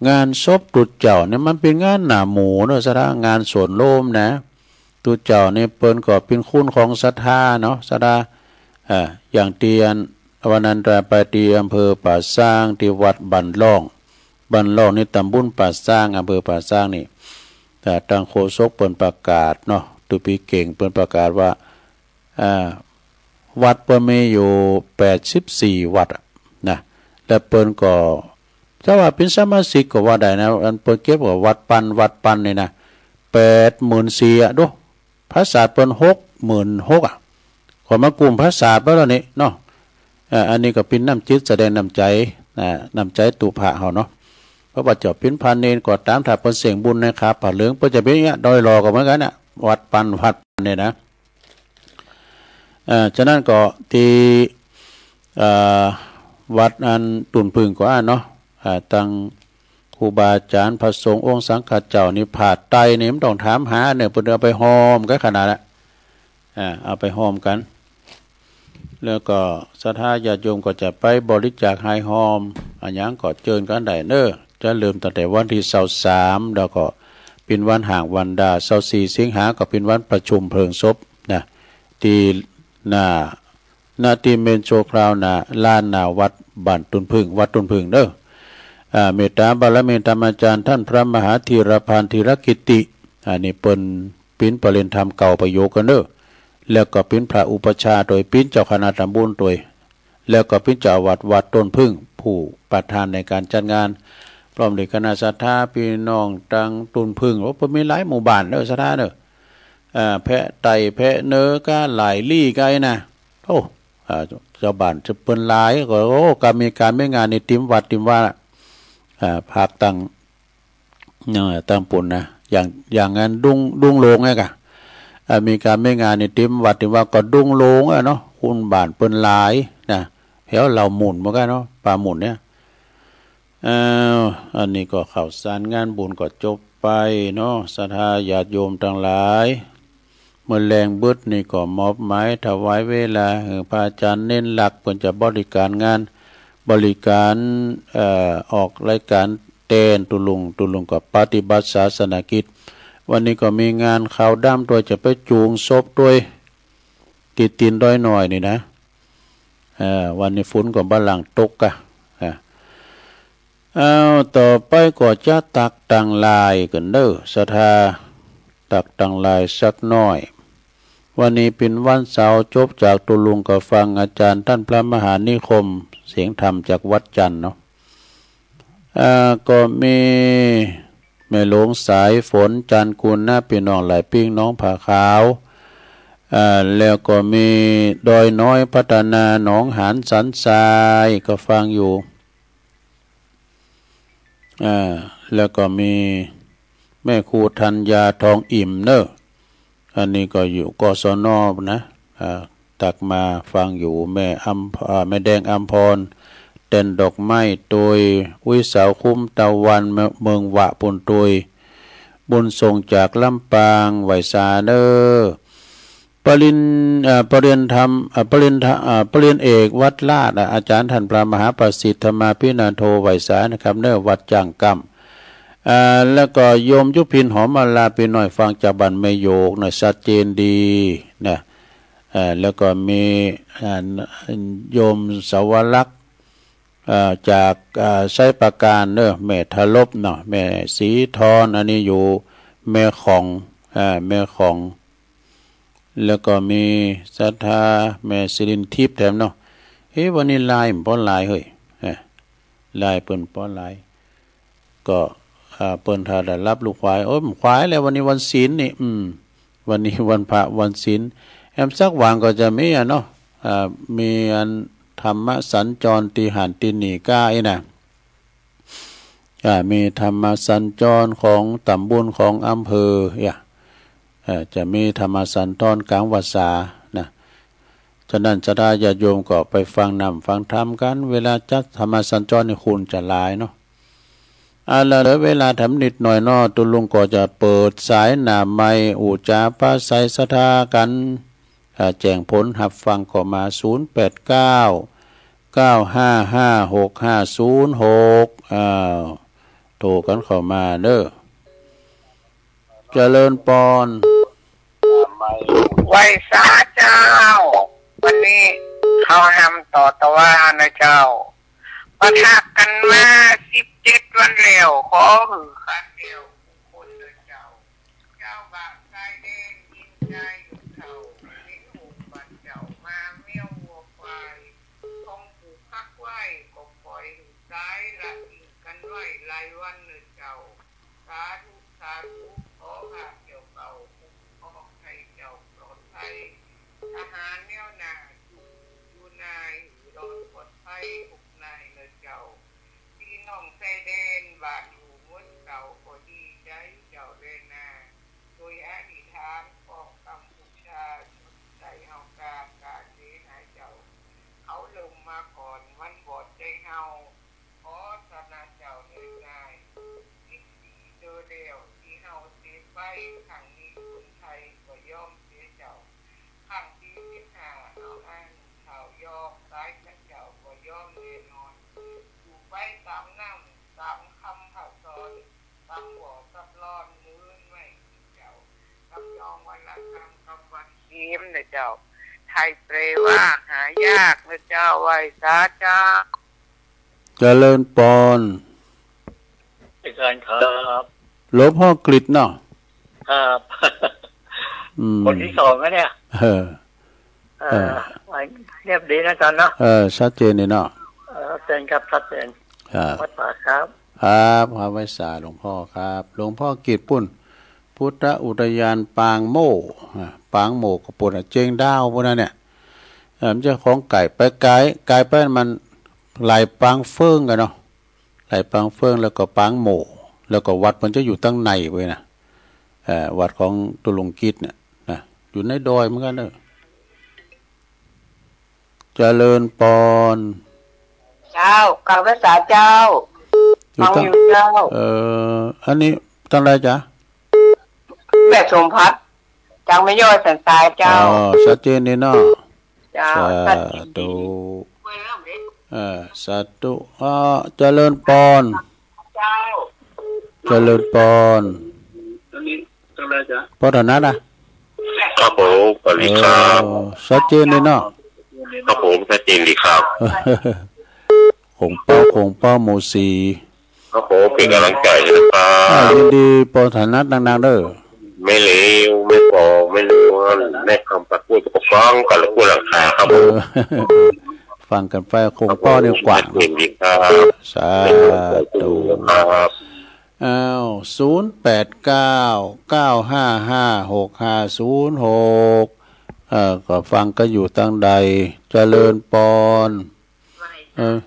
งานศพตุ๊เจ้าเนี่ยมันเป๋นงานหน้าหมู่เนอะ ศรัทธา งานส่วนรวมนะ ตุ๊เจ้านี่เปิ้นก็เป๋นคุณของศรัทธาเนาะ ศรัทธา อ่า อย่างตี้อันวันนั้นไปตี้อำเภอป่าซาง ตี้วัดบ้านล่อง บ้านล่องนี่ตำบลป่าซาง อำเภอป่าซางนี่ อ่า ตังโฆษกเปิ้นประกาศเนาะ ตุ๊ปีเก่งเปิ้นประกาศว่า อ่า วัดเปิ้นมีอยู่แปดสิบสี่วัดอะนะ และเปิ้นก็ ถ้าว่าเป๋นสมาชิกก็ว่าได้นะ อันเปิ้นเก็บว่าวัดปัน วัดปันนี่นะ แปดหมื่นสี่อะ ดู พระศาสตร์เปิ้นหกหมื่นหกอะ ก็มากุมพระสาไปแล้วนี่เนาะ เอ่อ อันนี้ก็เป็นน้ำจิตแสดงน้ำใจ อ่า น้ำใจตุพระเฮาเนาะ เพราะว่าเจ้าเป็นพระเณรก็ตาม ถ้าเปิ้นเสงบุญในขาผ้าเหลือง เปิ้นจะเป็นอย่างเงี้ย ดอยหล่อก็เหมือนกันน่ะ วัดปันวัดเนี่ยนะ เอ่อ ฉะนั้นก็ที่ เอ่อ วัดอันตุนพึ่งก็อ่านเนาะ อ่า ตั้งครูบาอาจารย์พระสงฆ์องค์สังฆเจ้านี่ ผ้าไตรนี่มันต้องถามหาเนี่ย เปิ้นเอาไปห่มกันขนาดละ อ่า เอาไปห่มกัน แล้วก็ศรัทธาญาติโยมก็จะไปบริจาคไหห่ม อะหยังก็เจิญกันได้เน้อ จะเริ่มตั้งแต่วันที่ซาวสาม แล้วก็เป็นวันห้างวันดา ซาวสี่สิงหาก็เป็นวันประชุมเพลิงศพนะ ที่หน้า ณ ที่เมรุนชั่วคราวหน้าลานหน้าวัดบ้านตุนพึ่ง วัดตุนพึ่งเน้อ อ่า เมตตาบารมีธรรมาจารย์ท่านพระมหาธีรพันธ์ธีรกิตติ อันนี้เปิ้น เป๋นประเรียนธรรมเก่าประโยคกันเน้อ แล้วก็เป๋นพระอุปัชฌาย์ตวย เป๋นเจ้าคณะตำบลตวย แล้วก็เป๋นเจ้าอาวาสวัดต้นผึ้ง ผู้ประธานในการจัดงาน พร้อมด้วยคณะศรัทธาพี่น้องตังต้นผึ้ง โอ้ เปิ้นมีหลายหมู่บ้านเน้อ ศรัทธาเน้อ อ่า แพะไต่ แพะเนอ ก็หลายลี้ไกลนะ โอ้ อ่า เจ้าบ้านจะเปิ้นหลาย ก็ โอ้ ก็มีก๋านมีงานนี่เต็มวัดเต็มวา อ่า ภาคตัง เอ่อ ตางปูนนะ อย่าง อย่างอันดุง ดุงโลงไงกะ อ่า มีก๋านมีงานนี่เต็มวัดเต็มวาก็ดุงโลงอะเนาะ คนบ้านเปิ้นหลายนะ แถวเหล่าหมุนเหมือนกันเนาะ ป่าหมุนเนี่ย เอ่อ อันนี้ก็ข่าวสารงานบุญก็จบไปเนาะ ศรัทธาญาติโยมตังหลาย เมื่อแลงเบิดนี่ก็มอบหมายถวายเวลาหื้อพระอาจารย์เน้นหลัก เปิ้นจะบริการงาน บริการ เอ่อ ออกรายการแตนตุลุง ตุลุงก็ปฏิบัติศาสนกิจ วันนี้ก็มีงานขาวดำตวย จะไปจูงศพตวย ที่ตีนดอยน้อยนี่นะ เอ่อ วันนี้ฝนก็บ่าหลั่งตกกะ อ่า เอา ต่อไปก็จะตักตังลายกั๋นเน้อ ศรัทธา ตักตังลายสักหน้อย วันนี้เป๋นวันเสาร์ จบจากตุลุงก็ฟังอาจารย์ต้านพระมหานิคม เสียงธรรมจากวัดจันทน์เนาะ อ่า ก็มีแม่หลวงสายฝน จันทร์กุลนะ พี่น้องหลายปิ้ง หนองผาขาว อ่า แล้วก็มีดอยน้อยพัฒนา หนองหานสันทราย ก็ฟังอยู่ อ่า แล้วก็มีแม่ครูธัญญา ทองอิ่มเนอะ อันนี้ก็อยู่ กศน นะ อ่า ตักมาฟังอยู่ แม่อำ อ่า แม่แดงอำพร แตนดอกไม้ตวย อุ๊ยสาวคุ้มตะวัน เมือง เมืองหวะปูนตวย บุญส่งจากลำปาง ไหว้สาเนอะ ปริญ เอ่อ ปริญญาธรรม เอ่อ ปริญญา เอ่อ ปริญญาเอกวัดลาด อ่ะ อาจารย์ท่านพระมหาประสิทธิ์ธรรมาภินันโท ไหว้สานะครับเนอะ วัดจ้างกำ อ่า แล้วก็โยมยุพินหอมมาลา พี่น้อยฟังจากบ้านแม่โยกนะ ชัดเจนดีนะ อ่า แล้วก็มี อ่า โยมสวรักษ์ อ่า จาก อ่า ไชยประการเนอะ แม่ทะลบเนาะ แม่ศรีทร อันนี้อยู่แม่ของ อ่า แม่ของ แล้วก็มีศรัทธาแม่สิรินทิพย์แถมเนาะ เฮ้ย วันนี้ลายมันป้อหลายเฮ้ย เอ้ย ลายเปิ้นป้อหลาย ก็ อ่า เปิ้นถ้าได้รับลูกควาย โอ้ย ควายแล้ว วันนี้วันศีลนี่ อืม วันนี้วันพระวันศีล แอมสักวันก็จะมีอะเนาะ อ่า มีอันธรรมสัญจรตีหันตีหนีก้าอีนะ อ่า มีธรรมสัญจรของตำบลของอำเภอ อ่ะ เอ่อ จะมีธรรมสัญจรกลางพรรษานะ ฉะนั้นศรัทธาญาติโยมก็ไปฟังนำฟังธรรมกัน เวลาจัดธรรมสัญจรนี่คนจะหลายเนาะ อ่า แล้วเหลือเวลาแถมนิดหน่อยเนาะ ตุลุงก็จะเปิดสายหน้าไมค์ อู้จ๋าปราศรัยศรัทธากัน อ่า แจ้งผลรับฟังก็มา ศูนย์แปดเก้า เก้าห้าห้า หกห้าศูนย์หก อ้าว โทรกันเข้ามาเด้อ เจริญปอน ไหว้สาเจ้า วันนี้เขาแฮมต่อตะวานะเจ้า ปะทะกันมาสิบเจ็ดวันแล้ว ขอหื้อขันเดียวทุกคนเด้อเจ้า เจ้าบ่าวชายแดนยิงใจอยู่เท่า เห็นองค์พระเจ้ามาแมววัวควาย ของผูกพักไว้ก็ปล่อยหื้อตาย ละทิ้งกันไว้หลายวันเด้อเจ้า สาธุ สาธุ ขอพระเจ้าเก่าคุ้มครองให้เจ้าปลอดภัย ทหารแนวไหน ไปตามน้ำตามคำพระสอน ตามบอกกับลอนมื้นไม่เจ้า กับยองวันละคำกับวันเขียมนะเจ้า ไทยแปลว่าหายากนะเจ้า ไหว้สาเจ้า เจริญพร อาจารย์ครับ หลวงพ่อกฤษเนาะ ครับ อืม คนที่สองนะเนี่ย เออ เออ เออ เรียบดีนะอาจารย์เนาะ เออ ชัดเจนดีเนาะ เออ ชัดเจนครับ ชัดเจน ครับ วัดป่าครับ ครับ ครับ ไหว้สาหลวงพ่อครับ หลวงพ่อกฤษปุ้น พุทธอุทยานปางโม่ อ่า ปางโม่ก็ปุ้นน่ะ เจียงดาวปุ้นน่ะเนี่ย เออ มันจะของไกล ไปไกล ไกลไปมันหลายปางเฟิงกันเนาะ หลายปางเฟิง แล้วก็ปางโม่ แล้วก็วัดมันจะอยู่ตั้งในเว้ยนะ เอ่อ วัดของตุลุงกิจเนี่ยนะ อยู่ในดอยเหมือนกันเนอะ เจริญปอน เจ้า ข้าพเจ้าเจ้า อยู่ ฟัง ตั้ง อยู่เจ้า เอ่อ อันนี้ตั้งใดจ๊ะ แม่สมพัฒน์ จากแม่ย้อยสันทรายเจ้า อ๋อ ชัดเจนดีเนาะ เจ้า สาธุ สาธุ เอ่อ สาธุ อ่า เจริญปอน เจ้า เจริญปอน อันนี้ตั้งใดจ๊ะ พ่อถนัดอะ ครับผม สวัสดีครับ เออ ชัดเจนดีเนาะ ครับผม ชัดเจนดีครับ โขงเป้า โขงเป้าหมู่สี่ ครับผม เป็นกำลังใจให้นะครับ อ่า ยินดี พ่อถนัดดังๆเด้อ แม่เหลว แม่ปอง แม่นวล แม่คำ ปากกล้วย ปากกว้าง กันละกล้วยหลังคาครับผม เออ ฟังกันไป โขงเป้านี่กว้าง ชัดเจนดีครับ สาธุ ครับ อ้าว ศูนย์แปดเก้า เก้าห้าห้า หกห้าศูนย์หก เอ่อ ก็ฟังกันอยู่ตั้งใด เจริญปอน เออ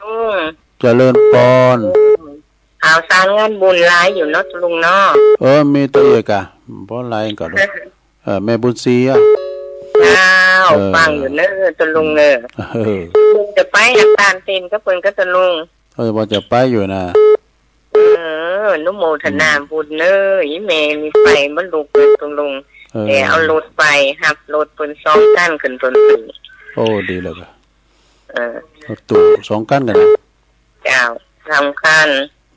อืม เจริญปอน ข่าวสารงานบุญหลายอยู่เนาะลุงเนาะ เออ มีตัวเอกอะ บ่หลายก็ดอก เออ แม่บุญศรีอะ เจ้า เออ ฟังอยู่เนอะตะลุงเนอะ เออ ลุงจะไปหักตานเต้นกับเปิ้นกับตะลุง เออ ว่าจะไปอยู่นะ เออ อนุโมทนาบุญเนอะ อีแม่มีไฟมาลุกเนอะตะลุง เออ แต่เอารถไป หับรถเปิ้นสองคันขึ้นต้นสูง โอ้ ดีแล้วก็ เออ รถตู้สองคันกันนะ เจ้า สองคัน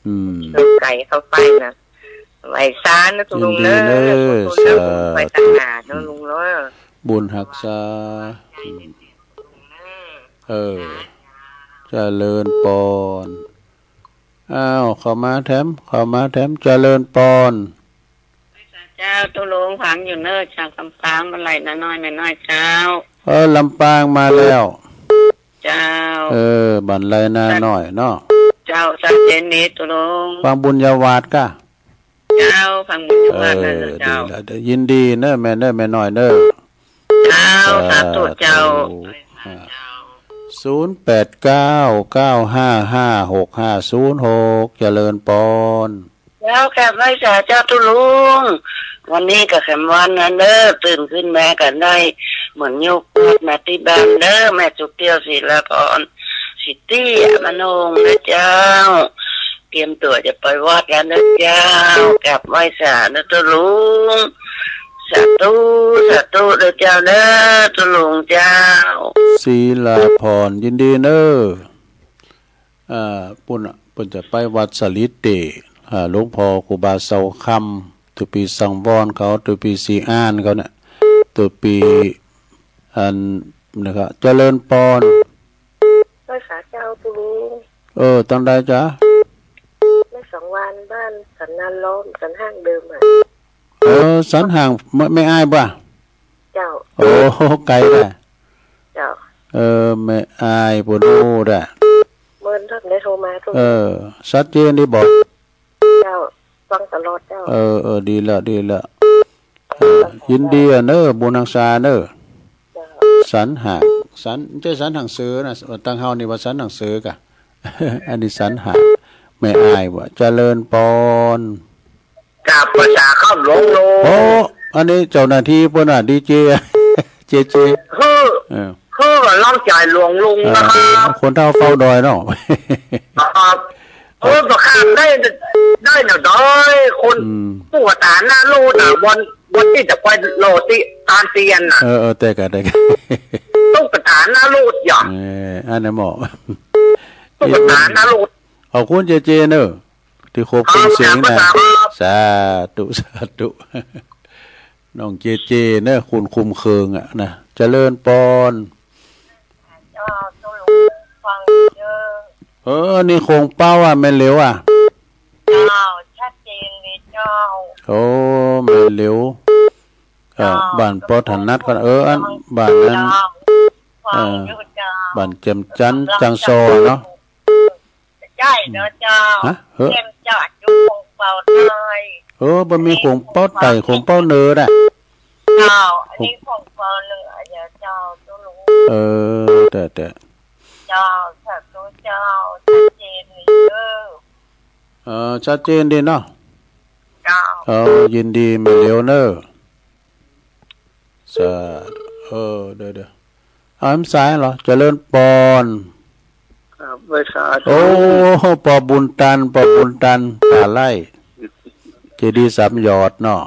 อืม รถไกลเข้าไปนะ ไหว้สานะตะลุงเนอะ ยินดีเนอะ ขอบคุณนะ สาธุ ไหว้สานะลุงเนอะ บุญฮักษา อืม เออ เจริญปอน อ้าว เข้ามาแถม เข้ามาแถม เจริญปอน เจ้า ตะลุงฟังอยู่เนอะ จากลำปาง บ้านไร่นาน้อย แม่น้อยเจ้า เออ ลำปางมาแล้ว เจ้า เออ บ้านไร่นาน้อยเนาะ เจ้า ชัดเจนดีตะลุง ฟังบุญญาวาสกะ เจ้า ฟังบุญญาวาส เออ นั่นน่ะเจ้า ดีละ ดี ยินดีเนอะ แม่เนอะ แม่น้อยเนอะ เจ้า สาธุเจ้า สาธุ อ่า ศูนย์แปดเก้า เก้าห้าห้า หกห้าศูนย์หก เจริญปอน เจ้า กราบไหว้สาเจ้าตะลุง วันนี้ก็แคมวันนั้นเด้อ ตื่นขึ้นมาก็ได้เหมือนยกพาดมาที่บ้านเด้อ แม่สุกเตี้ยว ศิลาพร สิทธิอมโนงค์นะเจ้า เตรียมตัวจะไปวัดแล้วนะเจ้า กราบไหว้สานะตะลุง สาธุ สาธุเด้อเจ้าเด้อ ตะลุงเจ้า ศิลาพร ยินดีเนอะ อ่า ปุ้นน่ะ เปิ้นจะไปวัดสะหลีเต อ่า หลวงพ่อครูบาเสาคำ ตัวปีสังวรเขา ตัวปีศรีอ่านเขาเนี่ย ตัวปี อันนะครับ เจริญปอน ไหว้สาเจ้าตะลุง เออ ตั้งใดจ๊ะ แม่สังวาน บ้านสันนาล้อม สันห้างเดิมอะ เออ สันห้าง แม่ แม่อ้ายบ่ะ เจ้า โอ้ ไกลแท้ เจ้า เออ แม่อ้าย ปูโน่แท้ เมินท่านได้โทรมาทุก เออ ชัดเจนดีบ่ เจ้า ฟังตลอดเจ้า เออ เออ ดีแล้ว ดีแล้ว เออ ยินดีอะเนอะ บุญฮักษาเนอะ เจ้า สันห้าง สัน บ่ใจ้สันห้างเสือนะ ตังเฮานี่ว่าสันห้างเสือกะ อันนี้สันห้าง แม่อ้ายบ่ะ เจริญปอน กราบไหว้สาครับหลวงลุง โอ้ อันนี้เจ้าหน้าที่เปิ้นน่ะ ดีเจ เจเจ คือ เออ คือกำลังใจหลวงลุงนะครับ เออ คนเฒ่าเฝ้าดอยเนาะ ครับ เออ ประคาบได้ ได้หน่อยดอย คน อืม ผู้ตาหน้าโลดน่ะ วัน วันที่จะไปรอที่ตานเตียนน่ะ เออ เออ แต่กะ แต่กะ ตุ๊กตาหน้าโลดอย่าง เออ อันนั้นเหมาะ ตุ๊กตานะลูก ขอบคุณเจเจเนอะ ที่ควบคุมเสียงนะ สาธุ สาธุ น้องเจเจเนอะ คนคุมเครื่องอะนะ เจริญปอน เจ้า ตุ๊ลุงฟังเยอะ เออ นี่โข่งเป้าอะ แม่เหลียวอะ เจ้า ชัดเจนเลยเจ้า โอ้ แม่เหลียว เอ่อ เจ้า บ้านปอถนัดก่อน เออ อัน บ้านนั้น เจ้า เอ่อ ฟังอยู่เจ้า บ้านแจ่มจันทร์ กำลัง จังซอเนาะ ใช่เนาะเจ้า ฮะ เออ เตรียมจัดอยู่โข่งเป้าใต้ เออ บ่มีโข่งเป้าใต้ โข่งเป้าเหนือน่ะ เจ้า อันนี้โข่งเป้าเหนือเจ้า ตุ๊ลุง เออ แต่ แต่ เจ้า สาธุเจ้า ชัดเจนเลยเด้อ เออ ชัดเจนดีเนาะ เจ้า เออ ยินดีแม่เหลียวเนอะ สา เออ เดี๋ยว เดี๋ยว เอา แม่สายเหรอ เจริญปอน ครับ ไหว้สาธุ โอ้ ปอบุญตัน ปอบุญตัน ป่าไร่ เจดีย์สามยอดเนาะ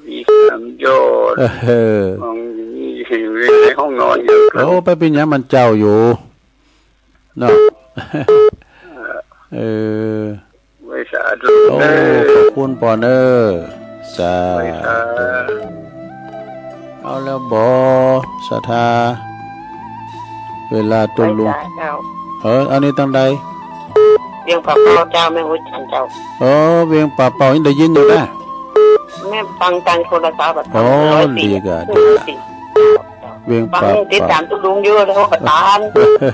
มีสามยอด เออ ของนี่อยู่ในห้องนอนอยู่ครับ โอ้ ไปเป็นหยังมันเจ้าอยู่ เนาะ เออ ไหว้สาธุ โอ้ เด้อ ขอบคุณปอเนอะ สาธุ ไหว้สาธุ เอาแล้วบ่ ศรัทธา เวลาตุ๊ลุง ไหว้สาเจ้า เออ อันนี้ตังใด เวียงป่าเป้าเจ้า แม่ฮู้จักเจ้า เออ เวียงป่าเป้า ยังได้ยินอยู่นะ แม่ฟังทางโทรศัพท์อะ โอ้ ร้อยสี่ ดีกะ ร้อยสี่ เวียงป่าเป้า ฟังติดตามตุ๊ลุงอยู่แล้วก็ตาม เออ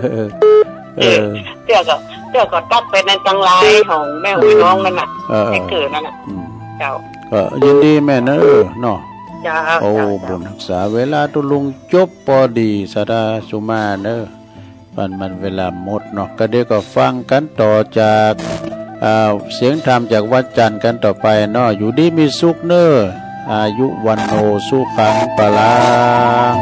เออ เตื้อก็ เตื้อก็ตักไปในตังไลน์ของแม่อุ้ยน้องนั่นน่ะ เออ ไอ้เกิดนั่นน่ะ อืม เจ้า ก็ยินดีแม่เนอะเนาะ เจ้า โอ้ เจ้า เจ้า บุญฮักษา เวลาตุ๊ลุงจบปอดี ศรัทธาสุมาเนอะ ปันมันเวลาหมดเนาะ ก็เดี๋ยวก็ฟังกันต่อจาก อ่า เสียงธรรมจากวัดจันทร์กันต่อไปเนาะ อยู่ดีมีสุขเนอะ อายุวัณโณสุขังพลัง